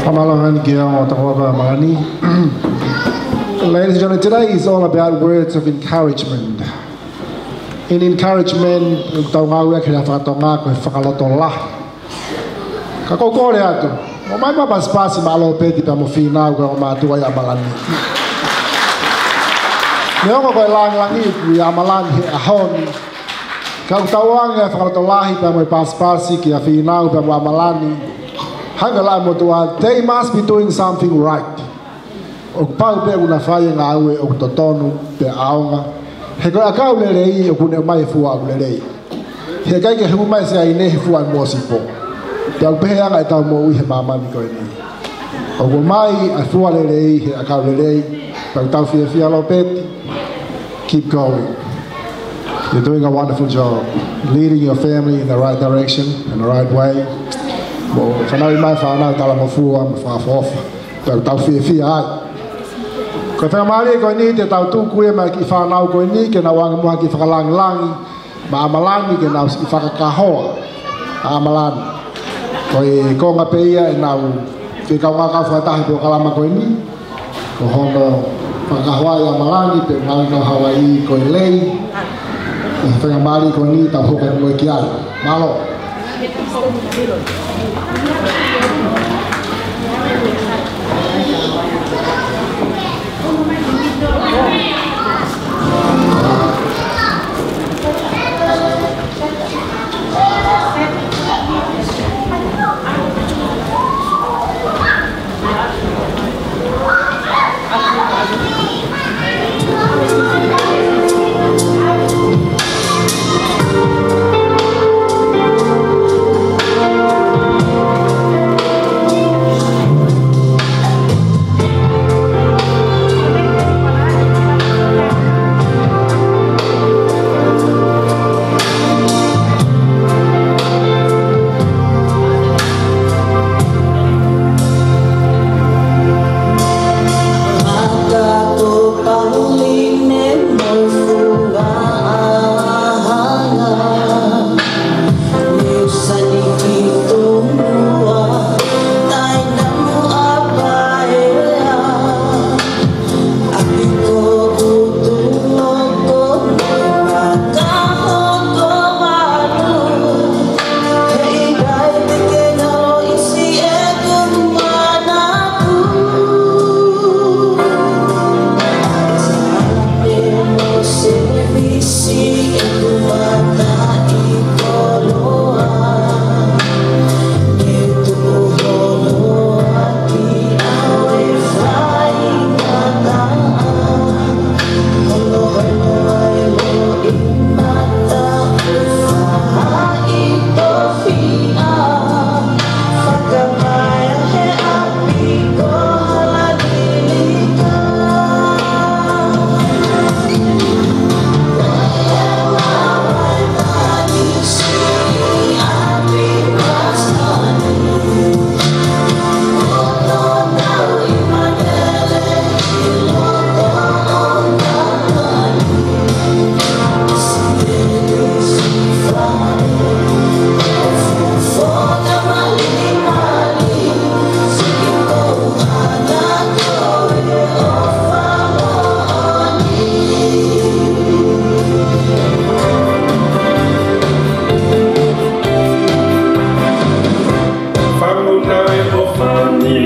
Fakamālō atu ki he ongo tokoua Malani. Ladies and gentlemen, today is all about words of encouragement. In encouragement, tau ngāueʻaki e lea faka-Tonga ko e fakalotolahi. Ka ʻoku ou kole atu, mou mai mo pasipasi maʻa Lopeti pea mo Fīnau, ko e ongo mātuʻa ia ʻa Malani. Neongo ko e lāngilangi ʻoku ʻia Malani he ʻaho ni, ka ʻoku tau ʻoange e fakalotolahi pea mo e pasipasi kia Fīnau pea mo Malani. Hangē ko e lau ʻa e motuʻa, they must be doing something right. ʻOku pau pē ʻoku na fai e ngāue ʻoku totonu pea ʻaonga. He ko e ʻakau lelei ʻoku ne ʻomai e fua ʻoku lelei. He ʻikai ke hū mai e siʻi ʻaine he fua ʻo e mōsipo. Pea ʻoku pehē ange ʻetau moʻui he māmani ko eni. ʻOku ʻomai e fua lelei he ʻakau lelei. Pea ʻoku tau fiefia Lopeti. Keep going. You're doing a wonderful job. Leading your family in the right direction, in the right way. Mou fanauʻi mai e fānau talangofua mo fakaʻofoʻofa. Tau, tau fiefia ai. Ko e faingamālie ko eni te tau tuku ia maʻa e kiʻi fānau ko eni ke nau ʻoange muʻa ha kiʻi fakalāngilangi maʻa ʻAmalani ke nau siʻi fakakahoa ʻa ʻAmalani. Ko e konga pē ia ʻenau fekau ngākau fakataha he polokalama ko eni. Ko hono fakakahoaʻi ʻa ʻAmalani pea mo e ngaahi kau Hauaiʻi ko e lei. Ko e faingamālie ko eni tau hoko atu mo ia ki ai. Mālō. Fanguna e ʻofani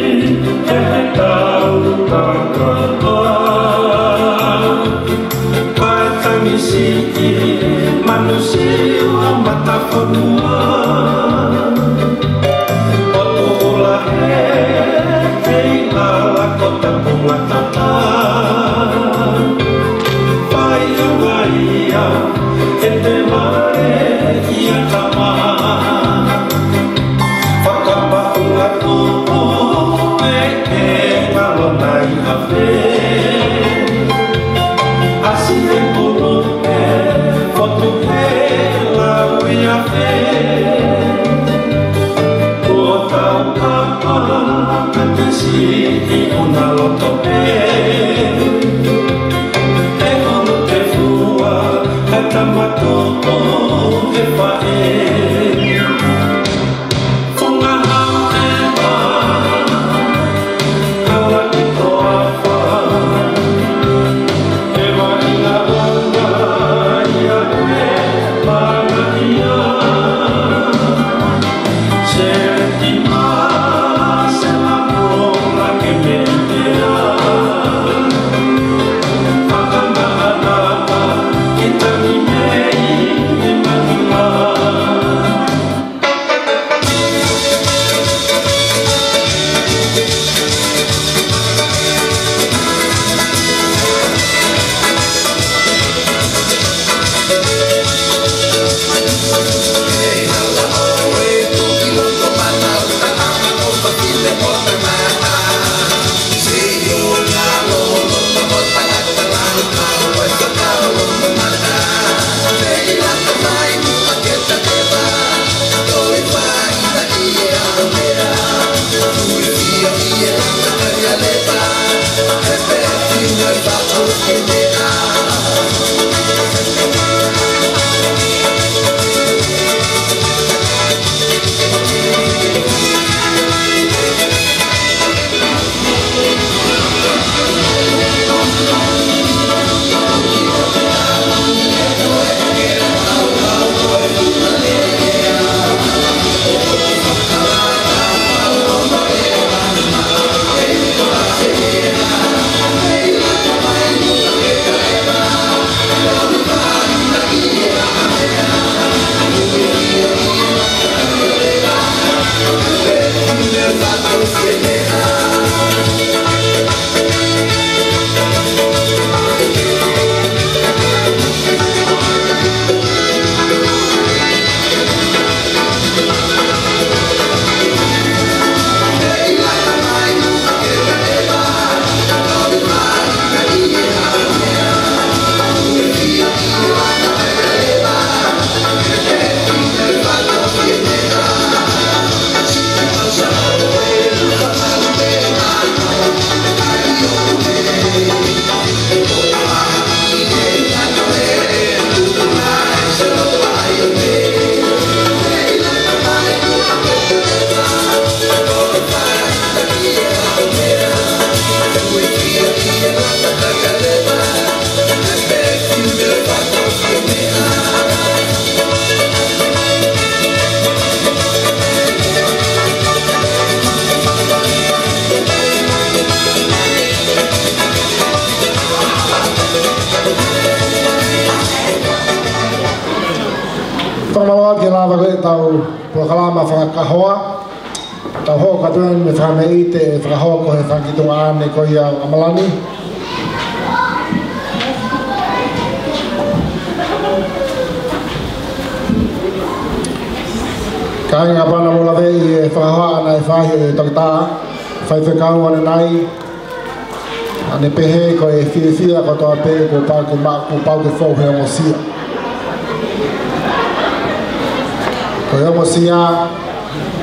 he tau takatoa. Pae tangi siʻi, manu siʻi ua matafonua. ʻOtu ʻula he, he ʻi lala ko tapu matata. Fai ʻunga ia, e te mare ia tama. Fakamaʻunga tupu e ke ngalo nai afe. ʻAsi e pulu e fotu he lau ia fe. Kuo tau kapa ka te siʻi ʻuna loto pē. E ʻunu ke fua, ka tama tupu e faʻē. Mālō atu ke lava ko ē ʻetau polokalama fakakahoa. Tau hoko atu eni mei he fakameʻite ʻe fakahoko ʻe he fanga kiʻi tuongaʻane ko ia ʻo ʻAmalani. Kāinga, kapau naʻa mou laveʻi e fakahohaʻa naʻe fai ʻe he toketā, faifekau ʻanenai, naʻa ne pehē ko e fiefia kotoa pē kuo pau ke ma-, kuo pau ke fou he ongosia. Ko e ongosia,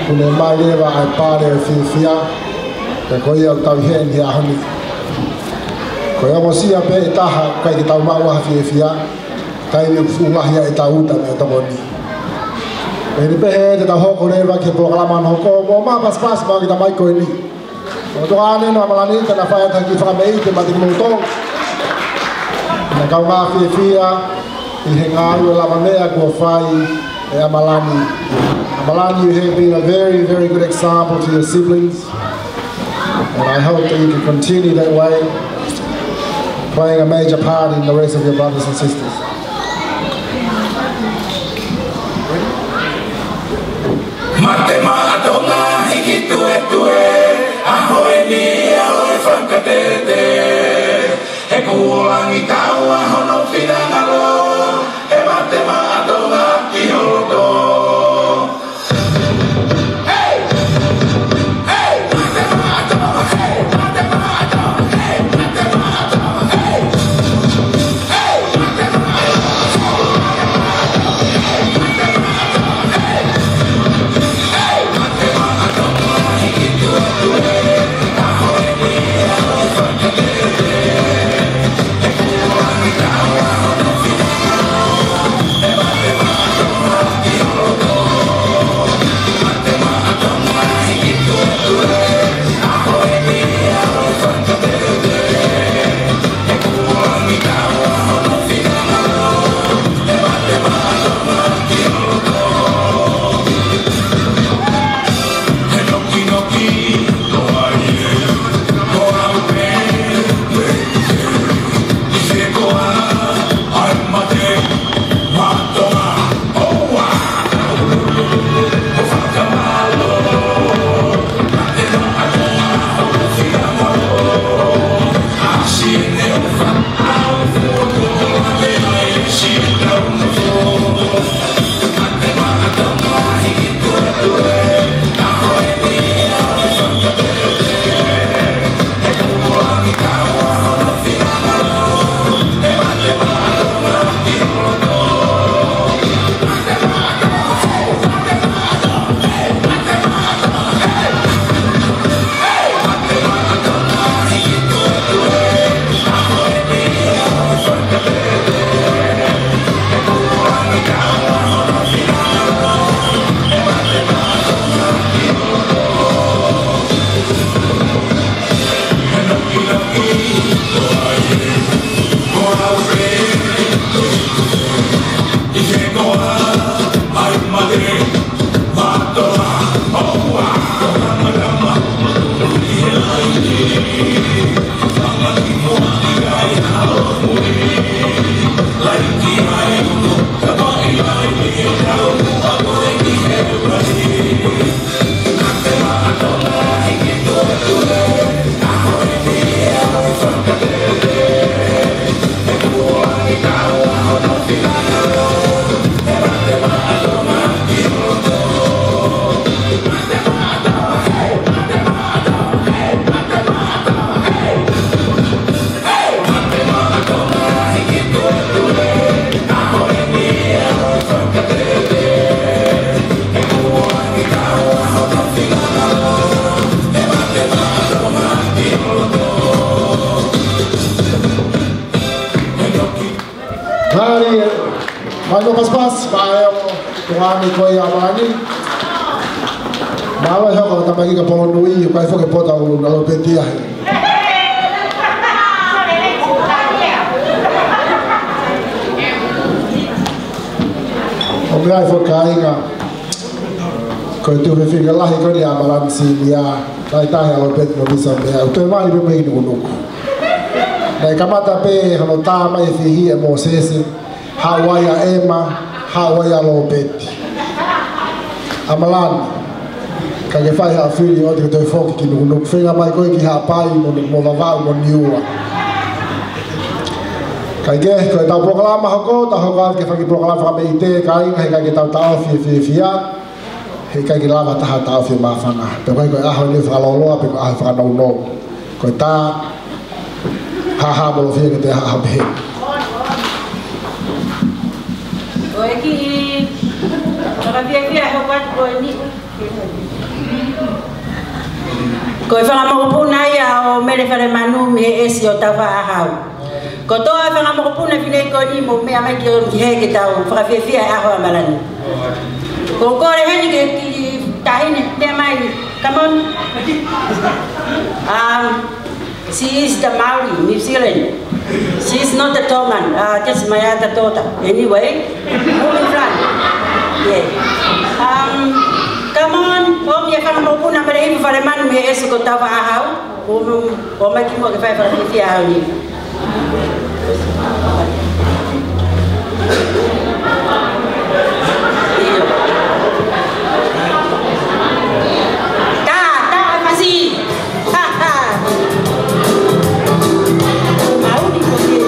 kuo ne ʻomai leva ʻa e pale ʻo e fiefia, pea ko ia ʻoku tau ʻi heni he ʻaho ni. Ko e ongosia pē ʻe taha, ʻikai ke tau maʻu ha fiefia, taimi ʻoku fuʻu lahi ai ʻetau uta mei he tokoni. Pea ʻi heʻene pehē te tau hoko leva ki he polokalama hono hoko, mou ō mai pasipasi maʻa e kiʻi tamai ko eni. Ko e tuongaʻane ʻo ʻAmalani, te na fai atu ha kiʻi fakameʻite maʻa kimoutolu. Naʻa nau kaungā fiefia ʻi he ngāue lavameʻa kuo fai ʻe ʻAmalani. ʻAmalani, you have been a very, very good example to your siblings. And I hope that you can continue that way, playing a major part in the rest of your brothers and sisters. Mate Maʻa Tonga, hiki tuetue, ʻaho eni, ʻaho e fakatete. He kuo langi kaua hono finangalo, he Mate Maʻa Tonga ki holo. Mālie, mālie pasipasi, mālie ʻo tuongaʻane ko ia ʻAmalani. Mālō e hoko ʻo e tamaiki ka polo nui, ʻoku ʻikai foki ke poto ʻa ʻAlo Peti ia. ʻOku meʻa ai foki kāinga, ko e tuofefine lahi ko eni ʻa ʻAmalani Senior, taʻetahi ʻa ʻAlo Peti Novisa Meʻa, ʻoku toe mali pē mei Nukunuku. Naʻe kamata pē hono tā mai e fihi ʻe Mōsese, haʻu ai ʻa ʻEma, Haʻu ai ʻa Lopeti. ʻAmalani, ka ke fai haʻo fili ʻo te ke toe foki ki Nukunuku. Feinga mai koe ki Haʻapai mo, mo Vavaʻu mo Niua. Kae kehe, ko ʻetau polokalama hoko, tau hoko atu ki he fanga polokalama fakameʻite, kāinga, he ʻikai ke tau taʻofi e fiefia. He ʻikai ke lava taha taʻofi e māfana. Pea ko e, ko e ʻaho ni fakalōloa, pe ko e ʻaho fakanounou. Ko e tā, haʻahaʻa mo e ʻafio ke te haʻahaʻa pehē. Ko e kiʻi fakafiefia he hoko atu ko eni. Ko e fanga mokopuna ia ʻo Mele Falemanu mei he ʻEsi ʻo Taufaʻāhau. Kotoa e fanga mokopuna fineʻeiki ko eni mou meʻa mai ki ʻolunga ki hē ke tau fakafiefia e ʻaho ʻo ʻAmalani. Ko e kole heni ki he taʻahine, meʻa mai, come on. Um, she is the Maori, New Zealand. She is not the Tongan, uh, just my other daughter. Anyway, moving front. Yeah. Um, come on, ʻomi e fanga mokopuna Mele Hiva Falemanu mei he ʻEsi ko Taufaʻāhau. ʻOmi, ʻomi mai ki muʻa ke fai fakafiefia ʻaho ni. Tā, tā, ʻai fasi. Ha, ha. Maori ko e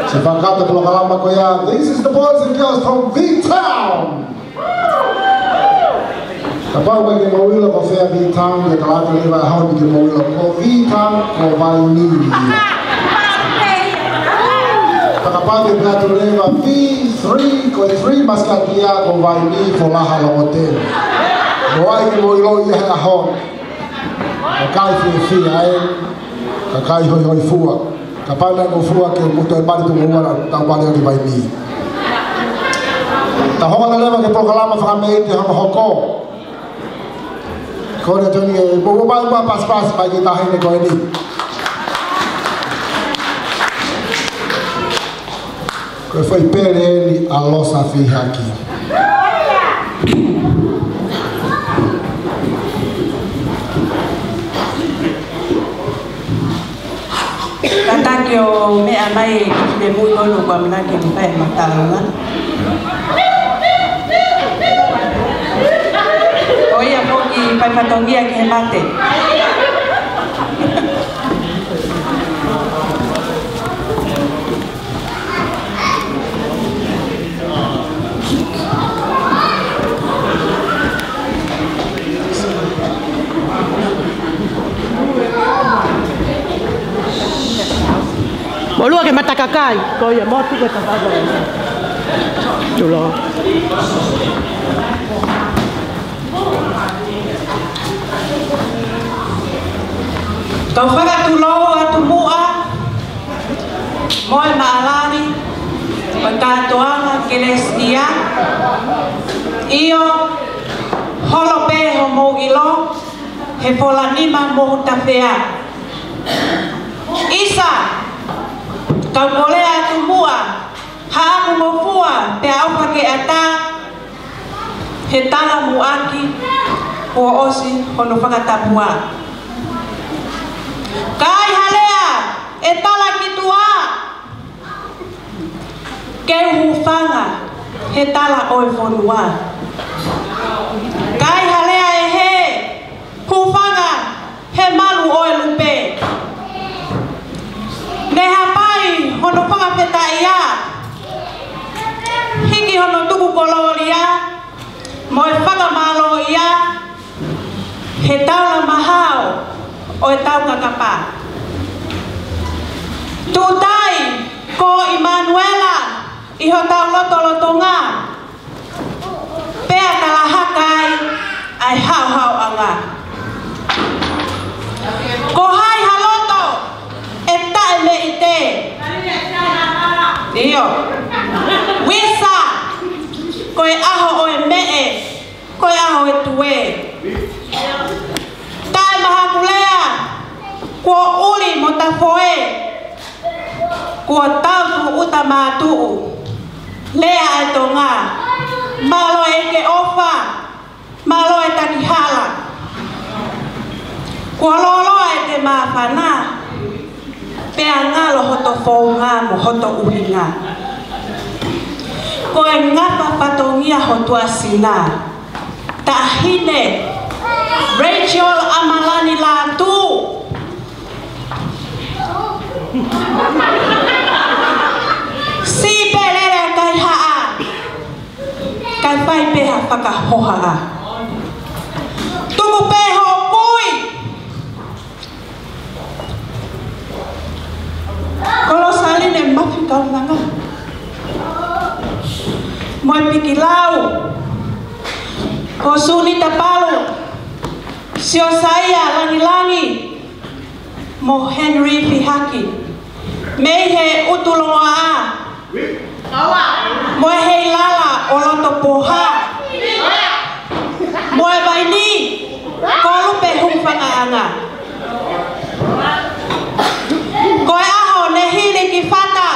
Ke fakakakato e polokalama ko ia, this is the boys and girls from V-Town. Kapau ʻoku ʻikai ke mou ʻilo ko fē ʻa V-Town, ʻe tala atu leva he ʻaho ni ke mou ʻilo ko V-Town ko Vainī. Pea kapau ʻe tala atu leva V three, ko e three maskati ia ko Vainī Folaha Longotele. Mou ʻai ke mou ʻilo ia he ʻaho ni. Kakai fiefia ē, kakai hoihoifua. Kapau naʻa mou fua ke mou toe mali tu mou ala tau mali ʻaki Vainī. Tau hoko atu leva ki he polokalama fakameʻite hono hoko. Ko ʻene tonu ke mou ʻomai ʻa e pasipasi mai ki he taʻahine ko eni. Ko e foʻi pele eni ʻa Losa Fihaki. Kātaki ʻo meʻa mai ki he mui konu kua manaki ni pai matalanga. Ko ia foki pai fatongia ki he mate. Mou lue ke matakakai, ko ia mo tuku e tapa. Tulo. Kau fakatulou atu muʻa mo e maʻalali ʻo e kātoanga kelesi ia. ʻIo, holo pē hoʻomou ʻilo he fola nima mo tafea. ʻIsa, kau kole atu muʻa haʻaku ngofua pea ʻofa ke ʻatā he tala muʻaki kuo ʻosi hono fakatapua. Kai ha lea ʻe tala ki tuʻa, ke u hūfanga he tala ʻo e fonua. Kai ha lea ʻe hē, hūfanga he malu ʻo e lupe. Ne hapai hono fakafetaʻia, hiki hono tuku kolōlia mo e fakamālōʻia he taula mahao ʻo e taukakapa. Tuʻutai ko ʻImanuela ʻi hotau lotolotonga, pea talahaka ai ʻa e haohaoʻanga. Ko hai ha loto ʻe taʻemeʻite? ʻIo. Visa, ko e ʻaho ʻo e meʻe, ko e ʻaho ʻo e tue. Taʻemahaku lea, kuo ʻuli mo tafoe. Kuo tau tūʻuta mātuʻu, lea ʻa e Tonga. Mālō e ke ʻofa, mālō e taki hala. Kuo lōloa e ke māfana, pea ngalo hoto founga mo hoto ʻuhinga. Ko e ngafa fatongia ho tuʻa sina, Taʻahine Rachel ʻAmalani Lātū. Siʻi pē lele kaihaʻa, kae fai pē ha fakahohaʻa. Tuku pē hoʻo kui. Ko Losaline Mafi Kaunanga mo e Pikilau, ko Sunita Palu, Siosaia Langilangi, mo Henry Fihaki, mei he ʻUtulongoaʻa, mo e Heilala ʻo Lotopoha, mo e Vainī, ko Lupe Hūfangaʻanga. Ko e ʻaho ne hili ki fata,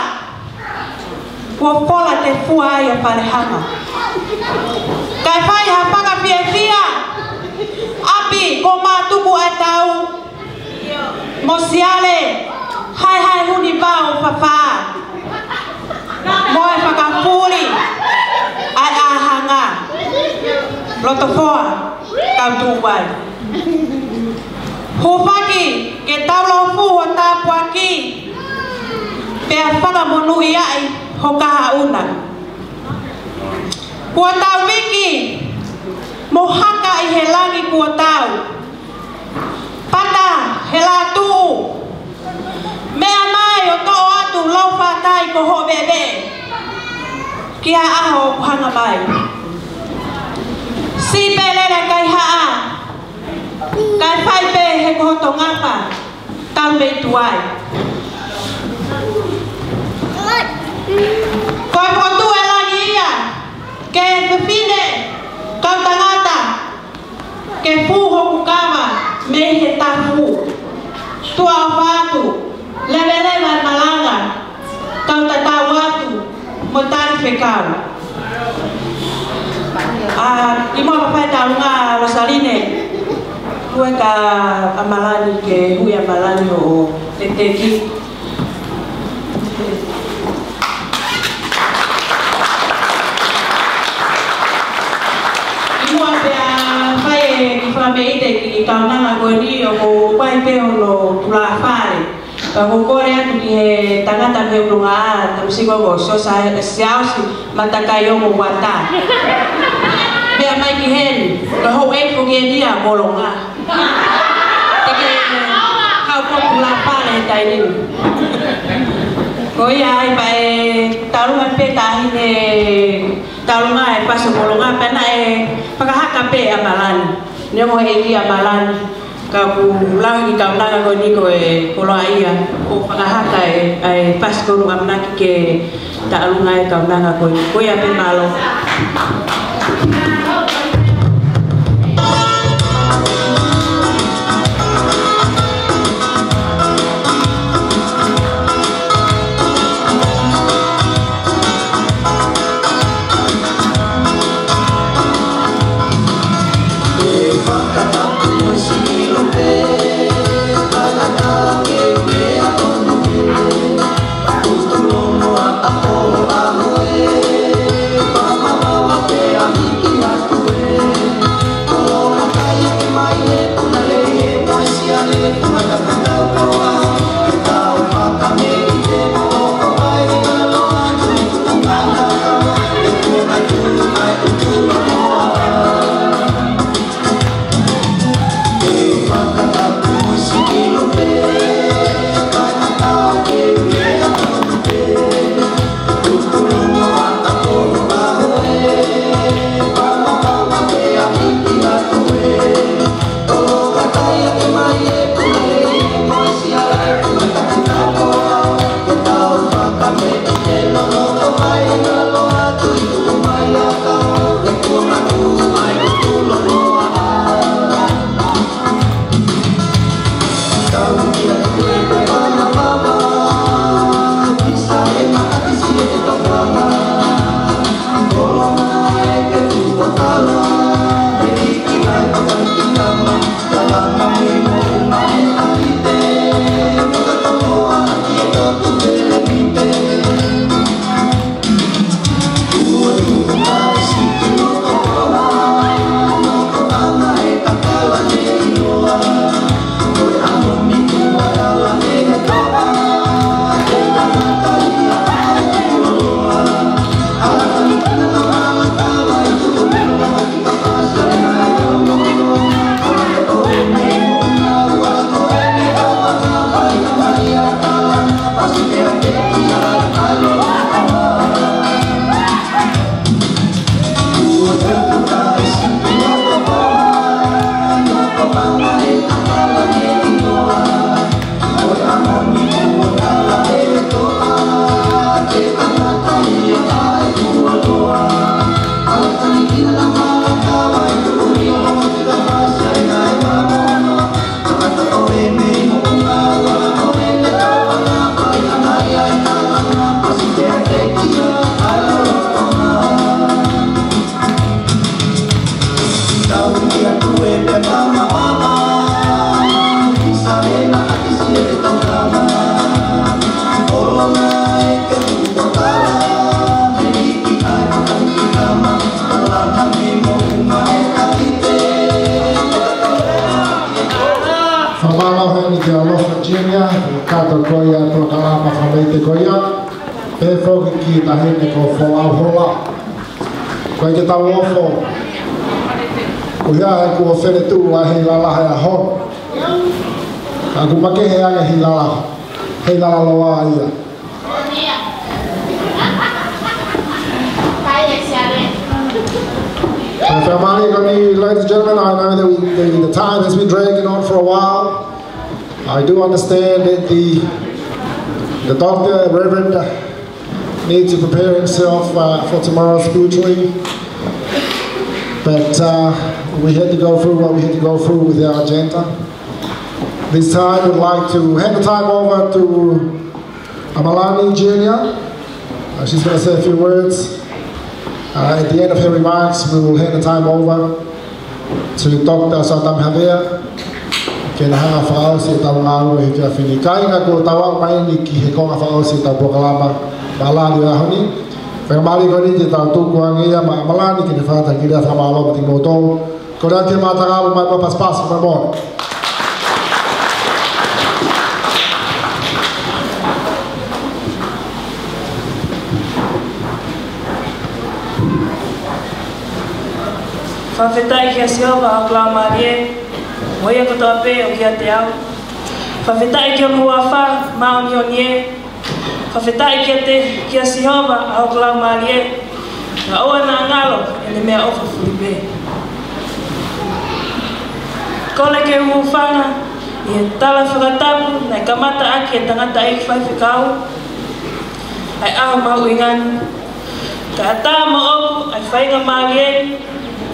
kuo fola te fua ai ʻa Falehama. Kae fai ha fakafiefia, ʻapi ko Mātuku ʻa e Tau, mo Siale, Haehae Hunipao Fafā, mo e fakafuli ʻa e ʻāhanga. Lotofoa, kau tuʻu ai. Hūfaki ke tau lau fuhu ʻo tāpuaki, pea fakamonūʻiaʻi ho kahaʻu na. Kuo tau viki mo haka ʻi he langi kuo tau. Pata he lātuʻu. Meʻa mai ʻo toʻo atu lau fatai ko hoʻo veʻeveʻe ki ha ʻaho ʻoku hanga mai. Siʻi pē lele kaihaʻa, kae fai pē he ko hoto ngafa tau mei tuai. Ko e fokotuʻu ʻe langi ia ki he fefine, kau tangata, ke fū hoku kava mei he tafu. Tuʻa ʻofa atu, leveleva e malanga, kau tatau atu mo tali fekau. ʻA, ʻi muʻa pea fai e taʻalunga, Losaline, ʻoua ka ʻamalani ke hui ʻamalani ʻo teteki. ʻI muʻa pea fai e kiʻi fakameʻite ki he kaunanga ko eni ʻoku ʻikai pē hono tulafale. Ka ʻoku ou kole atu ki he tangata mei ʻUlungaʻa, Tamisiko ko Siosa Siaosi Matakaiongo Uata. Meʻa mai ki heni, ka hou e ko ke nia molonga. Te ke kau ko tulafale he taimi ni. Ko ia ai pea ʻe taʻalunga pē taʻahine, taʻalunga e fasi molonga pea naʻe fakahaka pē ʻamalani. Neongo e ʻEiki ʻamalani, ka ʻoku lau ki he kaunanga ko eni ko e koloaʻia ʻo fakahaka e, e fasi ko ʻAmanaki ke taʻalunga e kaunanga ko eni. Ko ia pē, mālō. Fakamālō heni kia Losa Junior, kato ko ia polokalama fakameʻite. Ko ia, pehē foki ki he taʻahine ko Folau Hola. Ko ia ke tau ofo. Ko ia he kuo fele tuʻu ʻa e heilala he ʻaho ni. Ka ʻoku makehe ange heilala. Heilala loa ia. Faingamālie ko eni, ladies and gentlemen, I know that we, the, the time has been dragging on for a while. I do understand that the, the doctor, Reverend, needs to prepare himself, uh, for tomorrow's spiritually. But, uh, we had to go through what we had to go through with our agenda. This time, we'd like to hand the time over to Amalani Junior. Uh, she's gonna say a few words. Uh, at the end of her remarks, we will hand the time over to Doctor Sotami Havea, ke ne hanga ʻo fakaʻosi ʻetau ngāue he efiafi ni. Kāinga, kuo tau aʻu mai eni ki he konga fakaʻosi ʻetau polokalama mālie ʻo e ʻaho ni. Faingamālie ko eni te tau tuku ange ia maʻa Amalani ke ne fakatataki lea fakamālō maʻa kimoutolu. Ko ia ke mātanga ʻo mai pa paspas pa mo. Fakafetaʻi kia Sihova ʻa hoku laumālie, mo ia kotoa pē ʻoku ʻiate au. Fakafetaʻi ki hono huafa māʻoniʻoni ē. Fakafetaʻi kiate, kia Sihova ʻa hoku laumālie, kae ʻoua naʻa ngalo ʻene meʻaʻofa fulipē. Kole ke u hūfanga ʻi he tala fakatapu naʻe kamata ʻaki ʻe he tangataʻeiki faifekau ʻa e ʻaho mahuʻinga ni. Kae ʻatā moʻoku ʻa e faingamālie ni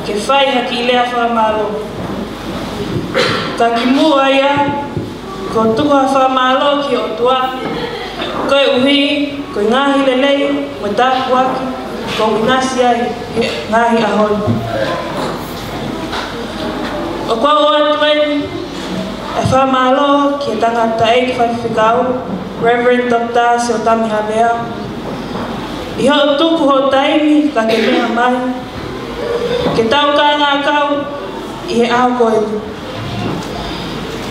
ke fai ha kiʻi lea fakamālō. Ka kimuʻa ia, ʻoku ou tuku ha fakamālō ki he ʻOtua, koeʻuhi ko e ngaahi lelei mo e tāpuaki kuo u ʻinasi ai he ngaahi ʻaho ni. ʻOku ou ʻoatu eni ʻa e fakamālō ki he tangataʻeiki faifekau, Reverend Doctor Sotami Havea, ʻi hoʻo tuku ho taimi ka ke meʻa mai ke tau kāinga kau ʻi he ʻaho ko eni.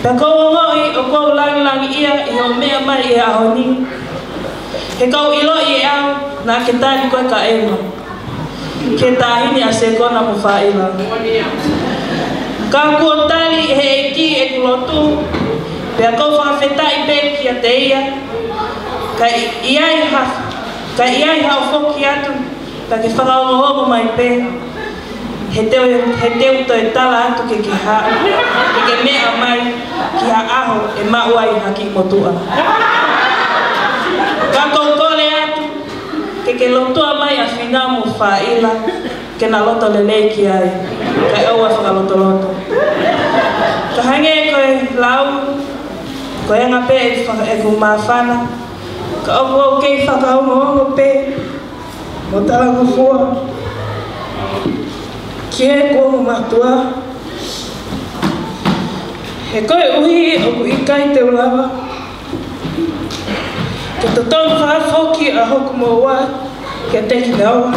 Pea ʻoku ou ongoʻi ʻoku ou langilangiʻia ʻi hoʻo meʻa mai he ʻaho ni. He ʻoku ou ʻiloʻi ʻe au naʻa ke tali ko e kaʻenga ki he taʻahine ʻa Sekona mo Faila. Ka kuo tali ʻe he ʻEiki ʻeku lotu, pea ʻoku ou fakafetaʻi pē kiate ia. Ka ʻi ai ha, ka ʻi ai haʻo foki atu, ka ke fakaongoongo mai pē. He te u, he te u toe tala atu ke ke haʻu, ke ke meʻa mai ki ha ʻaho ʻe maʻu ai ha kiʻi motuʻa. Ka ʻoku ou kole atu ke ke lotua mai ʻa Fina mo Faila, ke na loto lelei ki ai, kae ʻoua fakalotoloto. Ka hangē ko e lau, ko e anga pē ʻeku faka-, ʻeku māfana, ka ʻoku ou kei fakaongoongo pē mo talangofua ki heʻeku ongo mātuʻa. He koeʻuhi ʻoku ʻikai te u lava ke totongi fakafoki ʻa hoku moʻua kiate kinaua,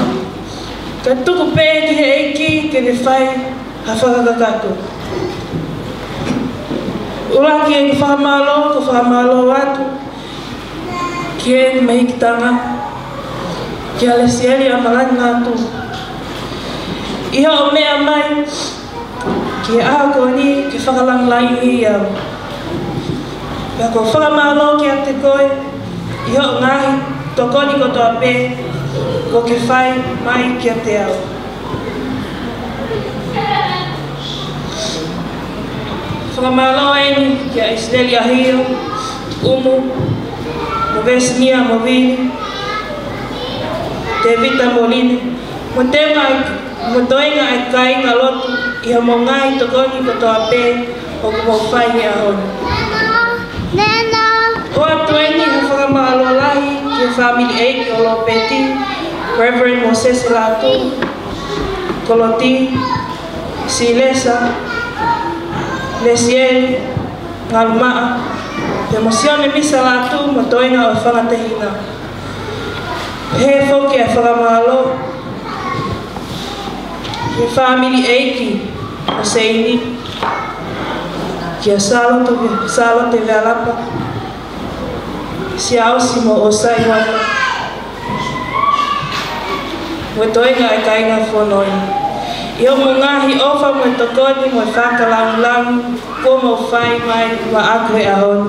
ka tuku pē ki he ʻEiki ke ne fai ha fakakakato. ʻUluaki ʻeku fakamālō, ʻoku ou fakamālō atu ki he Mehikitanga, kia Lesieli ʻAmalani Lātū, ʻi hoʻo meʻa mai ki he ʻaho ko eni ke fakalangilangiʻi au. Pea ʻoku ou fakamālō kiate koe ʻi hoʻo ngaahi tokoni kotoa pē kuo ke fai mai kiate au. Fakamālō eni kia ʻIsileli ʻAhio, ʻUmu, mo Vesinia mo Vili, Tēvita mo Line, mo e toenga, mo e toenga ʻa e kāinga lotu ʻi hoʻomou ngaahi tokoni kotoa pē ʻoku mou fai he ʻaho ni. ʻOatu eni ha fakamālō lahi ki he fāmili ʻeiki ʻo Lopeti, Reverend Mosese Lātū, Koloti, Silesa, Lesieli, Ngalumaʻa, pea mo Sione Misa Lātū mo e toenga ʻo e fanga tehina. Pehē foki ʻa e fakamālō ki he fāmili ʻeiki ʻo Seini, kia Sālote, Sālote Vealapa, Siaosi mo ʻOsai Uata, mo e toenga ʻa e kāinga fonoi. ʻI hoʻomou ngaahi ʻofa mo e tokoni mo e fakalangilangi kuo mou fai mai maʻaku he ʻaho ni.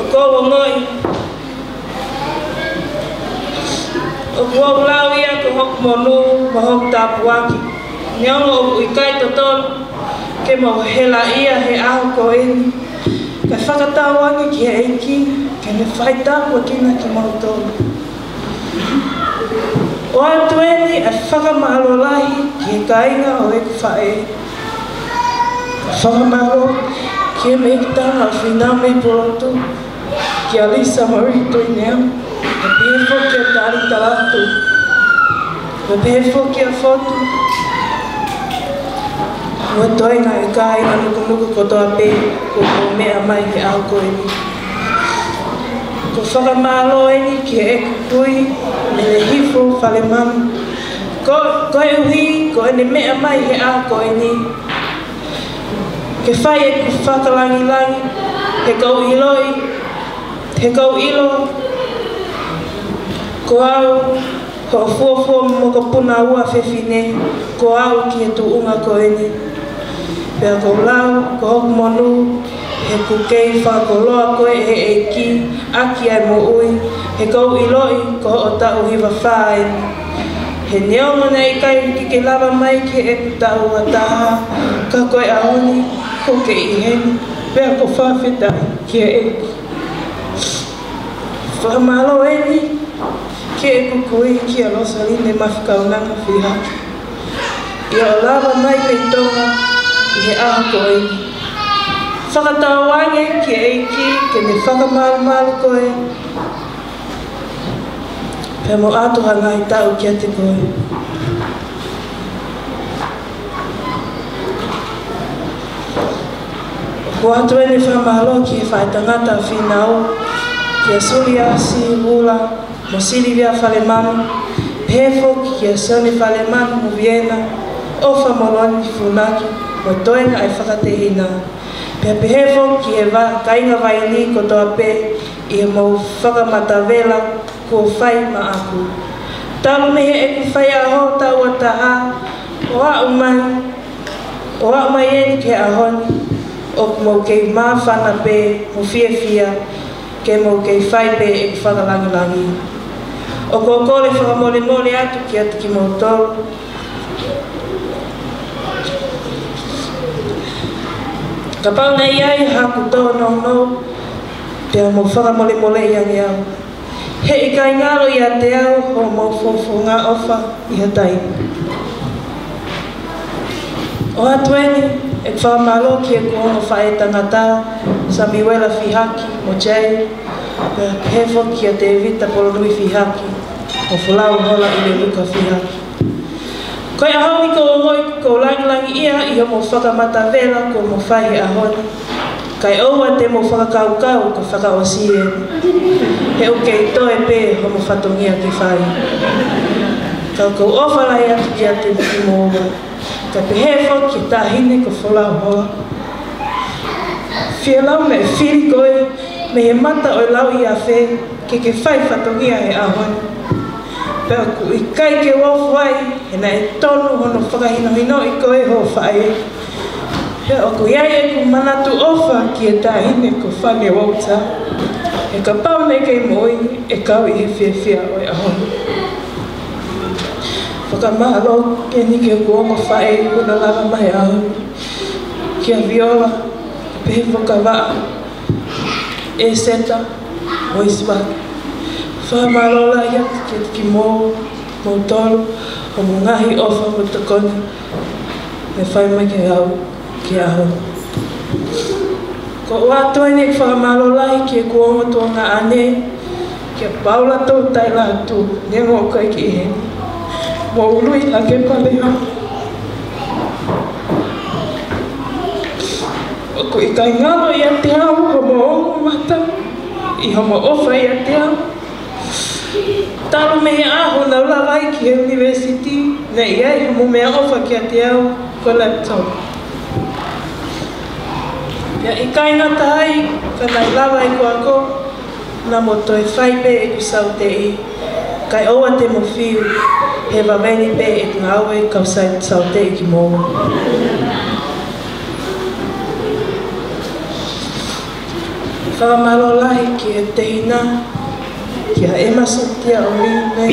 ʻOku ou ongoʻi ʻoku ou lau ia ko hoku monū mo hoku tāpuaki. Neongo ʻoku ʻikai totonu ke mou helaʻia he ʻaho ko eni, kae fakatauange ki he ʻEiki ke ne faitāpuekina kimoutolu. ʻOatu eni ʻa e fakamālō lahi ki he kāinga ʻo ʻeku faʻē. Fakamālō ki he mei tama ʻo Fīnau mei Pulotu, kia Lisa Marie Tuinea, pea pehē foki kia Talita Latu, pea pehē foki kia Fotu, mo e toenga ʻa e kāinga nukunuku kotoa pē kuo mou meʻa mai he ʻaho ko eni. Ko e fakamālō eni ki heʻeku kui, Mele Hifo Falemanu. Ko, koeʻuhi ko ʻene meʻa mai he ʻaho ko eni ke fai ʻeku fakalangilangi, he ʻoku ou ʻiloʻi, he ʻoku ou ʻilo ko au hoʻo fuofua mokopuna ua fefine, ko au ki he tuʻunga ko eni. Pea ʻoku ou lau ko hoku monū, he ʻoku kei fakakoloa koe ʻe he ʻEiki ʻaki ʻa e moʻui, he ʻoku ou ʻiloʻi ko hoʻo taʻu hiva fā eni. He neongo naʻe ʻikai ke ke lava mai ki heʻeku taʻu ua taha, ka ko e ʻaho ni ʻoku ke ʻi heni, pea ʻoku ou fakafetaʻi ki he ʻEiki. Fakamālō eni ki heʻeku kui, kia Losaline Mafikaunanga Fihaki, ʻi hoʻo lava mai mei Tonga ʻi he ʻaho ko eni. Fakatauange ki he ʻEiki ke ne fakamalumalu koe, pea mo ʻoatu ha ngaahi taʻu kiate koe. ʻOatu eni fakamālō ki he faʻētangata ʻa Fīnau, kia Suliasi Vula mo Silivia Falemanu, pehē foki kia Sione Falemanu mo Viena, ʻOfa mo Loni Funaki, mo e toenga ʻa e fakatehina. Pea pehē foki ki he va-, kāinga Vaini kotoa pē ʻi hoʻomou fakamatavela kuo fai maʻaku. Talu mei heʻeku faiʻaho taʻu ua taha ʻo aʻu mai, ʻo aʻu mai eni ki he ʻaho ni, ʻoku mou kei māfana pē mo fiefia, ke mou kei fai pē ʻeku fakalangilangi. ʻOku ou kole fakamolemole atu kiate kimoutolu. Kapau naʻe ʻi ai haku tōnounou, pea mou fakamolemoleʻi ange au. He ʻikai ngalo ʻiate au hoʻomou fofonga ʻofa ʻi ha taimi. ʻOatu eni ʻeku fakamālō ki heʻeku ongo faʻētangata, Samiuela Fihaki mo Jay, pea pehē foki kia Tēvita Polonui Fihaki mo Folau Hola ʻIleluka Fihaki. Ko e ʻaho ni ʻoku ou ongoʻi ʻoku ou langilangiʻia ʻi hoʻomou fakamatavela kuo mou fai he ʻaho ni. Kae ʻoua te mou fakakaukau ko e fakaʻosi ē. He ʻoku kei toe pē hoʻomou fatongia ke fai. Ka ʻoku ou ʻofa lahi atu kiate kimoua. Kae pehē foki ki he taʻahine ko Folau Hola. Fielau naʻe fili koe mei he mata ʻo e lauʻi afe ke ke fai fatongia he ʻaho ni. Pea ʻoku ʻikai ke u ofo ai, he naʻe tonu hono fakahinohinoʻi koe ʻe hoʻo faʻē. Pea ʻoku ʻi ai ʻeku manatu ʻofa ki he taʻahine ko Fane Uauta. He kapau naʻe kei moʻui, ʻe kau ʻi he fiefia ʻo e ʻaho ni. Fakamālō eni ki heʻeku ongo faʻē kuo nau lava mai he ʻaho ni. Kia Viola, pehē foki kia Vaʻa, ʻEseta, mo Isivaki. Fakamālō lahi atu kiate kimoutolu hoʻomou ngaahi ʻofa mo tokoni ne fai mai kiate au ki he ʻaho ni. ʻOku ou ʻoatu eni ʻeku fakamālō lahi ki heʻeku ongo tuongaʻane, kia Paula Toutai Latu, neongo ʻoku ʻikai ke ʻi heni, mo Ului Hakepalea. ʻOku ʻikai ngalo ʻiate au hoʻomou ongo mata ʻi hoʻomou ʻofa ʻiate au. Talu mei he ʻaho naʻa ku lava ai ki he ʻunivēsiti, naʻe ʻi ai hoʻomou meʻaʻofa kiate au, ko e laptop. Pea ʻikai ngata ai, ka naʻe lava ai ko ako, Naʻa mo toe fai pē ʻeku sauteʻi, kae ʻoua te mo fiu, he vave ni pē ʻeku ngāue kau sai sauteʻi kimoua. Fakamālō lahi ki he tehina, kia ʻEma Sōtia ʻOmine,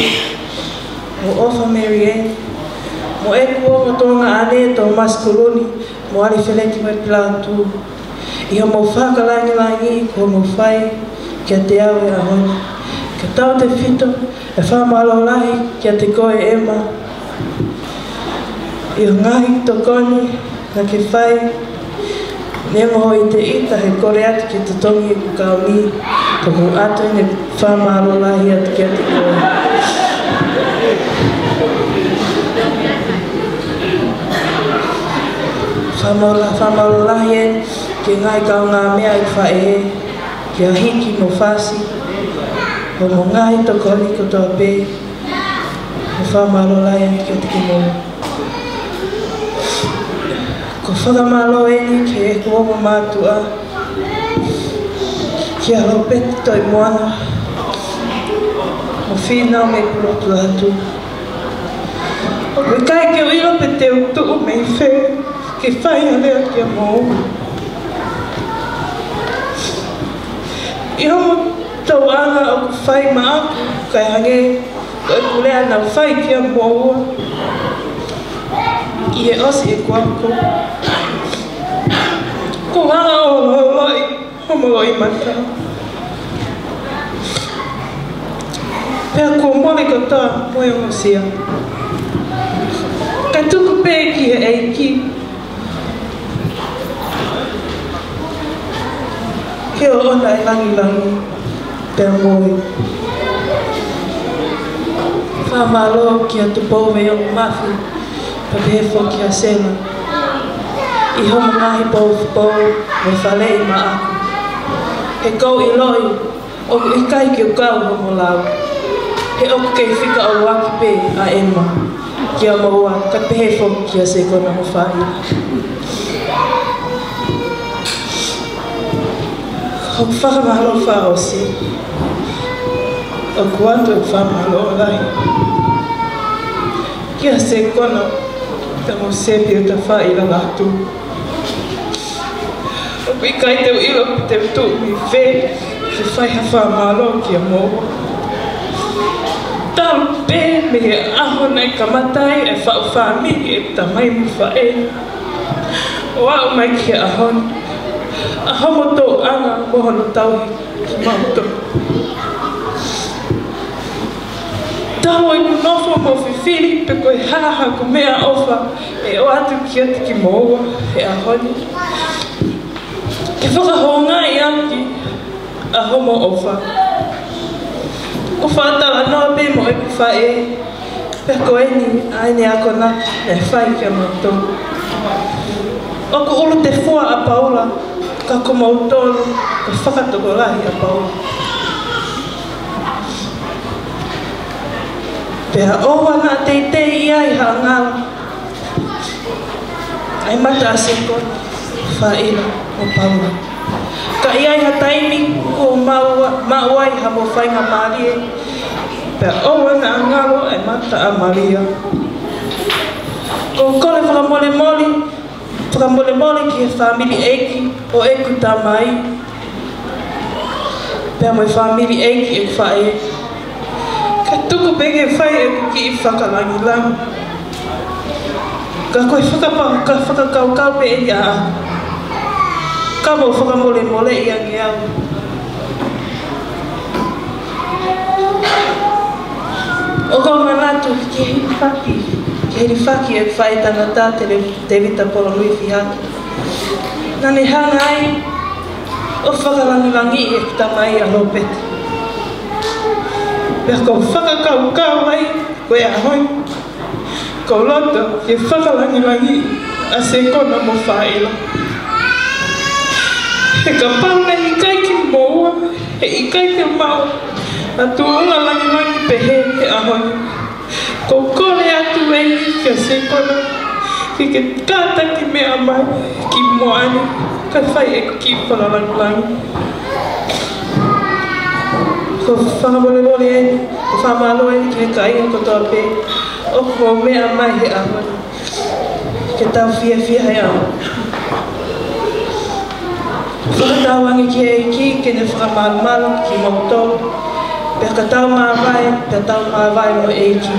mo ʻOfa Mary Ann, mo ʻeku ongo tuongaʻane Tōmasi Kuluni, mo Ali Feleti Moepilatu, ʻi hoʻomou fakalangilangi kuo mou fai kiate au he ʻaho ni. Kae tautefito e fakamālō lahi kiate koe ʻEma, ʻi hoʻo ngaahi tokoni naʻa ke fai, neongo hoʻo ʻiteʻita he kole atu ke totongi ʻeku kauni, ka ʻoku ou ʻoatu ʻeni e fakamālō lahi atu kiate koe. Fakamālō, fakamālō lahi eni ki he ngaahi kaungāmeʻa ʻi faʻē, kia Hiki mo Fasi, mo hoʻomou ngaahi tokoni kotoa pē, mo fakamālō lahi atu kiate kimoua. Ko e fakamālō eni ki heʻeku ongo mātuʻa, kia Lopeti Toimoana, mo Fīnau Meikulotu Latu. ʻOku ʻikai ke u ʻilo pe te u tuʻu mei fē ke fai ha lea kiate kimoua. ʻI hoʻomo tauʻanga ʻoku fai maʻaku, kae hangē ko ʻeku lea naʻa ku fai kiate kimoua ʻi he ʻosi ʻeku ako. Ko e hanga ʻo holoi hoʻomo loʻimata, pea kuo mole kotoa mo e ongosia. Kae tuku pē ki he ʻEiki ke ʻoʻona e langilangi pea mo e fakamālō kia Tupou Veiongo Mafi, pea pehē foki kia Sela, ʻi hoʻomo ngaahi poupou mo faleʻi maʻaku. He ʻoku ou ʻiloʻi ʻoku ʻikai ke u kau hoʻomo lau, he ʻoku kei fika ʻuluaki pē ʻa ʻEma kiate kimoua, kae pehē foki kia Sekona mo Faila. ʻOku ou fakamālō fakaʻosi, ʻoku ou ʻoatu e fakamālō lahi kia Sekona, pea mo Sepi ʻo Tafaʻilatu. ʻOku ʻikai te u ʻilo pe te u tuʻu mei fē ke fai ha fakamālō kiate kimoua. Talu pē mei he ʻaho naʻe kamata ai e faʻu fāmili ʻeku tamai mo faʻē, ʻo aʻu mai ki he ʻaho ni, ʻa hoʻomo tauʻanga mo hono tauhi kimautolu. Talu ʻeku nofo mo fifili pe ko e hā haʻaku meʻaʻofa ʻe ʻoatu kiate kimoua he ʻaho ni, ke fakahoungaʻi ʻaki ʻa hoʻomo ʻofa. ʻOku ou fakatalanoa pē mo ʻeku faʻē, pea ko eni ʻa ʻene akonaki naʻe fai kiate kimautolu. ʻOku ʻulu tefua ʻa Paula, ka ko kimoutolu ko e fakatokolahi ʻa Paula. Pea ʻoua naʻa teitei ʻi ai ha ngalo ʻa e mata ʻa Sekona, Faila mo Paula. Ka ʻi ai ha taimi kuo maʻu, maʻu ai haʻamo faingamālie, pea ʻoua naʻa ngalo ʻa e mata ʻa Malia. ʻOku ou kole fakamolemole, fakamolemole ki he fāmili ʻeiki ʻo ʻeku tamai, pea mo e fāmili ʻeiki ʻeku faʻē. Kae tuku pē ke fai ʻeku kiʻi fakalangilangi. Ka ko e fakapa-, ka fakakaukau pē eni ʻaʻaku. Ka mou fakamolemoleʻi ange au. ʻOku ou manatu ki he hilifaki, ki he hilifaki ʻeku faʻētangata Tele-, Tēvita Polonui Fihaki. Naʻa ne hanga ai ʻo fakalangilangiʻi ʻeku tamai ʻa Lopeti. Pea ʻoku ou fakakaukau ai ko e ʻaho ni, ʻoku ou loto ke fakalangilangiʻi ʻa Sekona mo Faila. He kapau naʻe ʻikai kimoua, heʻikai te u maʻu ha tuʻunga langilangi pehē he ʻaho ni. ʻOku ou kole atu eni kia Sekona ke ke kātaki meʻa mai ki muʻa ni, kae fai ʻeku kiʻi fakalangilangi. Ko e fakamolemole eni, ko e fakamālō eni ki he kāinga kotoa pē ʻoku mou meʻa mai he ʻaho ni ke tau fiefia he ʻaho. Fakatauange ki he ʻEiki ke ne fakamalumalu kimoutolu, pea ka tau māvae, pea tau māvae mo e ʻEiki.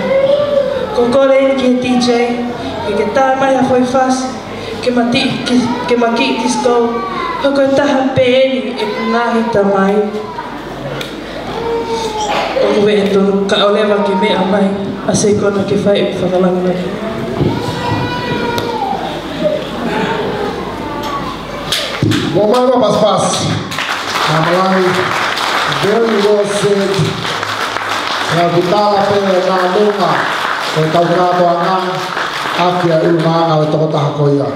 Ko e kole eni ki he D J ke, ke tā mai ha foʻi fasi ke ma ti-, ke, ke ma kiʻi disco. He ko e taha pē eni ʻeku ngaahi tamai. ʻOku ou tui ka ʻoua leva ke meʻa mai ʻa Sekona ke fai e fakalāngilangi. Mou mai ʻo pasipasi. Mālō lahi. Very well said. Naʻa ku tala pē ʻa e nāunau ʻo e taukātoanga, ʻa ia ʻoku maʻu ʻa e tokotaha ko ia.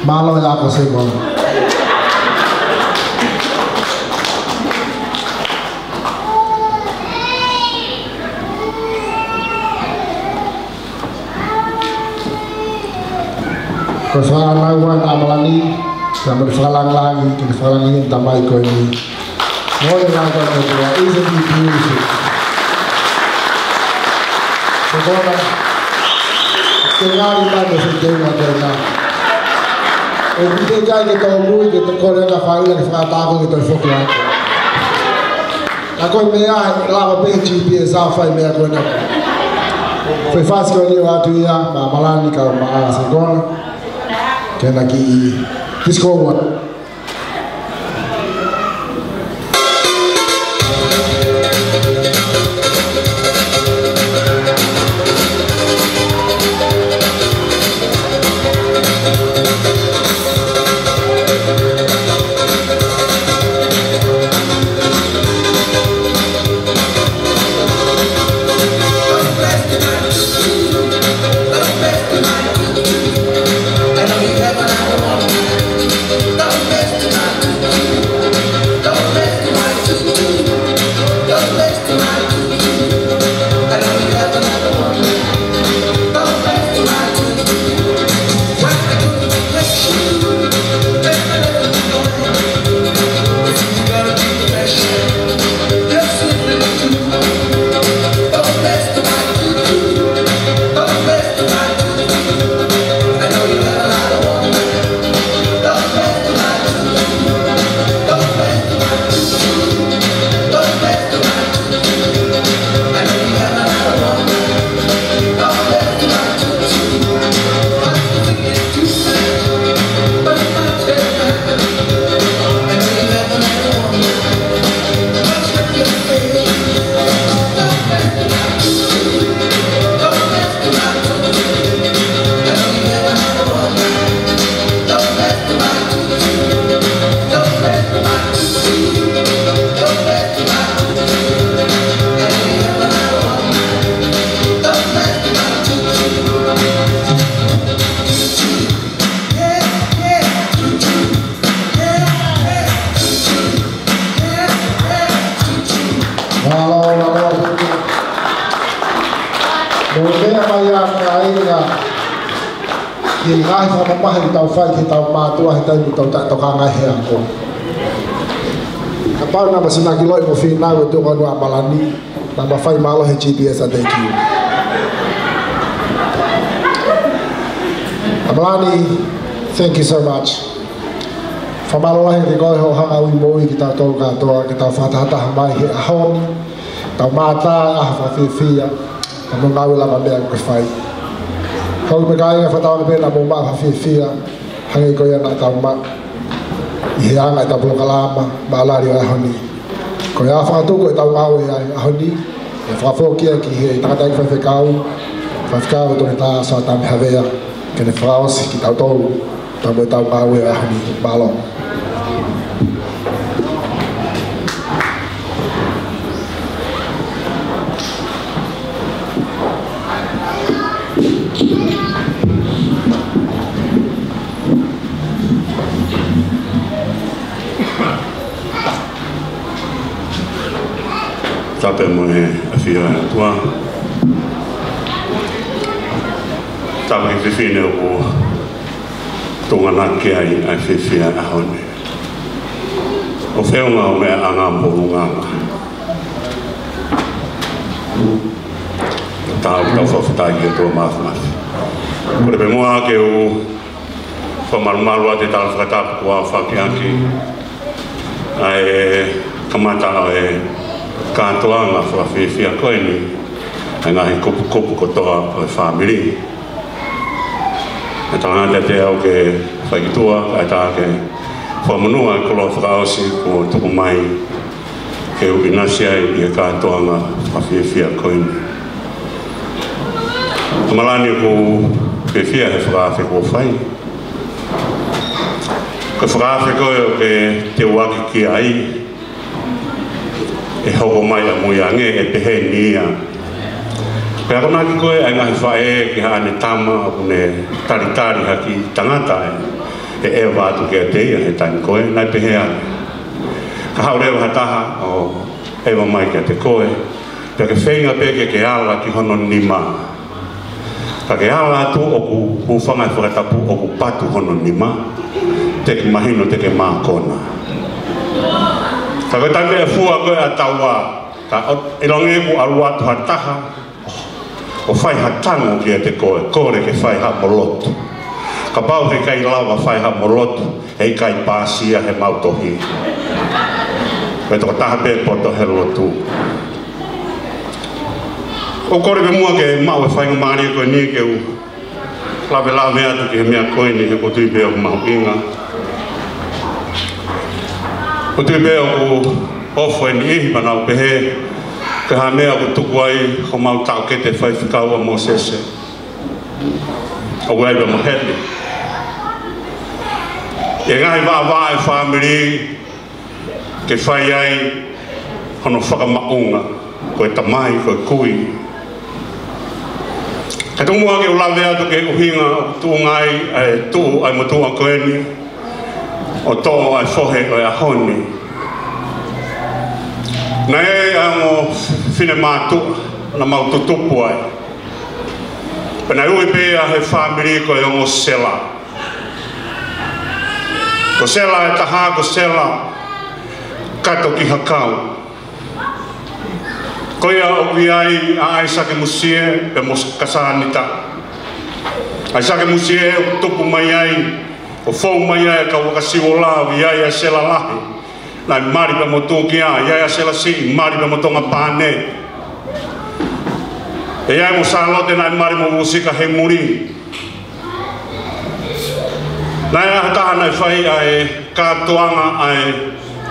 Mālō e ako, Sekona. Ko e fānau ʻa ʻAmalani, ka mo e fakalāngilangi, ke fakalāngilangi e tamai ko eni. Ngoi la ka mo tua, isn't it beautiful? Sekona, ke ngali mai mo se te una te na. ʻE pite kai ke tau mui, ke te kole ka fai la ke fakatako ke tau foki atu. Ka ko e meʻa, lava pē G P S ʻo fai meʻa ko ena. Ko e fasi ko eni ʻoatu ia maʻa ʻAmalani kae ʻumaʻā Sekona. Ke na kiʻi disco ua. Mālō, mālō. Mou meʻa mai ā kāinga. Ke ngaahi fakamamahi ke tau fai ki heʻetau mātuʻa he taimi ʻoku tau taʻetokanga ai he ako. Kapau naʻa ma sinaki loi mo fīnau ʻi he tuʻunga ʻo ʻAmalani, naʻa ma fai mālohi he G P S ʻa te kiu. ʻAmalani, thank you so much. Fakamālō lahi kiate koe hoʻo hanga ʻo ui moʻui kitautolu kātoa, ke tau fakatahataha mai he ʻaho ni, tau mātā ʻa e fakafiefia, ka mo e ngāue lavameʻa ʻoku ke fai. Kau me kāinga, fakatauange pē naʻa mou maʻu ha fiefia, hangē ko ia naʻa tau maʻu ʻi he anga ʻetau polokalama maʻalali ʻo e ʻaho ni. Ko ia fakatuku ʻetau ngāue ʻa e ʻaho ni, ʻe fakafoki ia ki he tangataʻeiki faifekau, faifekau Toketā Soatani Havea, ke ne fakaʻosi kitautolu, pea mo ʻetau ngāue ʻa e ʻaho ni. Mālō. Tapu mo e ʻafio ʻa e ʻOtua. Tapu ki he fefine ʻoku tokanga ki ai ʻa e fiefia ʻaho ni. ʻO Feʻunga ʻo e meʻa ʻanga mo e ʻulungaanga. Tau, tau fakafetaʻi ki he ʻOtua Māfimafi. Kole pē muʻa ke u fakamalumalu atu e tala fakatapu kuo aofaki ʻaki ʻa e kamata ʻo e kātoanga fakafiefia ko eni, ʻa e ngaahi kupukupu kotoa ʻo e fāmili. ʻE talangata ʻiate au ke fai ki tuʻa, kae ʻatā ke fakamonū ʻa e koloa fakaʻosi kuo tuku mai ke u ʻinasi ai ʻi he kātoanga fakafiefia ko eni. Tamalani, ʻoku ou fiefia he fakaafe kuo fai. Ko e fakaafe ko ē ʻoku ke teuaki ki ai, ʻe hoko mai ʻamui ange, ʻe pehē ni ia. Pea akonaki ko ē ʻa e ngaahi faʻē ki haʻane tama ʻoku ne talitali ha kiʻi tangata ʻe, ʻe ʻeva atu kiate ia he taimi ko ē, naʻe pehē ange: Ka haʻu leva ha taha ʻo ʻeva mai kiate koe, pea ke feinga pē ke ke ala ki hono nima. Ka ke ala atu ʻoku hūfanga he fakatapu ʻoku patu hono nima, te ke mahino te ke mākona. Ka ko e taimi ʻe fua ko ē ʻa taua, ka ʻo, ʻilonga ʻoku ʻalu atu ha taha ʻo fai ha tango kiate koe, kole ke fai haʻamo lotu. Kapau heʻikai lava fai haʻamo lotu, heʻikai pāsia he mau tohi. Ko e tokotaha pē poto he lotu. ʻOku ou kole pē muʻa ke maʻu e faingamālie ko eni ke u lavelave atu ki he meʻa ko eni, he ʻoku ou tui pē ʻoku mahuʻinga. ʻOku ou tui pē ʻoku ofo e niʻihi pea nau pehē, ko e hā e meʻa ʻoku tuku ai homau taʻokete faifekau ʻa Mōsese? ʻOku ʻi ai pē mo heni. ʻI he ngaahi vaʻavaʻa ʻa e fāmili, ke fai ai hono fakamaʻunga, ko e tamai, ko e kui. Ka tuku muʻa ke u lave atu ki he ʻuhinga ʻoku tuʻunga ai ʻa e tuʻu ʻa e motuʻa ko eni ʻo toʻo ʻa e fohe ʻo e ʻaho ni. Naʻe ʻi ai ʻa e ongo finemātuʻa naʻa mau tutupu ai. Pea naʻe ui pē ia ʻe he fāmili ko e ongo Sela. Ko Sela ʻe taha, ko Sela Katoki Hakau. Ko ia ʻoku ʻi ai ʻa ʻAisake Musie pea mo Kasānita. ʻAisake Musie ʻoku tupu mai ai, ʻo fou mai ai ʻa e kau Vakasiuola, ʻoku ʻi ai ʻa Sela Lahi, naʻe mali pea mo Tūkia, ʻi ai ʻa Sela Siʻi, mali pea mo Tongapane. ʻE ʻi ai mo Sālote, naʻe mali mo Vusika Hemuli. Naʻe ʻi ai ha taha naʻe fai ʻa e kātoanga, ʻa e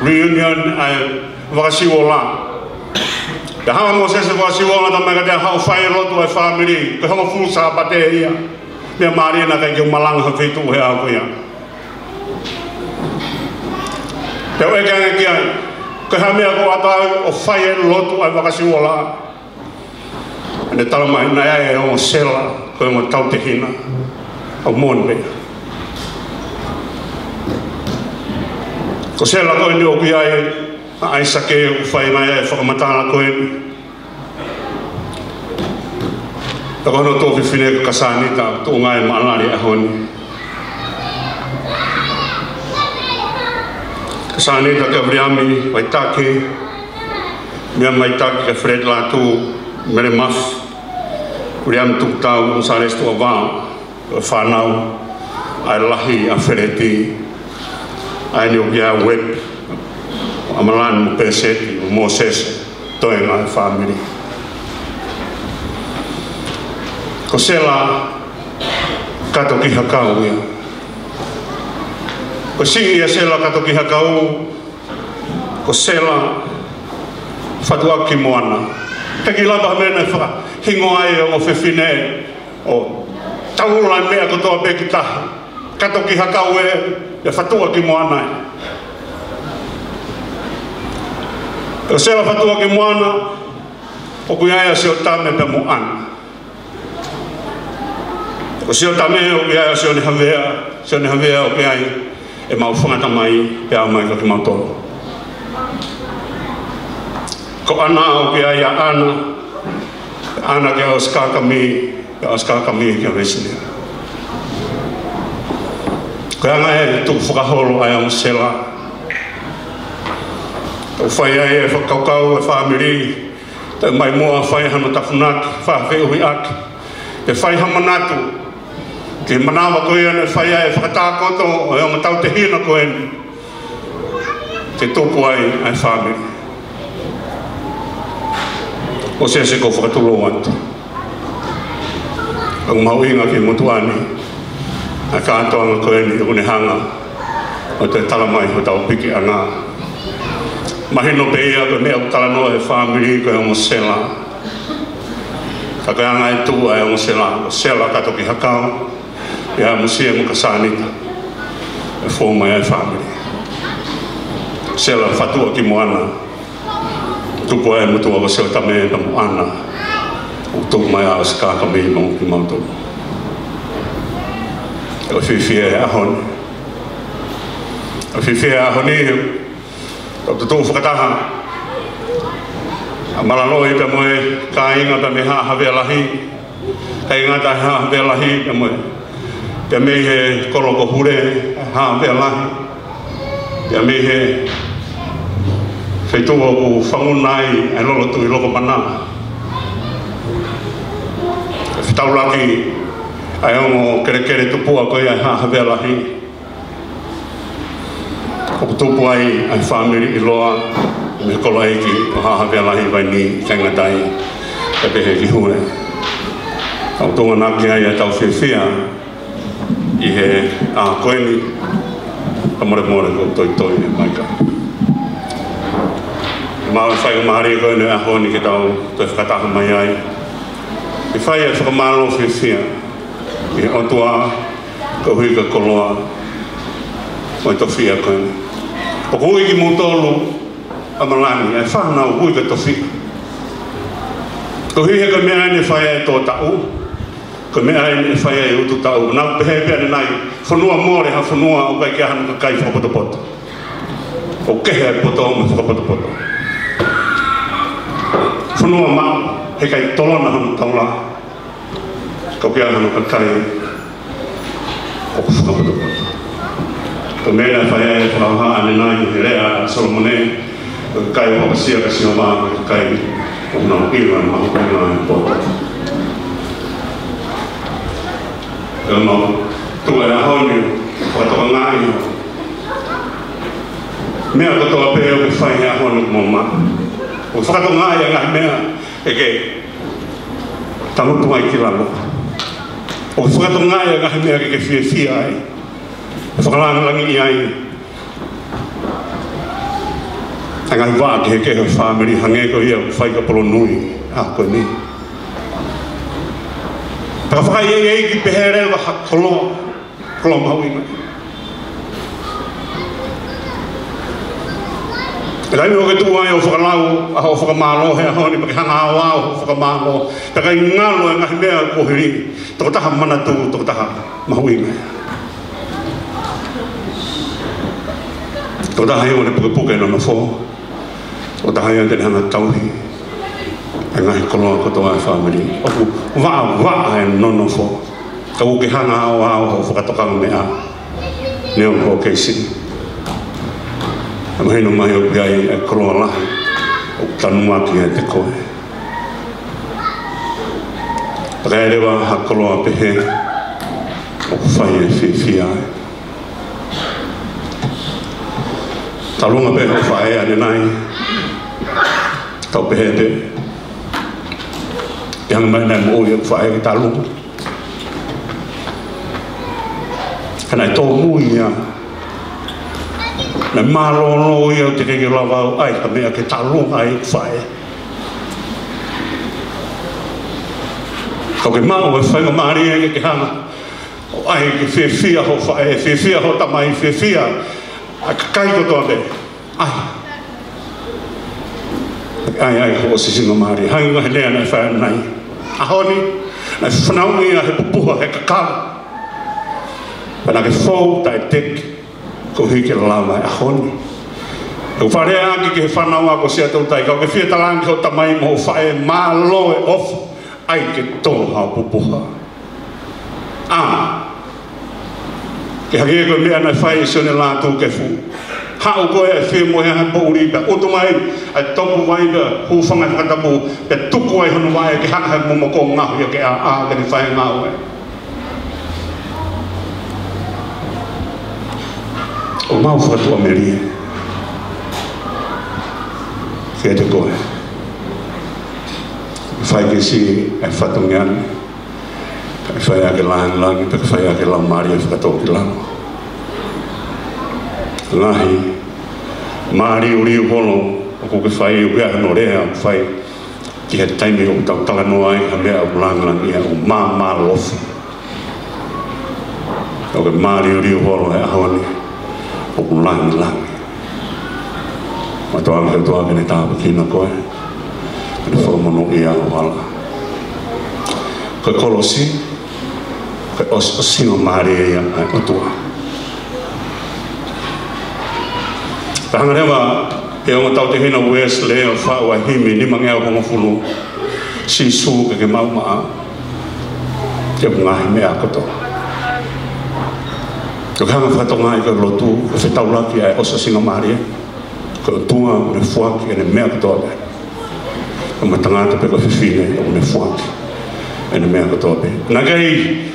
reunion ʻa e Vakasiuola. Pea hanga ʻe Mōsese Vakasiuola ʻo ʻomai kiate au haʻu ʻo fai e lotu ʻa e fāmili, ko e hongofulu Sāpate ia. Meʻa mālie naʻe ʻikai ke u malanga ha feituʻu he ʻaho ko ia. Pea u ʻeke ange ki ai, ko e hā e meʻa ʻoku ʻoatu ai ʻo fai e lotu ʻa e Vakasiuola? Naʻá ne talamai naʻe ʻi ai e ongo Sela, ko e ongo tautehina. ʻOku moʻoni pē. Ko Sela ko eni ʻoku ʻi ai ʻa ʻAisake, ʻoku fai mai ai e fakamatala ko eni. Pea ko hono tuofefine ko Kasānita, tuʻunga ʻi he maʻanale ʻaho ni. Kasānita kia Viliami Vaitake, Viliami Vaitake kia Feleti Lātū, Mele Mafi, Viliami Tukutau, Sālesi Tuʻavā, ko e fānau ʻa e lahi ʻa Feleti, ʻa eni ʻoku ʻi ai ʻa Uepi, ʻAmalani mo Pēseti, mo Mōsese, toenga e fāmili. Ko Sela Katoki Hakau ia. Ko e siʻi ʻa Sela Katoki Hakau, ko Sela Fatuʻaki Moana. He ʻikai lava ha meʻa naʻe fakahingoa ai e ongo fefine, ʻo taula e meʻa kotoa pē ki tahi. Katoki Hakau ē, ʻa Fatuʻaki Moana ē. Ko Sela Fatuʻaki Moana, ʻoku ʻi ai ʻa Siotame pea mo ʻAna. Ko Siotame ʻoku ʻi ai ʻa Sione Havea, Sione Havea ʻoku ʻi ai ʻemau fanga tamai pea ʻomai kia kimautolu. Ko ʻAna ʻoku ʻi ai ʻa ʻAna, ʻAna kia ʻOsikakami, kia ʻOsikakami kia Vesine. Ko e anga e tukufakaholo ʻa e ongo Sela. ʻOku fai ai e fakakaukau e fāmili, taʻemaʻa muʻa fai hano tafunaki, fakafeʻuhiʻaki, ʻe fai ha manatu ki he manava ko ia naʻe fai ai e fakatākoto ʻo e ongo tautehina ko eni ke tupu ai ʻa e fāmili. ʻOsi ʻa e seko fakatulou atu. ʻOku mahuʻinga ki he motuʻa ni ʻa e kātoanga ko eni ʻoku ne hanga ʻo toe tala mai hotau pikiʻanga. Mahino pē ia ko e meʻa ʻoku talanoa he fāmili ko e ongo sela. Ka ko e anga e tuʻu ʻa e ongo sela, ko Sela Katoki Hakau, pea mo Siemu Kasanita, ʻe fō mai ai e fāmili. Sela Fatua ki Moana, tupu ai e motuʻa ko Sela Tame pea mo ʻAna, ʻo tupu mai ʻa ʻOsi Kākami mo kimautolu. ʻOku fiefia he ʻaho ni. ʻOku fiefia he ʻaho ni, ʻoku tuʻu fakataha ʻa Malaloi pea mo e kāinga pea mei Haʻa Havea Lahi, kāinga ʻa Haʻa Havea Lahi pea mo e, pea mei he kolo ko Hule, Haʻa Havea Lahi, pea mei he feituʻu ʻoku fanguna ai ʻa e lolo Tuʻi Lokomana. Fetaulaki ʻa e ongo kelekele tupuʻa ko ia ʻa Haʻa Havea Lahi. ʻOku tupu ai ʻa e fāmili ʻiloa mei he koloaʻiki ʻo Haʻa Havea Lahi, Vainī, Kaingatai, pea pehē ki Hule. ʻOku tuʻunga naki ai ʻetau fiefia ʻi he ʻaho ko eni, ka molemole ko e toitoi e maika. Maʻu e faingamālie ko eni he ʻaho ni ke tau toe fakataha mai ai ke fai e fakamālō fiefia ki he ʻOtua, koeʻuhi ko e koloa mo e tofiʻa ko eni. ʻOku ui kimoutolu ʻa Malani, ʻa e fānau, ʻoku ui ko e tofiʻa. Koeʻuhi he ko e meʻa eni ʻe fai ai e tō taʻu, ko e meʻa eni ʻe fai ai e utu taʻu. Naʻa ku pehē pē ʻanenai, fonua mole ha fonua ʻoku ʻikai ke ʻi ai hano kakai fakapotopoto. ʻOku kehe ʻa e poto mo e fakapotopoto. Fonua maʻu, heʻikai tolona hano taula, ka ʻoku ʻi ai hano kakai ʻoku fakapotopoto. Ko e meʻa naʻe fai ai e fakahoha ʻanenai he lea ʻa Solomone, ko e kakai ʻoku ʻapasia kia Sihova ko e kakai ʻoku nau ʻilo e mahuʻinga ʻo e poto. Pea mau tuʻu he ʻaho ni ʻo fakatokangaʻi e meʻa kotoa pē ʻoku fai he ʻaho ni mo ma. ʻO fakatokangaʻi e ngaahi meʻa ʻe ke tangutu ai ki lalo. ʻO fakatokangaʻi e ngaahi meʻa ke ke fiefia ai, fakalāngilangiʻi ai ʻa e ngaahi vaʻa kehekehe ʻo e fāmili, hangē ko ia ʻoku fai kia Polonui ʻaho ko eni. Pea ka fakaʻeiʻeiki pehē leva ha koloa, koloa mahuʻinga. He taimi ʻoku ke tuʻu ai ʻo fakalau ʻa hoʻo fakamālō he ʻaho ni, pea ke hanga ʻo aoao hoʻo fakamālō, pea ʻikai ngalo e ngaahi meʻa kuo hili, tokotaha manatu, tokotaha mahuʻinga. Tokotaha ia ʻoku ne pukepuke e nonofo. Tokotaha ia te ne hanga ʻo tauhi e ngaahi koloa kotoa ʻa e fāmili. ʻOku vaʻavaʻa e nonofo. Ka ʻoku ke hanga ʻo aoao hoʻo fakatokangaʻi e meʻa neongo hoʻo kei siʻi. ʻE mahino mai ʻoku ʻi ai e koloa lahi ʻoku tanumaki ʻiate koe. Pea ka ʻi ai leva ha koloa pehē ʻoku fai e fiefia ai. Talunga pē hoʻo faʻē ʻanenai, tau pehē pē, ʻe hanga mai naʻe moʻui hoku faʻē ki talunga. Ka naʻe tōmui ia, naʻe mālōlō ia ʻo teʻeki ke u lava ʻo ʻai ha meʻa ke talunga ai hoku faʻē. Ka ʻoku ke maʻu e faingamālie ke ke hanga ʻo ʻai ke fiefia hoʻo faʻē, fiefia hoʻo tamai, fiefia ʻa e kakai kotoa pē. ʻAi. ʻAi, ʻai, hoʻo sisingamālie. Hangē ko e lea naʻe fai ʻanenai. ʻAho ni, naʻe fanauʻi ia he pupuha, he kakava. Pea naʻa ke fou taʻeteki koeʻuhi ke lava e ʻaho ni. ʻOku ou fakalea ʻaki ki he fānau ako Siaʻatoutai, ka ʻoku ke fie talaange ki hoʻo tamai mo hoʻo faʻē mālō e ʻofa, ʻai ke tō haʻo pupuha. ʻA, ke hangē ko e meʻa naʻe fai ʻe Sione Lātūkefu. Haʻu ko ē ʻa e fie mohe ʻa e poʻuli pea ʻutu mai ʻa e toku vai pea hūfanga he fakatapu pea tuku ai hono vaʻe ke hanga he momoko ngaohi ʻa e ʻā ke ne fai e ngāue. ʻOku mau fakatuʻamelie kiate koe. Fai ke siʻi ʻa e fatongia ni. Kae fai ʻaki e lāngilangi, pea ke fai ʻaki e laumālie fakatōkilalo. Ngaahi māliuliu holo ʻoku ke fai, ʻoku ʻi ai hono lea ʻoku fai ki he taimi ʻoku tau talanoa ai ha meʻa ʻoku lāngilangiʻia, ʻoku māmālofa. ʻOku ke māliuliu holo he ʻaho ni, ʻoku lāngilangi. Mātuʻaki ʻOtua ke ne tāpuekina koe, ke ne fakamonūʻia ho hala. Ko e kolosi, ko e ʻos-, ʻosingamālie ia ʻa e ʻOtua. Ka hanga leva ʻe he ongo tautehina Uēsile ʻo faʻu ʻa e himi nimangeau hongofulu, Sīsū ke ke maʻumaʻa, ke u ngaahi meʻa kotoa. Ko e hanga fakatokangaʻi ko e lotu, ko e fetaulaki ʻa e ʻosingamālie. Ko e ʻOtua ʻoku ne foaki ʻene meʻa kotoa pē. Ko e tangata pe ko e fefine ʻoku ne foaki ʻene meʻa kotoa pē. Naʻe ʻikai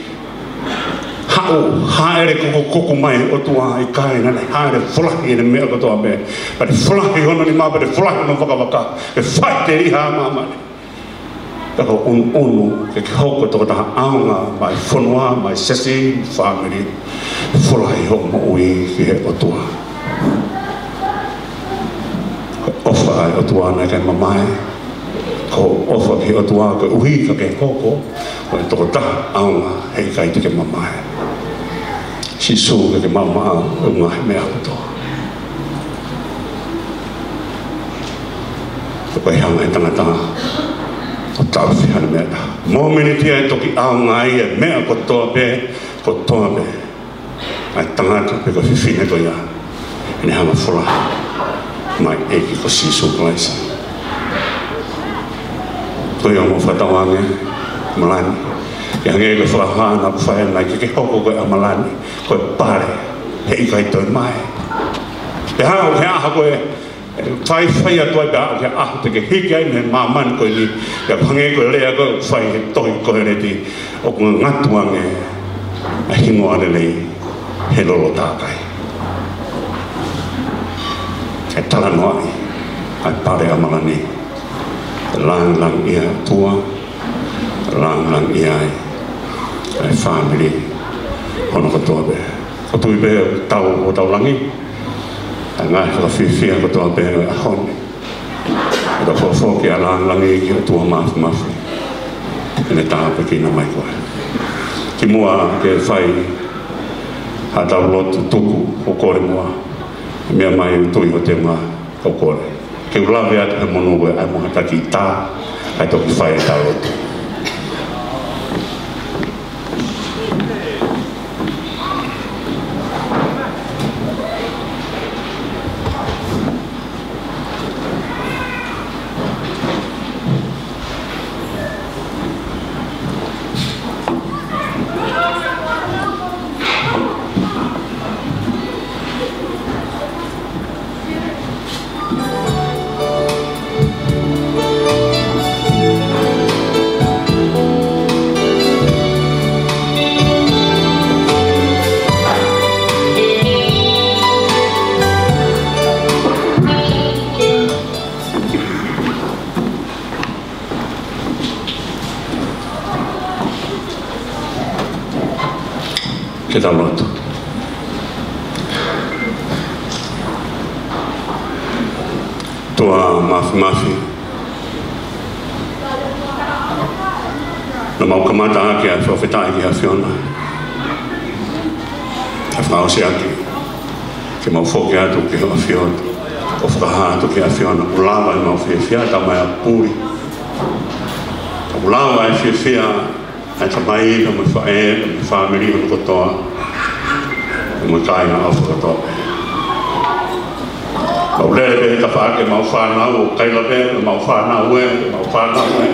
haʻu hāʻele kukukuku mai ʻOtua, ʻikai, naʻa ne hāʻele folahi ʻene meʻa kotoa pē. Pea ne folahi hono nima, pea ne folahi hono vakavaka. Ke fai te liha māmani. Pea ko e ʻunuʻunu ke ke hoko ko e tokotaha ʻaonga maʻa e fonua, maʻa e siasi, fāmili. Folahi hoʻo moʻui ki he ʻOtua. Ko e ʻofa ʻa e ʻOtua naʻe ʻikai mamae. Ko e ʻofa ki he ʻOtua koeʻuhi ka ke hoko ko e tokotaha ʻaonga heʻikai te ke mamae. Sīsū ke ke maʻumaʻa ʻa e ngaahi meʻa kotoa. Ko e hanga he tangata ʻo taʻofi haʻane meʻa. Mōmeniti ia ʻe toki ʻaonga ai e meʻa kotoa pē, kotoa pē ʻa e tangata pe ko e fefine ko ia, ʻene hanga folahi mai ʻEiki ko Sīsū Kalaisi. Ko ia mo fakatauange, ʻAmalani. Ke hangē ko e fakahā naʻa ku fai ʻanenai ke ke hoko ko e ʻAmalani, ko e pale heʻikai toe mae. Pea haʻu he ʻaho ko ē, faifai atu ai pea aʻu ki he ʻaho te ke hiki ai mei māmani ko eni, pea hangē ko e lea ko ē ʻoku fai he tohi Koheleti, ʻoku ngangatu ange ʻa e hingoa lelei he lolo tākai. Ke talanoaʻi ʻa e pale ʻAmalani, ke lāngilangiʻia ʻa e ʻOtua, ke lāngilangiʻia ai ʻa e fāmili hono kotoa pē. ʻOku tui pē ʻoku tau, ʻoku tau langi ʻa e ngaahi fakafiefia kotoa pē ʻo e ʻaho ni. ʻOku tau fakafoki ʻa e lāngilangi ki he ʻOtua Māfimafi, ke ne tāpuekina mai koe. Kimuʻa ke fai haʻatau lotu tuku, ʻoku ou kole muʻa, meʻa mai ʻa e tui ʻo te ma ʻoku ou kole ke u lave atu he monū ko ē ʻa e mohataki tā, kae toki fai ʻetau lotu. Ke tau lotu. ʻOtua Māfimafi, naʻa mau kamata ʻaki ʻa e fakafetaʻi ki he ʻAfiona, ʻa e fakaʻosi ʻaki ke mau foki atu ki he ʻAfiona, ʻo fakahā atu ki he ʻAfiona ʻoku lava ʻemau fiefia, tau mai ʻa puli. ʻOku lava e fiefia ʻa e tamai, pea mo e faʻē, pea mo e fāmili hono kotoa, pea mo e kāinga ʻofa kotoa pē. Mau lele pē he tafaʻaki ʻemau fānau, ʻo kaila pē ʻemau fānau ē, ʻemau fānau ē.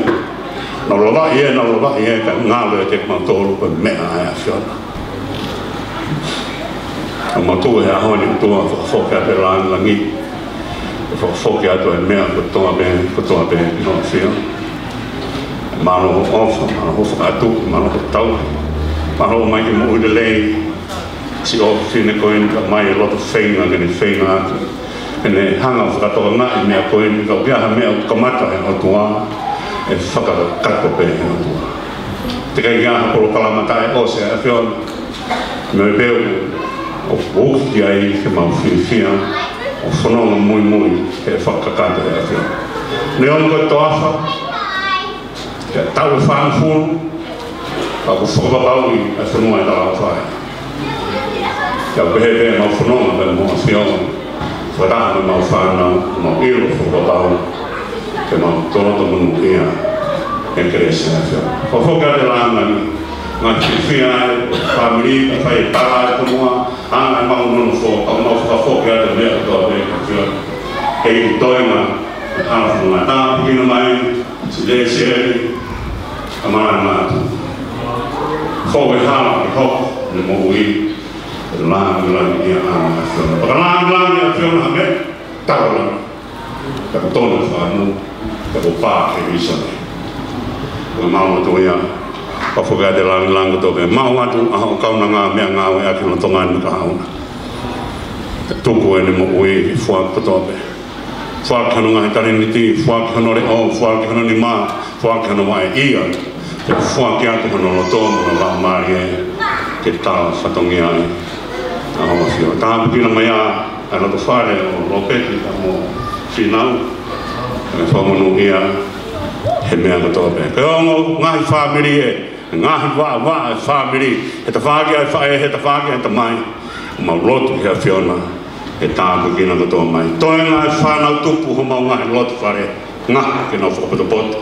Nau lavaʻi ē, nau lavaʻi ē, kae ngalo ʻiate kimautolu ko e meʻa ʻa e ʻAfiona. ʻOku mau tuʻu he ʻaho ni, ʻOtua, fakafoki atu e langilangi. Fakafoki atu e meʻa kotoa pē, kotoa pē ki hoʻo ʻAfio. Mālō hoʻo ʻofa, mālō hoʻo fakaʻatuʻi, mālō hoʻo tauhi. Mālō ʻomai ke moʻui lelei. Siʻi ʻofefine ko eni, ka mai e loto feinga ke ne feinga atu. Ke ne hanga ʻo fakatokangaʻi e meʻa ko eni, ka ʻoku ʻi ai ha meʻa ʻoku kamata ʻe he ʻOtua, ʻe fakakakato pē ʻe he ʻOtua. Teʻeki ai ha polokalama taʻeʻosi ʻa e ʻAfiona. Meʻa pē ʻoku ou uki ai ke mau fiefia ʻo fononga muimui he fakakakato ʻa e ʻAfiona. Neongo e toafa, ʻi he taʻu ʻe fāngofulu, ka ʻoku fakapapauʻi ʻa e fonua ʻe talaʻofa ai. Ka ʻoku pehē pē ʻemau fononga pea mo e ʻAfiona, fakataha mo ʻemau fānau, mau ʻilo fakapapau ke mau toloto monūʻia ʻi he kelesi ʻa e ʻAfiona. Fakafoki atu e langilangi, ngaahi fiefia ʻa e fāmili, ka fai e tala e fonua, ʻa e mau nonofo, ka mau fakafoki atu e meʻa kotoa pē ki he ʻAfiona. ʻEiki, toenga e hala fungata, piki mai, Siʻi Lesieli, ʻAmalani Lātū. Fou e hala ke hoko ʻene moʻui, langilangiʻia ʻa e ʻAfiona. Pea ka langilangiʻia ʻa e ʻAfiona ha meʻa, tau la. Ka ko e tonu fānau, ka ko e pā ke visa. Ko e mau atu ia, fakafoki atu e langilangi kotoa pē. Mau atu ʻa hoʻo kaunanga meʻangāue ʻaki hono Tonga ni ka hauna. Tuku ʻene moʻui, foaki kotoa pē. Foaki hono ngaahi talēniti, foaki hono leʻo, foaki hono nima, foaki hono vaʻe ia. Ke foaki atu hono loto mo hono laumālie ke tala fatongia ai ʻa hoʻo ʻAfio. Tāpuekina mai ā ʻa e loto fale ʻo Lopeti pea mo Finau. Ke fakamonūʻia he meʻa kotoa pē. Ko e ongo ngaahi fāmili ē, ngaahi vaʻa, vaʻa e fāmili, he tafaʻaki ʻa e faʻē, he tafaʻaki ʻa e tamai. Mau lotu ki he ʻAfiona, ke tāpuekina kotoa mai. Toenga e fānau tupu homau ngaahi loto fale, ngaohi ke nau fakapotopoto,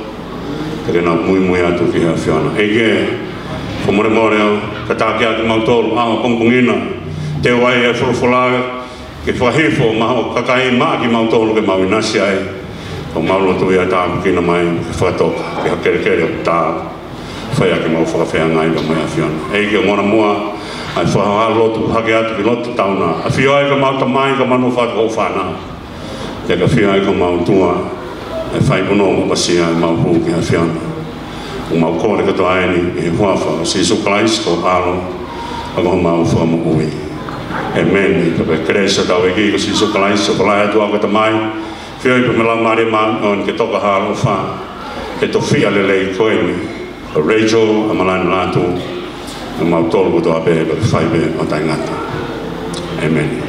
ke nau muimui atu ki he ʻAfiona. ʻEiki, fakamolemole ʻo kātaki ʻa kimautolu ʻaho pongipongi ni, teu ai e folofola ke fakahifo maʻa hoʻo kakai maʻa kimautolu ke mau ʻinasi ai. Ko ʻemau lotu ia, tāpuekina mai ke fakatoka ki ha kelekele ʻoku taau, fai ʻaki ʻemau fakafeangai pea mo e ʻAfiona. ʻEiki, ʻoku ʻoatu muʻa ʻa e fakahohaʻa lotu hake atu ki loto tauna. ʻAfio ai ko ʻemau tamai, ka mau nofo atu ko hoʻo fānau. Pea ka ʻafio ai ko homau ʻOtua, ʻe fai hono ʻofa ʻapasia ʻemau hū ki he ʻAfiona. ʻOku mau kole kātoa eni ʻi he huafa ʻo Sīsū Kalaisi ko ho ʻAlo, ʻa ko homau Fakamoʻui. ʻĒmeni. Pea ko e kelesi ʻa hotau ʻEiki ko Sīsū Kalaisi, ʻofa lahi ʻa e ʻOtua ko e Tamai, feohi pea mo e Laumālie Māʻoniʻoni ke toka ʻi he ʻaloʻofa he tofiʻa lelei ko eni ʻo Rachel ʻAmalani Lātū, mo kimautolu kotoa pē, pea ke fai pē ʻo taʻengata. ʻĒmeni.